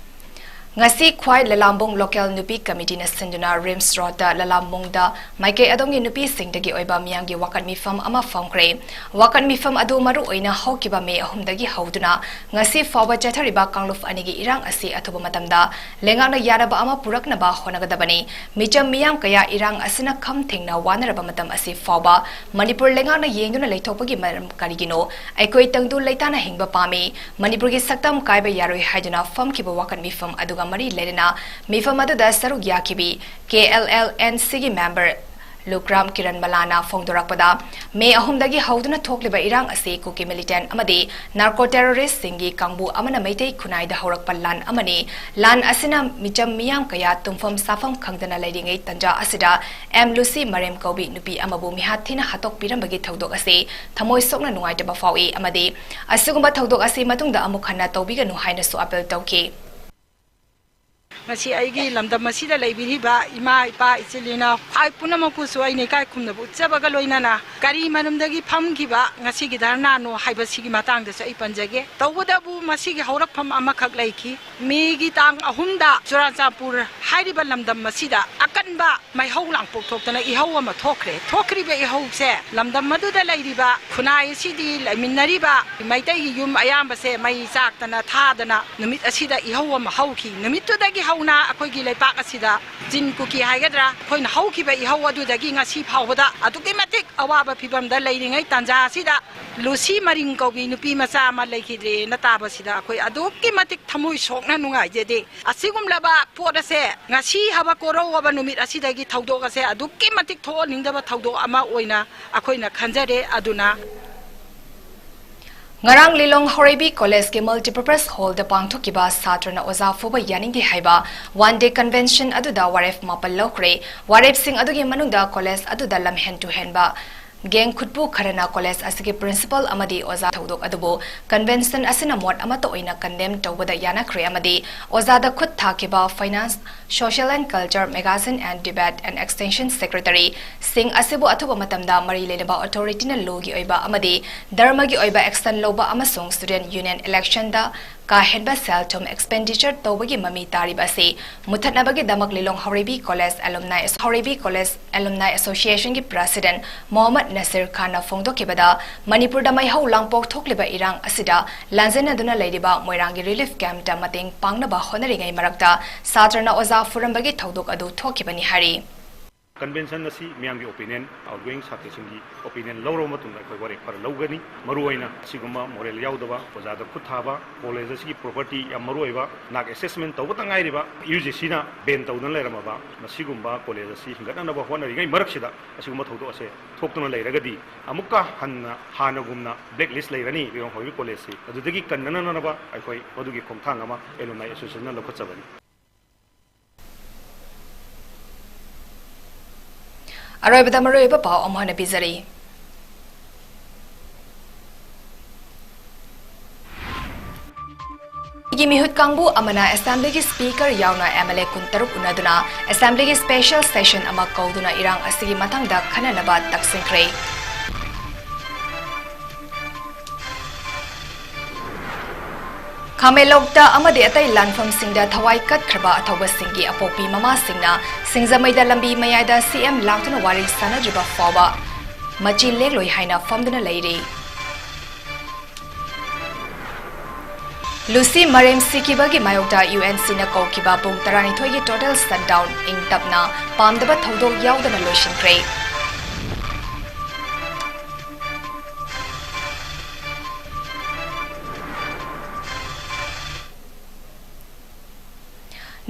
ꯉꯁꯤ ꯈ꯭ꯋꯥꯏ ꯂꯂꯥꯝꯕꯨꯡ ꯂꯣꯀꯦꯜ ꯅꯨꯄꯤ ꯀꯃꯤꯇꯤꯅ ꯁꯤꯟꯗꯨꯅ ꯔꯤꯝꯁ ꯔꯣꯗꯇ ꯂꯂꯥꯝꯕꯨꯡꯗ ꯃꯥꯏꯀꯩ ꯑꯗꯣꯝꯒꯤ ꯅꯨꯄꯤꯁꯤꯡꯗꯒꯤ ꯑꯣꯏꯕ ꯃꯤꯌꯥꯝꯒꯤ ꯋꯥꯀꯠ ꯃꯤꯐꯝ ꯑꯃ ꯐꯝꯈ꯭ꯔꯦ꯫ ꯋꯥꯀꯠ ꯃꯤꯐꯝ ꯑꯗꯨ ꯃꯔꯨ ꯑꯣꯏꯅ ꯍꯧꯈꯤꯕ ꯃꯦ ꯑꯍꯨꯝꯗꯒꯤ ꯍꯧꯗꯨꯅ ꯉꯁꯤ ꯐꯥꯎꯕ ꯆꯠꯊꯔꯤꯕ ꯀꯥꯡꯂꯨꯞ ꯑꯅꯤꯒꯤ ꯏꯔꯥꯡ ꯑꯁꯤ ꯑꯊꯨꯕ ꯃꯇꯝꯗ ꯂꯩꯉꯥꯛꯅ ꯌꯥꯅꯕ ꯑꯃ ꯄꯨꯔꯛꯅꯕ ꯍꯣꯠꯅꯒꯗꯕꯅꯤ꯫ ꯃꯤꯆꯝ ꯃꯤꯌꯥꯝ ꯀꯌꯥ ꯏꯔꯥꯡ ꯑꯁꯤꯅ ꯈꯝ ꯊꯦꯡꯅ ꯋꯥꯅꯔꯕ ꯃꯇꯝ ꯑꯁꯤ ꯐꯥꯎꯕ ꯃꯅꯤꯄꯨꯔ ꯂꯩꯉꯥꯛꯅ ꯌꯦꯡꯗꯨꯅ ꯂꯩꯊꯣꯛꯄꯒꯤ ꯃꯔꯝ ꯀꯔꯤꯒꯤꯅꯣ? ꯑꯩꯈꯣꯏ ꯇꯪꯗꯨ ꯂꯩꯇꯥꯅ ꯍꯤꯡꯕ ꯄꯥꯝꯃꯤ꯫ ꯃꯅꯤꯄꯨꯔꯒꯤ ꯁꯛꯇꯝ ꯀꯥꯏꯕ ꯌꯥꯔꯣꯏ ꯍꯥꯏꯗꯨꯅ ꯐꯝꯈꯤꯕ ꯋꯥꯀꯠ ꯃꯤꯐꯝ ꯑꯗꯨꯒ ꯃꯔꯤ ꯂꯩꯅꯅ ꯃꯤꯐꯝ ꯑꯗꯨꯗ ꯁꯔꯨꯛ ꯌꯥꯈꯤꯕꯤ ꯀꯦ ꯑꯦꯜ ꯑꯦꯜ ꯑꯦꯟ ꯁꯤꯒꯤ ꯃꯦꯝꯕꯔ ꯂꯨꯀ꯭ꯔꯥꯝ ꯀꯤꯔꯟ ꯃꯂꯥꯅ ꯐꯣꯡꯗꯣꯔꯛꯄꯗ, ꯃꯦ ꯑꯍꯨꯝꯗꯒꯤ ꯍꯧꯗꯨꯅ ꯊꯣꯛꯂꯤꯕ ꯏꯔꯥꯡ ꯑꯁꯤ ꯀꯨꯀꯤ ꯃꯤꯂꯤꯇꯦꯟ ꯑꯃꯗꯤ ꯅꯥꯔꯀꯣ ꯇꯦꯔꯣꯔꯤꯁ꯭ꯠꯁꯤꯡꯒꯤ ꯀꯥꯡꯕꯨ ꯑꯃꯅ ꯃꯩꯇꯩ ꯈꯨꯟꯅꯥꯏꯗ ꯍꯧꯔꯛꯄ ꯂꯥꯟ ꯑꯃꯅꯤ꯫ ꯂꯥꯟ ꯑꯁꯤꯅ ꯃꯤꯆꯝ ꯃꯤꯌꯥꯝ ꯀꯌꯥ ꯇꯨꯝꯐꯝ ꯆꯥꯐꯝ ꯈꯪꯗꯅ ꯂꯩꯔꯤꯉꯩ ꯇꯟꯖꯥ ꯑꯁꯤꯗ ꯑꯦꯝ ꯂꯨꯁꯤ ꯃꯔꯦꯝ ꯀꯧꯕꯤ ꯅꯨꯄꯤ ꯑꯃꯕꯨ ꯃꯤꯍꯥꯠ ꯊꯤꯅ ꯍꯥꯠꯇꯣꯛꯄꯤꯔꯝꯕꯒꯤ ꯊꯧꯗꯣꯛ ꯑꯁꯤ ꯊꯃꯣꯏ ꯁꯣꯛꯅ ꯅꯨꯡꯉꯥꯏꯇꯕ ꯐꯥꯎꯏ ꯑꯃꯗꯤ ꯑꯁꯤꯒꯨꯝꯕ ꯊꯧꯗꯣꯛ ꯑꯁꯤ ꯃꯇꯨꯡꯗ ꯑꯃꯨꯛ ꯍꯟꯅ ꯇꯧꯕꯤꯒꯅꯨ ꯍꯥꯏꯅꯁꯨ ꯑꯥꯄꯤꯜ ꯇꯧꯈꯤ꯫ ꯉꯁꯤ ꯑꯩꯒꯤ ꯂꯝꯗꯝ ꯑꯁꯤꯗ ꯂꯩꯕꯤꯔꯤꯕ ꯏꯃꯥ, ꯏꯄꯥ, ꯏꯆꯤꯜ, ꯏꯅꯥꯎ, ꯍꯥꯏ ꯄꯨꯝꯅꯃꯛꯄꯨꯁꯨ ꯑꯩꯅ ꯏꯀꯥꯏ ꯈꯨꯝꯅꯕ ꯎꯠꯆꯕꯒ ꯂꯣꯏꯅꯅ ꯀꯔꯤ ꯃꯔꯝꯗꯒꯤ ꯐꯝꯈꯤꯕ ꯉꯁꯤꯒꯤ ꯙꯔꯅꯥꯅꯣ ꯍꯥꯏꯕꯁꯤꯒꯤ ꯃꯇꯥꯡꯗꯁꯨ ꯑꯩ ꯄꯟꯖꯒꯦ꯫ ꯇꯧꯕꯇꯕꯨ ꯃꯁꯤꯒꯤ ꯍꯧꯔꯛꯐꯝ ꯑꯃꯈꯛ ꯂꯩꯈꯤ꯫ ꯃꯦꯒꯤ ꯇꯥꯡ ꯑꯍꯨꯝꯗ ꯆꯨꯔꯥꯆꯥꯟꯄꯨꯔ ꯍꯥꯏꯔꯤꯕ ꯂꯝꯗꯝ ꯑꯁꯤꯗ ꯑꯀꯟꯕ ꯃꯩꯍꯧ ꯂꯥꯡꯄꯣꯛ ꯊꯣꯛꯇꯅ ꯏꯍꯧ ꯑꯃ ꯊꯣꯛꯈ꯭ꯔꯦ꯫ ꯊꯣꯛꯈ꯭ꯔꯤꯕ ꯏꯍꯧꯁꯦ ꯂꯝꯗꯝ ꯑꯗꯨꯗ ꯂꯩꯔꯤꯕ ꯈꯨꯟꯅꯥꯏ ꯑꯁꯤꯗꯤ ꯂꯩꯃꯤꯟꯅꯔꯤꯕ ꯃꯩꯇꯩꯒꯤ ꯌꯨꯝ ꯑꯌꯥꯝꯕꯁꯦ ꯃꯩ ꯆꯥꯛꯇꯅ ꯊꯥꯗꯅ ꯅꯨꯃꯤꯠ ꯑꯁꯤꯗ ꯏꯍꯧ ꯑꯃ ꯍꯧꯈꯤ꯫ ꯅꯨꯃꯤꯠꯇꯨꯗꯒꯤ ꯍꯧꯅ ꯑꯩꯈꯣꯏꯒꯤ ꯂꯩꯄꯥꯛ ꯑꯁꯤꯗ ꯖꯤꯟ ꯀꯨꯀꯤ ꯍꯥꯏꯒꯗ꯭ꯔꯥ, ꯑꯩꯈꯣꯏꯅ ꯍꯧꯈꯤꯕ ꯏꯍꯧ ꯑꯗꯨꯗꯒꯤ ꯉꯁꯤ ꯐꯥꯎꯕꯗ ꯑꯗꯨꯛꯀꯤ ꯃꯇꯤꯛ ꯑꯋꯥꯕ ꯐꯤꯕꯝꯗ ꯂꯩꯔꯤꯉꯩ ꯇꯥꯟꯖꯥ ꯑꯁꯤꯗ ꯂꯨꯁꯤ ꯃꯔꯤꯡ ꯀꯧꯕꯤ ꯅꯨꯄꯤ ꯃꯆꯥ ꯑꯃ ꯂꯩꯈꯤꯗ꯭ꯔꯦꯅ ꯇꯥꯕꯁꯤꯗ ꯑꯩꯈꯣꯏ ꯑꯗꯨꯛꯀꯤ ꯃꯇꯤꯛ ꯊꯃꯣꯏ ꯁꯣꯛꯅ ꯅꯨꯡꯉꯥꯏꯖꯗꯦ꯫ ꯑꯁꯤꯒꯨꯝꯂꯕ ꯄꯣꯠ ꯑꯁꯦ ꯉꯁꯤ ꯍꯥꯏꯕ ꯀꯣꯔꯧ ꯍꯥꯏꯕ ꯅꯨꯃꯤꯠ ꯑꯁꯤꯗꯒꯤ ꯊꯧꯗꯣꯛ ꯑꯁꯦ ꯑꯗꯨꯛꯀꯤ ꯃꯇꯤꯛ ꯊꯣꯛꯍꯟꯅꯤꯡꯗꯕ ꯊꯧꯗꯣꯛ ꯑꯃ ꯑꯣꯏꯅ ꯑꯩꯈꯣꯏꯅ ꯈꯟꯖꯔꯦ꯫ ꯑꯗꯨꯅ ꯉꯔꯥꯡ ꯂꯤꯂꯣꯡ ꯍꯣꯔꯩꯕꯤ ꯀꯣꯂꯦꯖꯀꯤ multipurpose hallꯗ ꯄꯥꯡꯊꯣꯛꯈꯤꯕ ꯁꯥꯇ꯭ꯔꯅ ꯑꯣꯖꯥ ꯐꯨꯕ ꯌꯥꯅꯤꯡꯗꯦ ꯍꯥꯏꯕ one day convention ꯑꯗꯨꯗ ꯋꯥꯔꯦꯞ ꯃꯥꯄꯜ ꯂꯧꯈ꯭ꯔꯦ꯫ ꯋꯥꯔꯦꯞꯁꯤꯡ ꯑꯗꯨꯒꯤ ꯃꯅꯨꯡꯗ ꯀꯣꯂꯦꯖ ꯑꯗꯨꯗ ꯂꯝꯍꯦꯟ ꯇꯨꯍꯦꯟꯕ ꯒꯦꯡ ꯈꯨꯠꯄꯨ ꯈꯔꯅ ꯀꯣꯂꯦꯖ ꯑꯁꯤꯒꯤ ꯄ꯭ꯔꯤꯟꯁꯤꯄꯜ ꯑꯃꯗꯤ ꯑꯣꯖꯥ ꯊꯧꯗꯣꯛ ꯑꯗꯨꯕꯨ convention ꯑꯁꯤꯅ ꯃꯣꯠ ꯑꯃꯠꯇ ꯑꯣꯏꯅ condemn ꯇꯧꯕꯗ ꯌꯥꯅꯈ꯭ꯔꯦ ꯑꯃꯗꯤ ꯑꯣꯖꯥꯗ ꯈꯨꯠ ꯊꯥꯈꯤꯕ finance, social and culture, magazine and debate and extension secretary ꯁꯤꯡ ꯑꯁꯤꯕꯨ ꯑꯊꯨꯕ ꯃꯇꯝꯗ ꯃꯔꯤ ꯂꯩꯅꯕ authorityꯅ lawꯒꯤ ꯑꯣꯏꯕ ꯑꯃꯗꯤ ꯙꯔꯃꯒꯤ ꯑꯣꯏꯕ action ꯂꯧꯕ ꯑꯃꯁꯨꯡ student union electionꯗ ꯀꯥ ꯍꯦꯟꯕ ꯁꯦꯜ ꯊꯨꯝ expenditure ꯇꯧꯕꯒꯤ ꯃꯃꯤ ꯇꯥꯔꯤꯕ ꯑꯁꯤ ꯃꯨꯊꯠꯅꯕꯒꯤꯗꯃꯛ Lilong Haoreibi college alumni, Haoreibi college alumni associationꯒꯤ president ꯃꯣꯍꯝꯃꯗ ꯅꯁꯤꯔ ꯈꯥꯟꯅ ꯐꯣꯡꯗꯣꯛꯈꯤꯕꯗ, ꯃꯅꯤꯄꯨꯔꯗ ꯃꯩꯍꯧ ꯂꯥꯡꯄꯣꯛ ꯊꯣꯛꯂꯤꯕ ꯏꯔꯥꯡ ꯑꯁꯤꯗ ꯂꯥꯟꯖꯦꯟꯅꯗꯨꯅ ꯂꯩꯔꯤꯕ ꯃꯣꯏꯔꯥꯡꯒꯤ relief campꯇ ꯃꯇꯦꯡ ꯄꯥꯡꯅꯕ ꯍꯣꯠꯅꯔꯤꯉꯩ ꯃꯔꯛꯇ ꯁꯥꯇ꯭ꯔꯅ ꯑꯣꯖꯥ ꯐꯨꯔꯝꯕꯒꯤ ꯊꯧꯗꯣꯛ ꯑꯗꯨ ꯊꯣꯛꯈꯤꯕꯅꯤ ꯍꯥꯏꯔꯤ꯫ Convention ꯑꯁꯤ ꯃꯤꯌꯥꯝꯒꯤ opinion, outgoing ꯁꯥꯇ꯭ꯔꯁꯤꯡꯒꯤ opinion ꯂꯧꯔꯕ ꯃꯇꯨꯡꯗ ꯑꯩꯈꯣꯏ ꯋꯥꯔꯦꯞ ꯈꯔ ꯂꯧꯒꯅꯤ꯫ ꯃꯔꯨꯑꯣꯏꯅ ꯑꯁꯤꯒꯨꯝꯕ moral ꯌꯥꯎꯗꯕ, ꯑꯣꯖꯥꯗ ꯈꯨꯠ ꯊꯥꯕ, ꯀꯣꯂꯦꯖ ꯑꯁꯤꯒꯤ property ꯌꯥꯝ ꯃꯔꯨꯑꯣꯏꯕ, ꯅꯥꯛ assessment ꯇꯧꯕꯇ ꯉꯥꯏꯔꯤꯕ UGCꯅ ban ꯇꯧꯗꯨꯅ ꯂꯩꯔꯝꯃꯕ ꯃꯁꯤꯒꯨꯝꯕ ꯀꯣꯂꯦꯖ ꯑꯁꯤ ꯍꯤꯡꯒꯠꯅꯅꯕ ꯍꯣꯠꯅꯔꯤꯉꯩ ꯃꯔꯛꯁꯤꯗ ꯑꯁꯤꯒꯨꯝꯕ ꯊꯧꯗꯣꯛ ꯑꯁꯦ ꯊꯣꯛꯇꯨꯅ ꯂꯩꯔꯒꯗꯤ ꯑꯃꯨꯛꯀ ꯍꯟꯅ ꯍꯥꯟꯅꯒꯨꯝꯅ blacklist ꯂꯩꯔꯅꯤ ꯂꯤꯂꯣꯡ ꯍꯧꯔꯩꯕꯤ ꯀꯣꯂꯦꯖꯁꯤ꯫ ꯑꯗꯨꯗꯒꯤ ꯀꯟꯅꯅꯅꯕ ꯑꯩꯈꯣꯏ ꯃꯗꯨꯒꯤ ꯈꯣꯡꯊꯥꯡ ꯑꯃ alumni associationꯅ ꯂꯧꯈꯠꯆꯕꯅꯤ꯫ ꯑꯔꯣꯏꯕꯗ ꯃꯔꯨꯑꯣꯏꯕ ꯄꯥꯎ ꯑꯃꯨꯛ ꯍꯟꯅ ꯄꯤꯖꯔꯤ꯫ ꯒꯤ ꯃꯤꯍꯨꯠ ꯀꯥꯡꯕꯨ ꯑꯃꯅ ꯑꯦꯁꯦꯝꯕ꯭ꯂꯤꯒꯤ ꯁ꯭ꯄꯤꯀꯔ ꯌꯥꯎꯅ ꯑꯦꯝ ꯑꯦꯜ ꯑꯦ ꯀꯨꯟꯇꯔꯨꯛ ꯎꯅꯗꯨꯅ ꯑꯦꯁꯦꯝꯕ꯭ꯂꯤꯒꯤ ꯁ꯭ꯄꯦꯁꯦꯜ ꯁꯦꯁꯟ ꯑꯃ ꯀꯧꯗꯨꯅ ꯏꯔꯥꯡ ꯑꯁꯤꯒꯤ ꯃꯇꯥꯡꯗ ꯈꯟꯅꯅꯕ ꯇꯛꯁꯤꯟꯈ꯭ꯔꯦ꯫ ꯈꯥꯃꯦꯟꯂꯣꯛꯇ ꯑꯃꯗꯤ ꯑꯇꯩ ꯂꯥꯟꯐꯝꯁꯤꯡꯗ ꯊꯋꯥꯏ ꯀꯠꯈ꯭ꯔꯕ ꯑꯊꯧꯕꯁꯤꯡꯒꯤ ꯑꯄꯣꯛꯄꯤ ꯃꯃꯥꯁꯤꯡꯅ ꯁꯤꯡꯖꯃꯩꯗ ꯂꯝꯕꯤ ꯃꯌꯥꯏꯗ ꯁꯤ ꯑꯦꯝ ꯂꯥꯛꯇꯨꯅ ꯋꯥꯔꯤ ꯁꯥꯅꯗ꯭ꯔꯤꯕ ꯐꯥꯎꯕ ꯃꯆꯤ ꯂꯦꯛꯂꯣꯏ ꯍꯥꯏꯅ ꯐꯝꯗꯨꯅ ꯂꯩꯔꯤ꯫ ꯂꯨꯁꯤ ꯃꯥꯂꯦꯝ ꯁꯤꯈꯤꯕꯒꯤ ꯃꯥꯌꯣꯛꯇ ꯌꯨ ꯑꯦꯟ ꯁꯤꯅ ꯀꯧꯈꯤꯕ ꯄꯨꯡ ꯇꯔꯥꯅꯤꯊꯣꯏꯒꯤ total shutdown ꯏꯪ ꯇꯞꯅ ꯄꯥꯝꯗꯕ ꯊꯧꯗꯣꯛ ꯌꯥꯎꯗꯅ ꯂꯣꯏꯁꯤꯟꯈ꯭ꯔꯦ꯫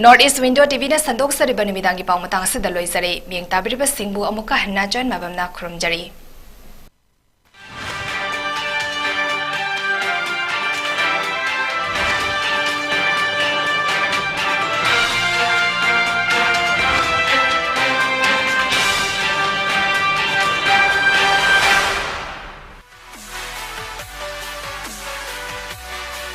North East Window ꯇꯤ ꯚꯤꯅ ꯁꯟꯗꯣꯛꯆꯔꯤꯕ ꯅꯨꯃꯤꯗꯥꯡꯒꯤ ꯄꯥꯎ ꯃꯇꯥꯡ ꯑꯁꯤꯗ ꯂꯣꯏꯖꯔꯦ꯫ ꯃꯤꯠꯌꯦꯡ ꯇꯥꯕꯤꯔꯤꯕꯁꯤꯡꯕꯨ ꯑꯃꯨꯛꯀ ꯍꯟꯅ ꯆꯟ ꯃꯕꯝꯅ ꯈꯨꯔꯨꯝꯖꯔꯤ꯫